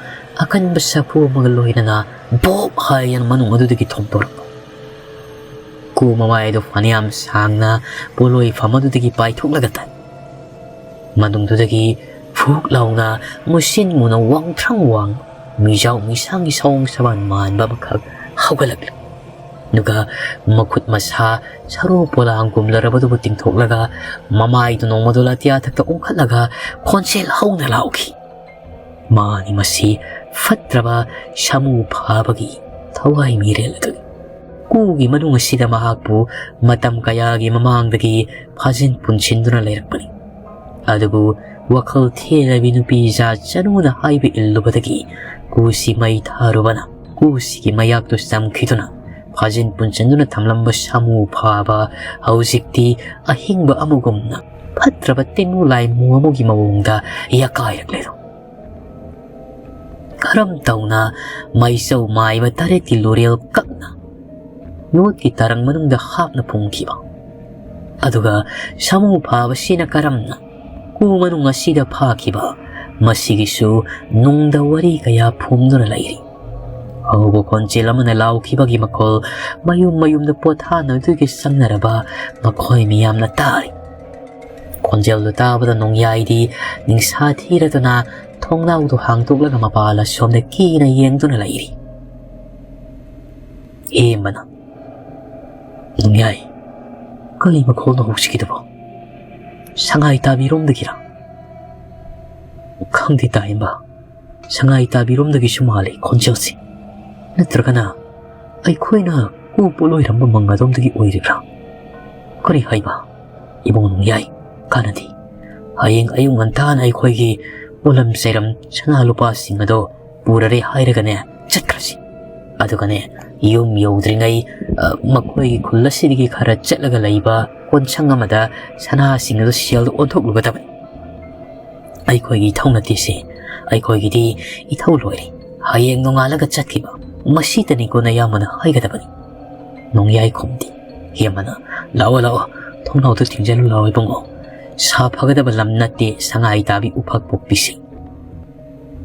ꯑꯀꯟꯕ ꯁꯥꯐꯨ ꯑꯃꯒ ꯂꯣꯏꯅꯅ ꯕꯣꯞ ꯍꯥꯏꯅ ꯃꯅꯨꯡ ꯑꯗꯨꯗꯒꯤ ꯊꯣꯝꯗꯣꯔꯛꯄ꯫ ꯀꯨ ꯃꯃꯥꯏ ꯑꯗꯨ ꯐꯅꯌꯥꯝ ꯁꯥꯡꯅ ꯄꯣꯠꯂꯣꯏꯐꯝ ꯑꯗꯨꯗꯒꯤ ꯄꯥꯏꯊꯣꯛꯂꯒ ꯇꯥꯏ꯫ ꯃꯅꯨꯡꯗꯨꯗꯒꯤ ꯐꯨꯛ ꯂꯥꯎꯅ ꯃꯨꯁꯤꯟ ꯃꯨꯅ ꯋꯥꯡꯊ꯭ꯔꯪ ꯋꯥꯡ ꯃꯤꯖꯥꯎ ꯃꯤꯁꯥꯡꯒꯤ ꯁꯑꯣꯡ ꯁꯕꯥꯟ ꯃꯥꯟꯕ ꯑꯃꯈꯛ ꯍꯧꯒꯠꯂꯛꯂꯤ꯫ ꯑꯗꯨꯒ ꯃꯈꯨꯠ ꯃꯁꯥ ꯁꯔꯨ ꯄꯣꯂꯥꯡꯒꯨꯝꯂꯔꯕꯗꯨꯕꯨ ꯇꯤꯡꯊꯣꯛꯂꯒ ꯃꯃꯥꯏꯗꯨ ꯅꯣꯡꯃꯗꯣꯜ ꯑꯇꯤꯌꯥ ꯊꯛꯇ ꯑꯣꯟꯈꯠꯂꯒ ꯈꯣꯟꯖꯦꯜ ꯍꯧꯅ ꯂꯥꯎꯈꯤ꯫ ꯃꯥꯅꯤ ꯃꯁꯤ ꯐꯠꯇ꯭ꯔꯕ ꯁꯥꯃꯨ ꯐꯥꯕꯒꯤ ꯊꯋꯥꯏ ꯃꯤꯔꯦꯜ ꯑꯗꯨꯅꯤ꯫ ꯀꯨꯒꯤ ꯃꯅꯨꯡ ꯑꯁꯤꯗ ꯃꯍꯥꯛꯄꯨ ꯃꯇꯝ ꯀꯌꯥꯒꯤ ꯃꯃꯥꯡꯗꯒꯤ ꯐꯥꯖꯤꯟ ꯄꯨꯟꯁꯤꯟꯗꯨꯅ ꯂꯩꯔꯛꯄꯅꯤ꯫ ꯑꯗꯨꯕꯨ ꯋꯥꯈꯜ ꯊꯦꯜꯂꯕꯤ ꯅꯨꯄꯤ ꯖꯥꯠ ꯆꯅꯨꯅ ꯍꯥꯏꯕ ꯏꯜꯂꯨꯕꯗꯒꯤ ꯀꯨꯁꯤ ꯃꯩ ꯊꯥꯔꯨꯕꯅ ꯀꯨꯁꯤꯒꯤ ꯃꯌꯥꯛꯇꯨ ꯆꯝꯈꯤꯗꯨꯅ ꯐꯥꯖꯤꯟ ꯄꯨꯟꯁꯤꯟꯗꯨꯅ ꯊꯝꯂꯝꯕ ꯁꯥꯃꯨ ꯐꯥꯕ ꯍꯧꯖꯤꯛꯇꯤ ꯑꯍꯤꯡꯕ ꯑꯃꯒꯨꯝꯅ ꯐꯠꯇ꯭ꯔꯕ ꯇꯦꯡꯅꯨ ꯂꯥꯏꯃꯨ ꯑꯃꯒꯤ ꯃꯑꯣꯡꯗ ꯌꯥꯀꯥꯏꯔꯛꯂꯦꯗꯣ꯫ ꯀꯔꯝ ꯇꯧꯅ ꯃꯩꯆꯧ ꯃꯥꯏꯕ ꯇꯔꯦꯠꯀꯤ ꯂꯨꯔꯦꯜ ꯀꯛꯅ ꯌꯣꯠꯀꯤ ꯇꯔꯪ ꯃꯅꯨꯡꯗ ꯍꯥꯞꯅ ꯐꯨꯝꯈꯤꯕ? ꯑꯗꯨꯒ ꯁꯥꯃꯨ ꯐꯥꯕꯁꯤꯅ ꯀꯔꯝꯅ ꯀꯨ ꯃꯅꯨꯡ ꯑꯁꯤꯗ ꯐꯥꯈꯤꯕ? ꯃꯁꯤꯒꯤꯁꯨ ꯅꯨꯡꯗ ꯋꯥꯔꯤ ꯀꯌꯥ ꯐꯨꯝꯗꯨꯅ ꯂꯩꯔꯤ꯫ ꯑꯍꯧꯕ ꯈꯣꯟꯖꯦꯜ ꯑꯃꯅ ꯂꯥꯎꯈꯤꯕꯒꯤ ꯃꯈꯣꯜ ꯃꯌꯨꯝ ꯃꯌꯨꯝꯗ ꯄꯣꯊꯥꯅꯕꯗꯨꯒꯤ ꯆꯪꯅꯔꯕ ꯃꯈꯣꯏ ꯃꯤꯌꯥꯝꯅ ꯇꯥꯔꯤ꯫ ꯈꯣꯟꯖꯦꯜꯗꯨ ꯇꯥꯕꯗ ꯅꯣꯡꯌꯥꯏꯗꯤ ꯅꯤꯡꯁꯥ ꯊꯤꯔꯗꯨꯅ ꯊꯣꯡꯅꯥꯎꯗꯨ ꯍꯥꯡꯗꯣꯛꯂꯒ ꯃꯄꯥꯜ ꯑꯁꯣꯝꯗ ꯀꯤꯅ ꯌꯦꯡꯗꯨꯅ ꯂꯩꯔꯤ꯫ ꯍꯦꯝꯕꯅ, "ꯅꯣꯡꯌꯥꯏ, ꯀꯔꯤ ꯃꯈꯣꯜꯅꯣ ꯍꯧꯖꯤꯛꯀꯤꯗꯨꯕꯣ? ꯁꯉꯥꯏ ꯇꯥꯕꯤꯔꯣꯝꯗꯒꯤꯔ?" "ꯈꯪꯗꯦ ꯇꯥꯍꯦꯝꯕ, ꯁꯉꯥꯏ ꯇꯥꯕꯤꯔꯣꯝꯗꯒꯤꯁꯨ ꯃꯥꯜꯂꯤ ꯈꯣꯟꯖꯦꯜꯁꯤ꯫ ꯅꯠꯇ꯭ꯔꯒꯅ ꯑꯩꯈꯣꯏꯅ ꯀꯨ ꯄꯣꯠꯂꯣꯏꯔꯝꯕ ꯃꯪ ꯑꯗꯣꯝꯗꯒꯤ ꯑꯣꯏꯔꯤꯕ꯭ꯔꯥ? ꯀꯔꯤ ꯍꯥꯏꯕ? ꯏꯕꯨꯡ ꯅꯣꯡꯌꯥꯏ, ꯀꯥꯟꯅꯗꯦ꯫ ꯍꯌꯦꯡ ꯑꯌꯨꯛ ꯉꯟꯇꯥꯅ ꯑꯩꯈꯣꯏꯒꯤ ꯄꯣꯠꯂꯝ ꯆꯩꯔꯝ ꯁꯅꯥ ꯂꯨꯄꯥꯁꯤꯡ ꯑꯗꯣ ꯄꯨꯔꯔꯦ ꯍꯥꯏꯔꯒꯅꯦ, ꯆꯠꯈ꯭ꯔꯁꯤ꯫ ꯑꯗꯨꯒꯅꯦ, ꯌꯨꯝ ꯌꯧꯗ꯭ꯔꯤꯉꯩ, ꯑ, ꯃꯈꯣꯏꯒꯤ ꯈꯨꯜ ꯑꯁꯤꯗꯒꯤ ꯈꯔ ꯆꯠꯂꯒ ꯂꯩꯕ ꯀꯣꯟꯁꯪ ꯑꯃꯗ ꯁꯅꯥꯁꯤꯡ ꯑꯗꯨ ꯁꯦꯜꯗ ꯑꯣꯟꯊꯣꯛꯂꯨꯒꯗꯕꯅꯤ꯫ ꯑꯩꯈꯣꯏꯒꯤ ꯏꯊꯧ ꯅꯠꯇꯦꯁꯦ, ꯑꯩꯈꯣꯏꯒꯤꯗꯤ ꯏꯊꯧ ꯂꯣꯏꯔꯦ꯫ ꯍꯌꯦꯡ ꯅꯣꯡꯉꯥꯜꯂꯒ ꯆꯠꯈꯤꯕ, ꯃꯁꯤꯇꯅꯤꯀꯣ ꯅꯌꯥꯝꯕꯅ ꯍꯥꯏꯒꯗꯕꯅꯤ꯫" ꯅꯣꯡꯌꯥꯏ ꯈꯨꯝꯗꯦ꯫ ꯍꯦꯝꯕꯅ, "ꯂꯥꯛꯑꯣ, ꯂꯥꯛꯑꯣ, ꯊꯣꯡꯅꯥꯎꯗ ꯊꯤꯡꯖꯤꯜꯂꯨ ꯂꯥꯛꯑꯣ ꯏꯕꯨꯡꯉꯣ꯫ ꯁꯥ ꯐꯒꯗꯕ ꯂꯝ ꯅꯠꯇꯦ ꯁꯉꯥꯏ ꯇꯥꯕꯤ ꯎꯐꯛ ꯄꯣꯛꯄꯤꯁꯤ꯫"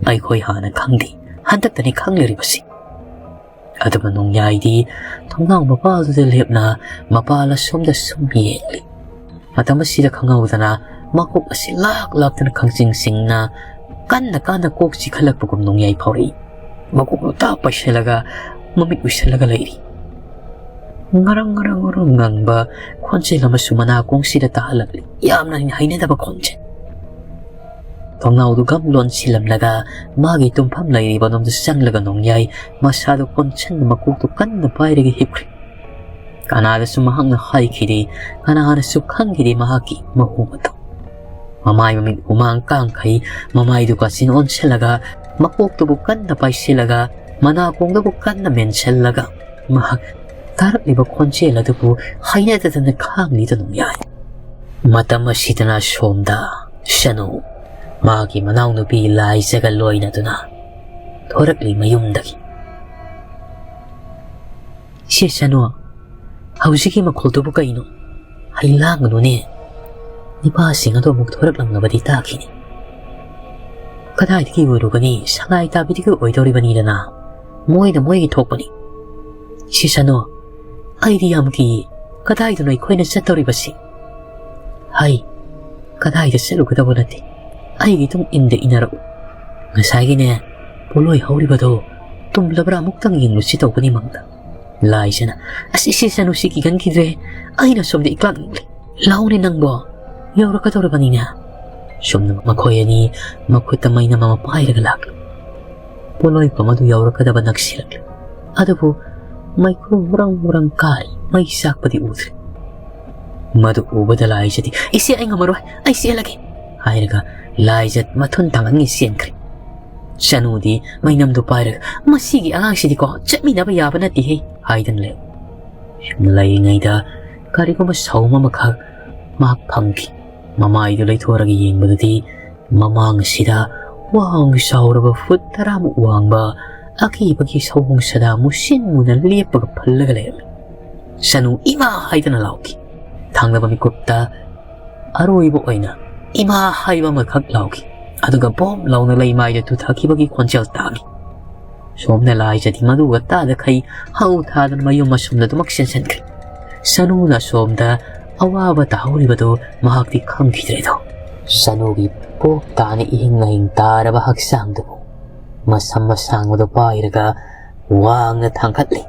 ꯑꯩꯈꯣꯏ ꯍꯥꯟꯅ ꯈꯪꯗꯦ, ꯍꯟꯗꯛꯇꯅꯤ ꯈꯪꯂꯤꯕꯁꯤ꯫ ꯑꯗꯨꯕꯨ ꯅꯣꯡꯌꯥꯏꯗꯤ ꯊꯣꯡꯅꯥꯎ ꯃꯄꯥꯜꯗꯨꯗ ꯂꯦꯞꯅ ꯃꯄꯥꯜ ꯑꯁꯣꯝꯗ ꯁꯨꯝ ꯌꯦꯡꯂꯤ꯫ ꯃꯇꯝ ꯑꯁꯤꯗ ꯈꯪꯍꯧꯗꯅ ꯃꯀꯣꯛ ꯑꯁꯤ ꯂꯥꯛ ꯂꯥꯛꯇꯅ ꯈꯪꯆꯤꯡ ꯆꯤꯡꯅ ꯀꯟꯅ ꯀꯟꯅ ꯀꯣꯛ ꯆꯤꯛꯈꯠꯂꯛꯄꯒꯨꯝ ꯅꯣꯡꯌꯥꯏ ꯐꯥꯎꯔꯛꯏ꯫ ꯃꯀꯣꯛ ꯂꯨꯇꯥ ꯄꯥꯏꯁꯤꯜꯂꯒ ꯃꯃꯤꯠ ꯎꯏꯁꯤꯜꯂꯒ ꯂꯩꯔꯤ꯫ ꯉꯔꯪ ꯉꯔꯪ ꯉꯔꯪ ꯉꯪꯕ ꯈꯣꯟꯖꯦꯜ ꯑꯃꯁꯨ ꯃꯅꯥꯀꯣꯡꯁꯤꯗ ꯇꯥꯍꯜꯂꯛꯂꯤ꯫ ꯌꯥꯝꯅ ꯍꯩꯅꯗꯕ ꯈꯣꯟꯖꯦꯜ꯫ ꯊꯣꯡꯅꯥꯎꯗꯨ ꯒꯝ ꯂꯣꯟꯁꯤꯜꯂꯝꯂꯒ ꯃꯥꯒꯤ ꯇꯨꯝꯐꯝ ꯂꯩꯔꯤꯕ ꯑꯗꯣꯝꯗ ꯆꯪꯂꯒ ꯅꯣꯡꯌꯥꯏ ꯃꯁꯥꯗꯨ ꯀꯣꯟꯁꯤꯟꯅ ꯃꯀꯣꯛꯇꯨ ꯀꯟꯅ ꯄꯥꯏꯔꯒ ꯍꯤꯞꯈ꯭ꯔꯦ꯫ ꯀꯅꯥꯗꯁꯨ ꯃꯍꯥꯛꯅ ꯍꯥꯏꯈꯤꯗꯦ, ꯀꯅꯥꯅꯁꯨ ꯈꯪꯈꯤꯗꯦ ꯃꯍꯥꯛꯀꯤ ꯃꯑꯣꯡ ꯑꯗꯨ꯫ ꯃꯃꯥꯏ ꯃꯃꯤꯠ ꯍꯨꯃꯥꯡ ꯀꯥꯡꯈꯩ, ꯃꯃꯥꯏꯗꯨ ꯀꯥꯆꯤꯟ ꯑꯣꯟꯁꯤꯜꯂꯒ, ꯃꯀꯣꯛꯇꯨꯕꯨ ꯀꯟꯅ ꯄꯥꯏꯁꯤꯜꯂꯒ, ꯃꯅꯥꯀꯣꯡꯗꯕꯨ ꯀꯟꯅ ꯃꯦꯟꯁꯤꯜꯂꯒ, ꯃꯍꯥꯛ ꯇꯥꯔꯛꯂꯤꯕ ꯈꯣꯟꯖꯦꯜ ꯑꯗꯨꯕꯨ ꯍꯩꯅꯗꯗꯅ ꯈꯥꯡꯂꯤꯗ ꯅꯣꯡꯌꯥꯏ꯫ ꯃꯇꯝ ꯑꯁꯤꯗꯅ ꯁꯣꯝꯗ ꯁꯅꯨ ꯃꯥꯒꯤ ꯃꯅꯥꯎꯅꯨꯄꯤ ꯂꯥꯏꯖꯒ ꯂꯣꯏꯅꯗꯨꯅ ꯊꯣꯔꯛꯂꯤ ꯃꯌꯨꯝꯗꯒꯤ꯫ "ꯁꯦ ꯁꯅꯨ, ꯍꯧꯖꯤꯛꯀꯤ ꯃꯈꯣꯜꯗꯨꯕꯨ ꯀꯩꯅꯣ? ꯍꯩ ꯂꯥꯡꯒꯅꯨꯅꯦ꯫ ꯅꯤꯄꯥꯁꯤꯡ ꯑꯗꯨ ꯑꯃꯨꯛ ꯊꯣꯔꯛꯂꯝꯂꯕꯗꯤ ꯇꯥꯈꯤꯅꯤ꯫ ꯀꯗꯥꯏꯗꯒꯤ ꯑꯣꯏꯔꯨꯒꯅꯤ? ꯁꯉꯥꯏ ꯇꯥꯕꯤꯗꯒꯤ ꯑꯣꯏꯗꯧꯔꯤꯕꯅꯤꯗꯅ꯫ ꯃꯣꯏꯅ ꯃꯣꯏꯒꯤ ꯊꯣꯛꯄꯅꯤ꯫ ꯁꯤ ꯁꯅꯨ, ꯑꯩꯗꯤ ꯌꯥꯝ ꯀꯤꯌꯦ꯫ ꯀꯗꯥꯏꯗꯅꯣ ꯑꯩꯈꯣꯏꯅ ꯆꯠꯇꯧꯔꯤꯕꯁꯤ?" "ꯍꯩ, ꯀꯗꯥꯏꯗ ꯆꯠꯂꯨꯒꯗꯕ ꯅꯠꯇꯦ꯫ ꯑꯩꯒꯤ ꯏꯇꯨꯡ ꯏꯟꯗ ꯏꯟꯅꯔꯛꯎ꯫ ꯉꯁꯥꯏꯒꯤꯅꯦ, ꯄꯣꯠꯂꯣꯏ ꯍꯧꯔꯤꯕꯗꯣ ꯇꯨꯝꯂꯕ꯭ꯔꯥ ꯑꯃꯨꯛꯇꯪ ꯌꯦꯡꯂꯨꯁꯤ ꯇꯧꯕꯅꯤ ꯃꯪꯗ꯫" ꯂꯥꯏꯖꯅ, "ꯑꯁ, ꯏꯆꯦ ꯁꯅꯨ, ꯁꯤ ꯀꯤꯒꯟꯈꯤꯗ꯭ꯔꯦ꯫ ꯑꯩꯅ ꯁꯣꯝꯗ ꯏꯀ꯭ꯂꯥꯛ ꯅꯤꯛꯂꯦ꯫ ꯂꯥꯎꯅꯦ ꯅꯪꯕꯣ, ꯌꯧꯔꯛꯀꯗꯧꯔꯕꯅꯤꯅꯦ꯫" ꯁꯨꯝꯅ ꯃꯈꯣꯏ ꯑꯅꯤ ꯃꯈꯨꯠꯇ ꯃꯩꯅꯝ ꯑꯃ ꯄꯥꯏꯔꯒ ꯂꯥꯛꯂꯤ꯫ ꯄꯣꯠꯂꯣꯏꯐꯝ ꯑꯗꯨ ꯌꯧꯔꯛꯀꯗꯕ ꯅꯛꯁꯤꯜꯂꯛꯂꯤ꯫ ꯑꯗꯨꯕꯨ ꯃꯩꯈꯨ ꯃꯨꯔꯪ ꯃꯨꯔꯪ ꯀꯥꯔꯤ, ꯃꯩ ꯆꯥꯛꯄꯗꯤ ꯎꯗ꯭ꯔꯦ꯫ ꯃꯗꯨ ꯎꯕꯗ ꯂꯥꯏꯖꯗꯤ, "ꯏꯆꯦ, ꯑꯩ ꯉꯝꯃꯔꯣꯏ, ꯑꯩ ꯆꯦꯜꯂꯒꯦ" ꯍꯥꯏꯔꯒ ꯂꯥꯏꯖ ꯃꯊꯨꯟ ꯊꯥꯡꯒꯠꯉꯩ ꯆꯦꯟꯈ꯭ꯔꯦ꯫ ꯁꯅꯨꯗꯤ ꯃꯩꯅꯝꯗꯨ ꯄꯥꯏꯔꯒ, "ꯃꯁꯤꯒꯤ ꯑꯉꯥꯡꯁꯤꯗꯤꯀꯣ ꯆꯠꯃꯤꯟꯅꯕ ꯌꯥꯕ ꯅꯠꯇꯦꯍꯦ" ꯍꯥꯏꯗꯨꯅ ꯂꯩ꯫ ꯁꯨꯝꯅ ꯂꯩꯔꯤꯉꯩꯗ ꯀꯔꯤꯒꯨꯝꯕ ꯁꯥꯎꯝ ꯑꯃꯈꯛ ꯃꯍꯥꯛ ꯐꯪꯈꯤ꯫ ꯃꯃꯥꯏꯗꯨ ꯂꯩꯊꯣꯔꯒ ꯌꯦꯡꯕꯗꯗꯤ ꯃꯃꯥꯡ ꯑꯁꯤꯗ ꯋꯥꯡ ꯆꯥꯎꯔꯕ ꯐꯨꯠ ꯇꯔꯥꯃꯨꯛ ꯋꯥꯡꯕ ꯑꯀꯤꯕꯒꯤ ꯁꯑꯣꯡ ꯁꯥꯗꯥ ꯃꯨꯁꯤꯟ ꯃꯨꯅ ꯂꯦꯞꯄꯒ ꯐꯜꯂꯒ ꯂꯩꯔꯝꯃꯤ꯫ ꯁꯅꯨ "ꯏꯃꯥ" ꯍꯥꯏꯗꯅ ꯂꯥꯎꯈꯤ꯫ ꯊꯥꯡꯂꯕ ꯃꯤꯀꯨꯞꯇ ꯑꯔꯣꯏꯕ ꯑꯣꯏꯅ "ꯏꯃꯥ" ꯍꯥꯏꯕ ꯑꯃꯈꯛ ꯂꯥꯎꯈꯤ꯫ ꯑꯗꯨꯒ ꯕꯣꯝ ꯂꯥꯎꯅ ꯂꯩꯃꯥꯏꯗ ꯇꯨꯊꯈꯤꯕꯒꯤ ꯈꯣꯟꯖꯦꯜ ꯇꯥꯈꯤ꯫ ꯁꯣꯝꯅ ꯂꯥꯏꯖꯗꯤ ꯃꯗꯨꯒ ꯇꯥꯗꯈꯩ ꯍꯧ ꯊꯥꯗꯨꯅ ꯃꯌꯨꯝ ꯑꯁꯣꯝꯗ ꯑꯗꯨꯃꯛ ꯆꯦꯟꯁꯤꯟꯈ꯭ꯔꯦ꯫ ꯁꯅꯨꯅ ꯑꯁꯣꯝꯗ ꯑꯋꯥꯕ ꯇꯥꯍꯧꯔꯤꯕꯗꯨ ꯃꯍꯥꯛꯇꯤ ꯈꯪꯈꯤꯗ꯭ꯔꯦꯗꯣ꯫ ꯁꯅꯨꯒꯤ ꯄꯣꯞ ꯇꯥꯅ ꯏꯍꯤꯡ ꯅꯥꯍꯤꯡ ꯇꯥꯔꯕ ꯍꯛꯆꯥꯡꯗꯨꯕꯨ ꯃꯁꯝ ꯑꯁꯥꯡꯕꯗꯨ ꯄꯥꯏꯔꯒ ꯋꯥꯡꯅ ꯊꯥꯡꯒꯠꯂꯤ꯫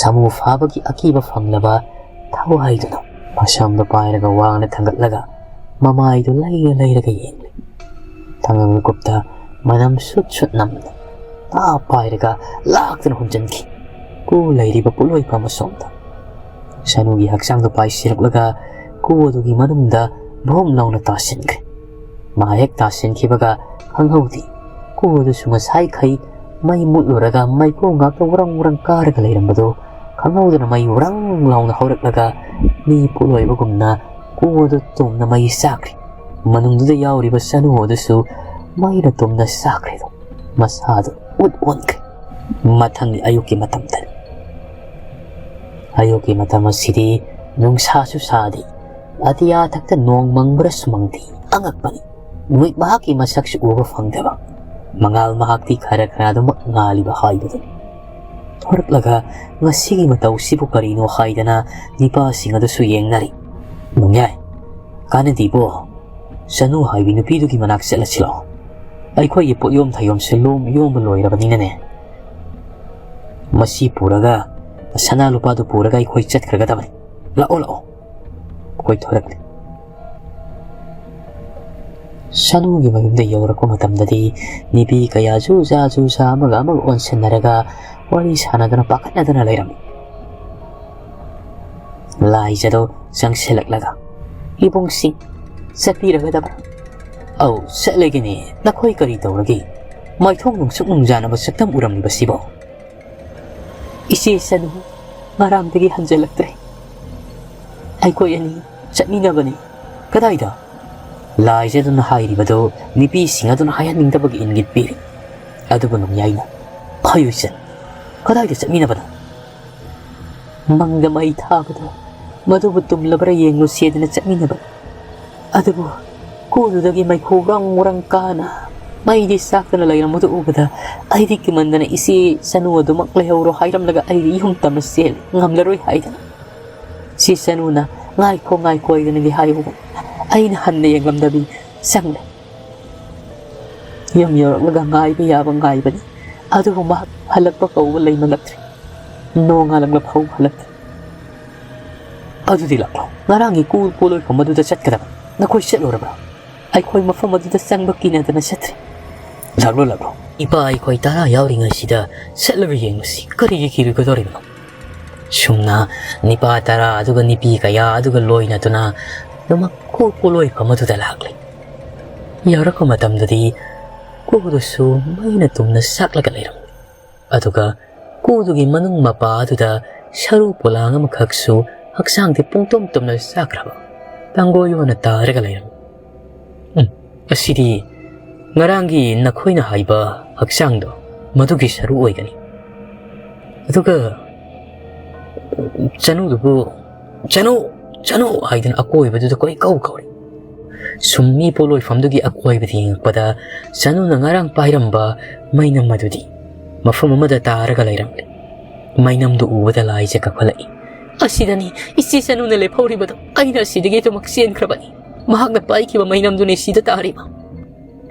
ꯁꯥꯃꯨ ꯐꯥꯕꯒꯤ ꯑꯀꯤꯕ ꯐꯪꯂꯕ ꯊꯋꯥꯏꯗꯨꯅ ꯃꯁꯝꯗꯨ ꯄꯥꯏꯔꯒ ꯋꯥꯡꯅ ꯊꯥꯡꯒꯠꯂꯒ ꯃꯃꯥꯏꯗꯨ ꯂꯩꯔ ꯂꯩꯔꯒ ꯌꯦꯡꯂꯤ꯫ ꯊꯥꯡꯒꯜ ꯃꯤꯀꯨꯞꯇ ꯃꯅꯝ ꯁꯨꯠ ꯁꯨꯠ ꯅꯝꯅ ꯇꯥ ꯄꯥꯏꯔꯒ ꯂꯥꯛꯇꯨꯅ ꯍꯨꯝꯖꯤꯟꯈꯤ꯫ ꯀꯨ ꯂꯩꯔꯤꯕ ꯄꯣꯠꯂꯣꯏ ꯐꯝ ꯑꯁꯣꯝꯗ꯫ ꯁꯅꯨꯒꯤ ꯍꯛꯆꯥꯡꯗꯨ ꯄꯥꯏꯁꯤꯜꯂꯛꯂꯒ ꯀꯨ ꯑꯗꯨꯒꯤ ꯃꯅꯨꯡꯗ ꯚꯣꯝ ꯂꯥꯎꯅ ꯇꯥꯁꯤꯟꯈ꯭ꯔꯦ꯫ ꯃꯥ ꯍꯦꯛ ꯇꯥꯁꯤꯟꯈꯤꯕꯒ ꯈꯪꯍꯧꯗꯦ꯫ ꯀꯨ ꯑꯗꯨꯁꯨ ꯉꯁꯥꯏꯈꯩ ꯃꯩ ꯃꯨꯠꯂꯨꯔꯒ ꯃꯩꯈꯨ ꯉꯥꯛꯇ ꯎꯔꯪ ꯎꯔꯪ ꯀꯥꯔꯒ ꯂꯩꯔꯝꯕꯗꯨ ꯈꯪꯍꯧꯗꯅ ꯃꯩ ꯎꯔꯪ ꯂꯥꯎꯅ ꯍꯧꯔꯛꯂꯒ ꯃꯤ ꯄꯣꯠꯂꯣꯏꯕꯒꯨꯝꯅ ꯀꯨ ꯑꯗꯨ ꯇꯨꯝꯅ ꯃꯩ ꯆꯥꯛꯈ꯭ꯔꯦ꯫ ꯃꯅꯨꯡꯗꯨꯗ ꯌꯥꯎꯔꯤꯕ ꯁꯅꯨ ꯑꯗꯨꯁꯨ ꯃꯩꯅ ꯇꯨꯝꯅ ꯆꯥꯛꯈ꯭ꯔꯦꯗꯣ꯫ ꯃꯁꯥꯗꯨ ꯎꯠ ꯑꯣꯟꯈ꯭ꯔꯦ꯫ ꯃꯊꯪꯒꯤ ꯑꯌꯨꯛꯀꯤ ꯃꯇꯝꯗꯅꯤ꯫ ꯑꯌꯨꯛꯀꯤ ꯃꯇꯝ ꯑꯁꯤꯗꯤ ꯅꯨꯡꯁꯥꯁꯨ ꯁꯥꯗꯦ, ꯑꯇꯤꯌꯥ ꯊꯛꯇ ꯅꯣꯡ ꯃꯪꯕ꯭ꯔꯁꯨ ꯃꯪꯗꯦ꯫ ꯑꯉꯛꯄꯅꯤ, ꯅꯨꯃꯤꯠ ꯃꯍꯥꯛꯀꯤ ꯃꯁꯛꯁꯨ ꯎꯕ ꯐꯪꯗꯕ꯫ ꯃꯉꯥꯜ ꯃꯍꯥꯛꯇꯤ ꯈꯔ ꯈꯔ ꯑꯗꯨꯃꯛ ꯉꯥꯜꯂꯤꯕ ꯍꯥꯏꯕꯗꯨꯅꯤ꯫ ꯊꯣꯔꯛꯂꯒ ꯉꯁꯤꯒꯤ ꯃꯇꯧꯁꯤꯕꯨ ꯀꯔꯤꯅꯣ ꯍꯥꯏꯗꯅ ꯅꯤꯄꯥꯁꯤꯡ ꯑꯗꯨꯁꯨ ꯌꯦꯡꯅꯔꯤ꯫ ꯅꯣꯡꯌꯥꯏ, ꯀꯥꯟꯅꯗꯤꯕꯣ, ꯁꯅꯨ ꯍꯥꯏꯕꯤ ꯅꯨꯄꯤꯗꯨꯒꯤ ꯃꯅꯥꯛ ꯆꯠꯂꯁꯤ ꯂꯥꯛꯑꯣ꯫ ꯑꯩꯈꯣꯏꯒꯤ ꯄꯣꯠꯌꯣꯝ ꯊꯌꯣꯝꯁꯦ ꯂꯣꯝ ꯌꯣꯝꯕ ꯂꯣꯏꯔꯕꯅꯤꯅꯅꯦ꯫ ꯃꯁꯤ ꯄꯨꯔꯒ, ꯁꯅꯥ ꯂꯨꯄꯥꯗꯨ ꯄꯨꯔꯒ ꯑꯩꯈꯣꯏ ꯆꯠꯈ꯭ꯔꯒꯗꯕꯅꯤ꯫ ꯂꯥꯛꯑꯣ, ꯂꯥꯛꯑꯣ꯫ ꯑꯩꯈꯣꯏ ꯊꯣꯔꯛꯂꯦ꯫ ꯁꯅꯨꯒꯤ ꯃꯌꯨꯝꯗ ꯌꯧꯔꯛꯄ ꯃꯇꯝꯗꯗꯤ ꯅꯨꯄꯤ ꯀꯌꯥ ꯖꯨ ꯖꯥ ꯖꯨ ꯖꯥ ꯑꯃꯒ ꯑꯃꯒ ꯑꯣꯟꯁꯤꯟꯅꯔꯒ ꯋꯥꯔꯤ ꯁꯥꯟꯅꯗꯨꯅ ꯄꯥꯈꯠꯅꯗꯨꯅ ꯂꯩꯔꯝꯃꯤ꯫ ꯂꯥꯏꯖꯗꯣ ꯆꯪꯁꯤꯜꯂꯛꯂꯒ, "ꯏꯕꯨꯡꯁꯤꯡ, ꯆꯠꯄꯤꯔꯒꯗꯕ꯭ꯔꯥ?" "ꯑꯧ, ꯆꯠꯂꯒꯦꯅꯦ꯫ ꯅꯈꯣꯏ ꯀꯔꯤ ꯇꯧꯔꯒꯦ? ꯃꯥꯏꯊꯣꯡ ꯅꯨꯡꯁꯨꯛ ꯅꯨꯡꯖꯥꯅꯕ ꯁꯛꯇꯝ ꯎꯔꯝꯂꯤꯕꯁꯤꯕꯣ?" "ꯏꯆꯦ ꯁꯅꯨ ꯉꯔꯥꯡꯗꯒꯤ ꯍꯟꯖꯤꯜꯂꯛꯇ꯭ꯔꯦ꯫ ꯑꯩꯈꯣꯏ ꯑꯅꯤ ꯆꯠꯃꯤꯟꯅꯕꯅꯤ꯫" "ꯀꯗꯥꯏꯗ?" ꯂꯥꯏꯖꯗꯨꯅ ꯍꯥꯏꯔꯤꯕꯗꯨ ꯅꯨꯄꯤꯁꯤꯡ ꯑꯗꯨꯅ ꯍꯥꯏꯍꯟꯅꯤꯡꯗꯕꯒꯤ ꯏꯪꯒꯤꯠ ꯄꯤꯔꯤ꯫ ꯑꯗꯨꯕꯨ ꯅꯣꯡꯌꯥꯏꯅ, "ꯍꯥꯏꯌꯨ ꯏꯆꯟ, ꯀꯗꯥꯏꯗ ꯆꯠꯃꯤꯟꯅꯕꯅꯣ?" "ꯃꯪꯗ ꯃꯩ ꯊꯥꯕꯗꯣ, ꯃꯗꯨꯕꯨ ꯇꯨꯝꯂꯕ꯭ꯔꯥ ꯌꯦꯡꯂꯨꯁꯦꯗꯅ ꯆꯠꯃꯤꯟꯅꯕ꯫ ꯑꯗꯨꯕꯨ ꯀꯨꯗꯨꯗꯒꯤ ꯃꯩꯈꯨ ꯔꯪ ꯔꯪ ꯀꯥꯅ ꯃꯩꯗꯤ ꯆꯥꯛꯇꯅ ꯂꯩꯔꯝꯕꯗꯨ ꯎꯕꯗ ꯑꯩꯗꯤ ꯀꯤꯃꯟꯗꯅ ꯏꯆꯦ ꯆꯅꯨ ꯑꯗꯨꯃꯛ ꯂꯩꯍꯧꯔꯣ ꯍꯥꯏꯔꯝꯂꯒ ꯑꯩꯗꯤ ꯌꯨꯝ ꯇꯝꯅ ꯆꯦꯜꯂꯦ, ꯉꯝꯂꯔꯣꯏ ꯍꯥꯏꯗꯅ꯫ ꯏꯆꯦ ꯆꯅꯨꯅ "ꯉꯥꯏꯈꯣ, ꯉꯥꯏꯈꯣ" ꯍꯥꯏꯗꯅꯗꯤ ꯍꯥꯏꯕꯕꯨ ꯑꯩꯅ ꯍꯟꯅ ꯌꯦꯡꯂꯝꯗꯕꯤ ꯆꯪꯂꯦ꯫ ꯌꯨꯝ ꯌꯧꯔꯛꯂꯒ ꯉꯥꯏꯕ ꯌꯥꯕ ꯉꯥꯏꯕꯅꯤ, ꯑꯗꯨꯕꯨ ꯃꯍꯥꯛ ꯍꯜꯂꯛꯄ ꯀꯧꯕ ꯂꯩꯃꯜꯂꯛꯇ꯭ꯔꯦ꯫ ꯅꯣꯡꯉꯥꯜꯂꯛꯂ ꯐꯥꯎꯕ ꯍꯜꯂꯛꯇ꯭ꯔꯦ꯫ "ꯑꯗꯨꯗꯤ ꯂꯥꯛꯂꯣ, ꯉꯔꯥꯡꯒꯤ ꯀꯨ ꯄꯣꯂꯣꯏꯐꯝ ꯑꯗꯨꯗ ꯆꯠꯀꯗꯕ꯫ ꯅꯈꯣꯏ ꯆꯠꯂꯨꯔꯕ꯭ꯔꯥ? ꯑꯩꯈꯣꯏ ꯃꯐꯝ ꯑꯗꯨꯗ ꯆꯪꯕ ꯀꯤꯅꯗꯅ ꯆꯠꯇ꯭ꯔꯦ꯫ ꯂꯥꯛꯂꯣ, ꯂꯥꯛꯂꯣ꯫ ꯏꯄꯥ ꯑꯩꯈꯣꯏ ꯇꯔꯥ ꯌꯥꯎꯔꯤꯉꯩꯁꯤꯗ ꯆꯠꯂꯒ ꯌꯦꯡꯂꯨꯁꯤ, ꯀꯔꯤꯒꯤ ꯀꯤꯔꯣꯏꯒꯗꯧꯔꯤꯕꯅꯣ?" ꯁꯨꯝꯅ ꯅꯤꯄꯥ ꯇꯔꯥ ꯑꯗꯨꯒ ꯅꯤꯄꯤ ꯀꯌꯥ ꯑꯗꯨꯒ ꯂꯣꯏꯅꯗꯨꯅ ꯅꯨꯃꯛ ꯀꯨ ꯄꯣꯂꯣꯏꯐꯝ ꯑꯗꯨꯗ ꯂꯥꯛꯂꯦ꯫ ꯌꯧꯔꯛꯄ ꯃꯇꯝꯗꯗꯤ ꯀꯨꯗꯨꯁꯨ ꯃꯩꯅ ꯇꯨꯝꯅ ꯆꯥꯛꯂꯒ ꯂꯩꯔꯝꯃꯤ꯫ ꯑꯗꯨꯒ ꯀꯨꯗꯨꯒꯤ ꯃꯅꯨꯡ ꯃꯄꯥ ꯑꯗꯨꯗ ꯁꯔꯨ ꯄꯣꯂꯥꯡ ꯑꯃꯈꯛꯁꯨ ꯍꯛꯆꯥꯡꯗꯤ ꯄꯨꯡꯇꯨꯝ ꯇꯨꯝꯅ ꯆꯥꯛꯈ꯭ꯔꯕ ꯇꯥꯡꯒꯣꯏ ꯑꯣꯏꯅ ꯇꯥꯔꯒ ꯂꯩꯔꯝꯃꯤ꯫ "ꯎꯝ, ꯑꯁꯤꯗꯤ ꯉꯔꯥꯡꯒꯤ ꯅꯈꯣꯏꯅ ꯍꯥꯏꯕ ꯍꯛꯆꯥꯡꯗꯣ, ꯃꯗꯨꯒꯤ ꯁꯔꯨ ꯑꯣꯏꯒꯅꯤ꯫ ꯑꯗꯨꯒ ꯆꯅꯨꯗꯨꯕꯨ 'ꯆꯅꯨ, ꯆꯅꯨ' ꯍꯥꯏꯗꯨꯅ ꯑꯀꯣꯏꯕꯗꯨꯗ ꯀꯣꯏꯀꯧ ꯀꯧꯔꯤ꯫ ꯁꯨꯝ ꯃꯤ ꯄꯣꯠꯂꯣꯏꯐꯝꯗꯨꯒꯤ ꯑꯀꯣꯏꯕꯗ ꯌꯦꯡꯉꯛꯄꯗ ꯆꯅꯨꯅ ꯉꯔꯥꯡ ꯄꯥꯏꯔꯝꯕ ꯃꯩꯅꯝ ꯑꯗꯨꯗꯤ ꯃꯐꯝ ꯑꯃꯗ ꯇꯥꯔꯒ ꯂꯩꯔꯝꯂꯦ꯫ ꯃꯩꯅꯝꯗꯨ ꯎꯕꯗ ꯂꯥꯏꯁꯦ ꯀꯛꯈꯠꯂꯛꯏ꯫ "ꯑꯁꯤꯗꯅꯤ ꯏꯆꯦ ꯆꯅꯨꯅ ꯂꯦꯞꯍꯧꯔꯤꯕꯗꯣ꯫ ꯑꯩꯅ ꯑꯁꯤꯗꯒꯤ ꯑꯗꯨꯃꯛ ꯆꯦꯟꯈ꯭ꯔꯕꯅꯤ꯫ ꯃꯍꯥꯛꯅ ꯄꯥꯏꯈꯤꯕ ꯃꯩꯅꯝꯗꯨꯅꯤ ꯁꯤꯗ ꯇꯥꯔꯤꯕ"꯫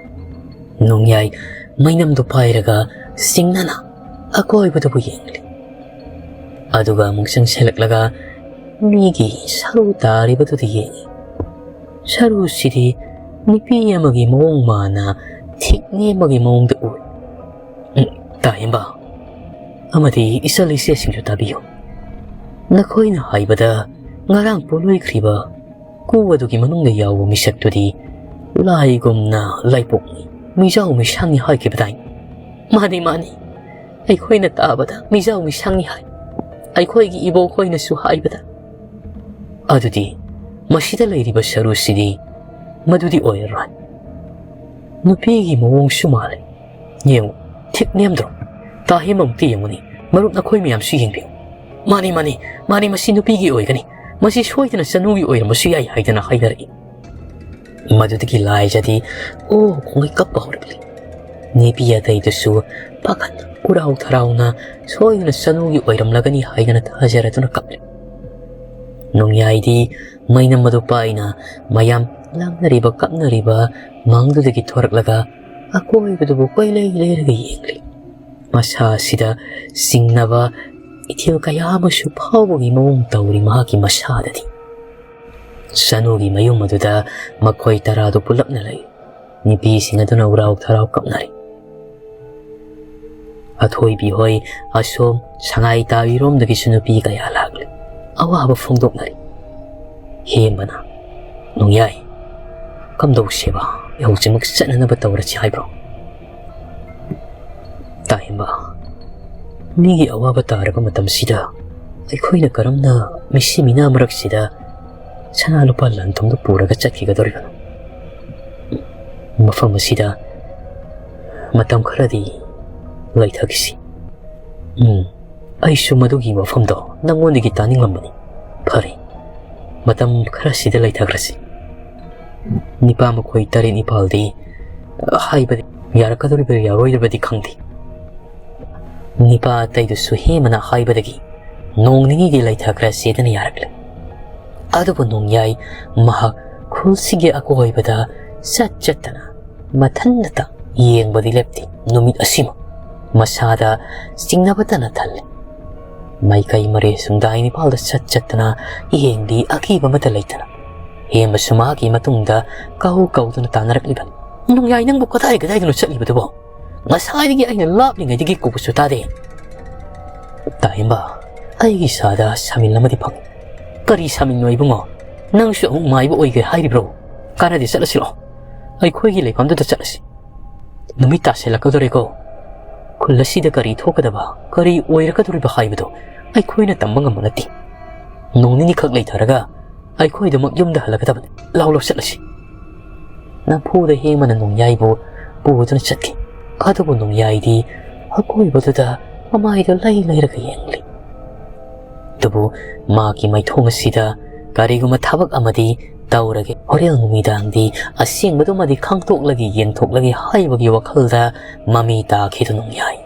ꯅꯣꯡꯌꯥꯏ ꯃꯩꯅꯝꯗꯨ ꯄꯥꯏꯔꯒ ꯆꯤꯡꯅꯅ ꯑꯀꯣꯏꯕꯗꯨꯕꯨ ꯌꯦꯡꯂꯤ꯫ ꯑꯗꯨꯒ ꯑꯃꯨꯛ ꯆꯪꯁꯤꯜꯂꯛꯂꯒ ꯃꯤꯒꯤ ꯁꯔꯨ ꯇꯥꯔꯤꯕꯗꯨꯗ ꯌꯦꯡꯉꯤ꯫ ꯁꯔꯨꯁꯤꯗꯤ ꯅꯨꯄꯤ ꯑꯃꯒꯤ ꯃꯑꯣꯡ ꯃꯥꯟꯅ ꯊꯤꯛ ꯅꯦꯝꯕꯒꯤ ꯃꯑꯣꯡꯗ ꯎꯏ꯫ "ꯎꯝ, ꯇꯥꯍꯦꯝꯕ ꯑꯃꯗꯤ ꯏꯆꯜ ꯏꯆꯦꯁꯤꯡꯁꯨ ꯇꯥꯕꯤꯌꯨ꯫ ꯅꯈꯣꯏꯅ ꯍꯥꯏꯕꯗ ꯉꯔꯥꯡ ꯄꯣꯂꯣꯏꯈ꯭ꯔꯤꯕ ꯀꯨ ꯑꯗꯨꯒꯤ ꯃꯅꯨꯡꯗ ꯌꯥꯎꯕ ꯃꯤꯁꯛꯇꯨꯗꯤ ꯂꯥꯏꯒꯨꯝꯅ ꯂꯥꯏꯄꯣꯛꯅꯤ, ꯃꯤꯖꯥꯎ ꯃꯤꯁꯥꯡꯅꯤ ꯍꯥꯏꯈꯤꯕꯗꯥꯏ?" "ꯃꯥꯅꯤ, ꯃꯥꯅꯤ꯫ ꯑꯩꯈꯣꯏꯅ ꯇꯥꯕꯗ ꯃꯤꯖꯥꯎ ꯃꯤꯁꯥꯡꯅꯤ ꯍꯥꯏ꯫ ꯑꯩꯈꯣꯏꯒꯤ ꯏꯕꯣꯛꯈꯣꯏꯅꯁꯨ ꯍꯥꯏꯕꯗ"꯫ "ꯑꯗꯨꯗꯤ ꯃꯁꯤꯗ ꯂꯩꯔꯤꯕ ꯁꯔꯨꯁꯤꯗꯤ ꯃꯗꯨꯗꯤ ꯑꯣꯏꯔꯔꯣꯏ꯫ ꯅꯨꯄꯤꯒꯤ ꯃꯑꯣꯡꯁꯨ ꯃꯥꯜꯂꯤ꯫ ꯌꯦꯡꯉꯨ, ꯊꯤꯛ ꯅꯦꯝꯗ꯭ꯔꯣ? ꯇꯥꯍꯦꯝꯕ ꯑꯃꯨꯛꯇ ꯌꯦꯡꯉꯨꯅꯤ꯫ ꯃꯔꯨꯞ ꯅꯈꯣꯏ ꯃꯌꯥꯝꯁꯨ ꯌꯦꯡꯕꯤꯌꯨ꯫ ꯃꯥꯅꯤ, ꯃꯥꯅꯤ, ꯃꯥꯅꯤ, ꯃꯁꯤ ꯅꯨꯄꯤꯒꯤ ꯑꯣꯏꯒꯅꯤ꯫ ꯃꯁꯤ ꯁꯣꯏꯗꯅ ꯆꯅꯨꯒꯤ ꯑꯣꯏꯔꯝꯕꯁꯨ ꯌꯥꯏ" ꯍꯥꯏꯗꯅ ꯍꯥꯏꯅꯔꯛꯏ꯫ ꯃꯗꯨꯗꯒꯤ ꯂꯥꯏꯖꯗꯤ ꯑꯣ ꯈꯣꯡꯉꯩ ꯀꯞꯄ ꯍꯧꯔꯛꯂꯤ꯫ ꯅꯨꯄꯤ ꯑꯇꯩꯗꯨꯁꯨ ꯄꯥꯈꯠꯅ ꯎꯔꯥꯎ ꯊꯔꯥꯎꯅ ꯁꯣꯏꯗꯅ ꯆꯅꯨꯒꯤ ꯑꯣꯏꯔꯝꯂꯒꯅꯤ ꯍꯥꯏꯗꯅ ꯊꯥꯖꯔꯗꯨꯅ ꯀꯞꯂꯤ꯫ ꯅꯣꯡꯌꯥꯏꯗꯤ ꯃꯩꯅꯝ ꯑꯗꯨ ꯄꯥꯏꯅ ꯃꯌꯥꯝ ꯂꯥꯡꯅꯔꯤꯕ ꯀꯞꯅꯔꯤꯕ ꯃꯥꯡꯗꯨꯗꯒꯤ ꯊꯣꯔꯛꯂꯒ ꯑꯀꯣꯏꯕꯗꯨꯕꯨ ꯀꯣꯏꯂꯩ ꯂꯩꯔꯒ ꯌꯦꯡꯂꯤ꯫ ꯃꯁꯥ ꯑꯁꯤꯗ ꯆꯤꯡꯅꯕ ꯏꯊꯤꯜ ꯀꯌꯥ ꯑꯃꯁꯨ ꯐꯥꯎꯕꯒꯤ ꯃꯑꯣꯡ ꯇꯧꯔꯤ ꯃꯍꯥꯛꯀꯤ ꯃꯁꯥꯗꯗꯤ꯫ ꯆꯅꯨꯒꯤ ꯃꯌꯨꯝ ꯑꯗꯨꯗ ꯃꯈꯣꯏ ꯇꯔꯥꯗꯨ ꯄꯨꯂꯞꯅ ꯂꯩ꯫ ꯅꯨꯄꯤꯁꯤꯡ ꯑꯗꯨꯅ ꯎꯔꯥꯎ ꯊꯔꯥꯎ ꯀꯞꯅꯔꯤ꯫ ꯑꯊꯣꯏꯕꯤ ꯍꯣꯏ ꯑꯁꯣꯝ ꯁꯉꯥꯏ ꯇꯥꯕꯤꯔꯣꯝꯗꯒꯤꯁꯨ ꯅꯨꯄꯤ ꯀꯌꯥ ꯂꯥꯛꯂꯤ꯫ ꯑꯋꯥꯕ ꯐꯣꯡꯗꯣꯛꯅꯔꯤ꯫ ꯍꯦꯝꯕꯅ, "ꯅꯣꯡꯌꯥꯏ, ꯀꯝꯗꯧꯁꯦꯕ? ꯍꯧꯖꯤꯛꯃꯛ ꯆꯠꯅꯅꯕ ꯇꯧꯔꯁꯤ ꯍꯥꯏꯕ꯭ꯔꯣ?" ꯇꯥꯍꯦꯝꯕ, ꯃꯤꯒꯤ ꯑꯋꯥꯕ ꯇꯥꯔꯕ ꯃꯇꯝꯁꯤꯗ ꯑꯩꯈꯣꯏꯅ ꯀꯔꯝꯅ ꯃꯤꯁꯤ ꯃꯤꯅꯥ ꯃꯔꯛꯁꯤꯗ ꯁꯅꯥ ꯂꯨꯄꯥ ꯂꯟ ꯊꯨꯝꯗꯨ ꯄꯨꯔꯒ ꯆꯠꯈꯤꯒꯗꯧꯔꯤꯕꯅꯣ? ꯃꯐꯝ ꯑꯁꯤꯗ ꯃꯇꯝ ꯈꯔꯗꯤ ꯂꯩꯊꯈꯤꯁꯤ꯫ ꯎꯝ, ꯑꯩꯁꯨ ꯃꯗꯨꯒꯤ ꯋꯥꯐꯝꯗꯣ ꯅꯪꯉꯣꯟꯗꯒꯤ ꯇꯥꯅꯤꯡꯂꯝꯕꯅꯤ꯫ ꯐꯔꯦ, ꯃꯇꯝ ꯈꯔꯁꯤꯗ ꯂꯩꯊꯈ꯭ꯔꯁꯤ꯫ ꯅꯤꯄꯥ ꯃꯈꯣꯏ ꯇꯔꯦꯠ ꯅꯤꯄꯥꯜꯗꯤ ꯍꯥꯏꯕꯗꯤ ꯌꯥꯔꯛꯀꯗꯧꯔꯤꯕ ꯌꯥꯔꯣꯏꯗꯕꯗꯤ ꯈꯪꯗꯦ꯫ ꯅꯤꯄꯥ ꯑꯇꯩꯗꯨꯁꯨ ꯍꯦꯃꯅ ꯍꯥꯏꯕꯗꯒꯤ ꯅꯣꯡ ꯅꯤꯅꯤꯗꯤ ꯂꯩꯊꯈ꯭ꯔꯁꯦꯗꯅ ꯌꯥꯔꯛꯂꯦ꯫ ꯑꯗꯨꯕꯨ ꯅꯣꯡꯌꯥꯏ ꯃꯍꯥꯛ ꯈꯨꯜꯁꯤꯒꯤ ꯑꯀꯣꯏꯕꯗ ꯆꯠ ꯆꯠꯇꯅ ꯃꯊꯟꯇ ꯌꯦꯡꯕꯗꯤ ꯂꯦꯞꯇꯦ꯫ ꯅꯨꯃꯤꯠ ꯑꯁꯤꯃ ꯃꯁꯥꯗ ꯆꯤꯡꯅꯕꯇꯅ ꯊꯜꯂꯦ꯫ ꯃꯥꯏꯀꯩ ꯃꯔꯦ ꯁꯨꯡꯗꯥꯏ ꯅꯤꯄꯥꯜꯗ ꯆꯠ ꯆꯠꯇꯅ ꯌꯦꯡꯂꯤ, ꯑꯀꯤꯕ ꯑꯃꯠꯇ ꯂꯩꯇꯅ꯫ ꯍꯦꯃꯁꯨ ꯃꯍꯥꯛꯀꯤ ꯃꯇꯨꯡꯗ ꯀꯧ ꯀꯧꯗꯨꯅ ꯇꯥꯟꯅꯔꯛꯂꯤꯕꯅꯤ꯫ "ꯅꯣꯡꯌꯥꯏ, ꯅꯪꯕꯨ ꯀꯗꯥꯏ ꯀꯗꯥꯏꯗꯅꯣ ꯆꯠꯂꯤꯕꯗꯨꯕꯣ? ꯉꯁꯥꯏꯗꯒꯤ ꯑꯩꯅ ꯂꯥꯞꯂꯤꯉꯩꯗꯒꯤ ꯀꯧꯕꯁꯨ ꯇꯥꯗꯦ꯫" "ꯇꯥꯍꯦꯝꯕ, ꯑꯩꯒꯤ ꯏꯁꯥꯗ ꯁꯥꯃꯤꯜ ꯑꯃꯗꯤ ꯐꯪꯉꯤ꯫" "ꯀꯔꯤ ꯁꯥꯃꯤꯜꯅꯣ ꯏꯕꯨꯡꯉꯣ? ꯅꯪꯁꯨ ꯑꯃꯨꯛ ꯃꯥꯏꯕ ꯑꯣꯏꯒꯦ ꯍꯥꯏꯔꯤꯕ꯭ꯔꯣ? ꯀꯥꯟꯅꯗꯦ, ꯆꯠꯂꯁꯤꯔꯣ? ꯑꯩꯈꯣꯏꯒꯤ ꯂꯩꯐꯝꯗꯨꯗ ꯆꯠꯂꯁꯤ꯫ ꯅꯨꯃꯤꯠ ꯇꯥꯁꯤꯜꯂꯛꯀꯗꯧꯔꯦꯀꯣ꯫ ꯈꯨꯜ ꯑꯁꯤꯗ ꯀꯔꯤ ꯊꯣꯛꯀꯗꯕ, ꯀꯔꯤ ꯑꯣꯏꯔꯛꯀꯗꯧꯔꯤꯕ ꯍꯥꯏꯕꯗꯣ ꯑꯩꯈꯣꯏꯅ ꯇꯝꯕ ꯉꯝꯕ ꯅꯠꯇꯦ꯫ ꯅꯣꯡ ꯅꯤꯅꯤꯈꯛ ꯂꯩꯊꯔꯒ ꯑꯩꯈꯣꯏꯗꯃꯛ ꯌꯨꯝꯗ ꯍꯜꯂꯛꯀꯗꯕꯅꯤ꯫ ꯂꯥꯎ, ꯂꯥꯎ, ꯆꯠꯂꯁꯤ꯫" ꯅꯝꯐꯨꯗ ꯍꯦꯃꯅ ꯅꯣꯡꯌꯥꯏꯕꯨ ꯄꯨꯗꯨꯅ ꯆꯠꯈꯤ꯫ ꯑꯗꯨꯕꯨ ꯅꯣꯡꯌꯥꯏꯗꯤ ꯑꯀꯣꯏꯕꯗꯨꯗ ꯃꯃꯥꯏꯗꯨ ꯂꯩ ꯂꯩꯔꯒ ꯌꯦꯡꯂꯤ꯫ ꯑꯗꯨꯕꯨ ꯃꯥꯒꯤ ꯃꯥꯏꯊꯣꯡ ꯑꯁꯤꯗ ꯀꯔꯤꯒꯨꯝꯕ ꯊꯕꯛ ꯑꯃꯗꯤ ꯇꯧꯔꯒꯦ꯫ ꯍꯣꯔꯦꯟ ꯅꯨꯃꯤꯗꯥꯡꯗꯤ ꯑꯁꯦꯡꯕꯗꯨꯃꯗꯤ ꯈꯪꯗꯣꯛꯂꯒꯦ, ꯌꯦꯡꯊꯣꯛꯂꯒꯦ ꯍꯥꯏꯕꯒꯤ ꯋꯥꯈꯜꯗ ꯃꯃꯤ ꯇꯥꯈꯤꯗꯨꯅ ꯌꯥꯏ꯫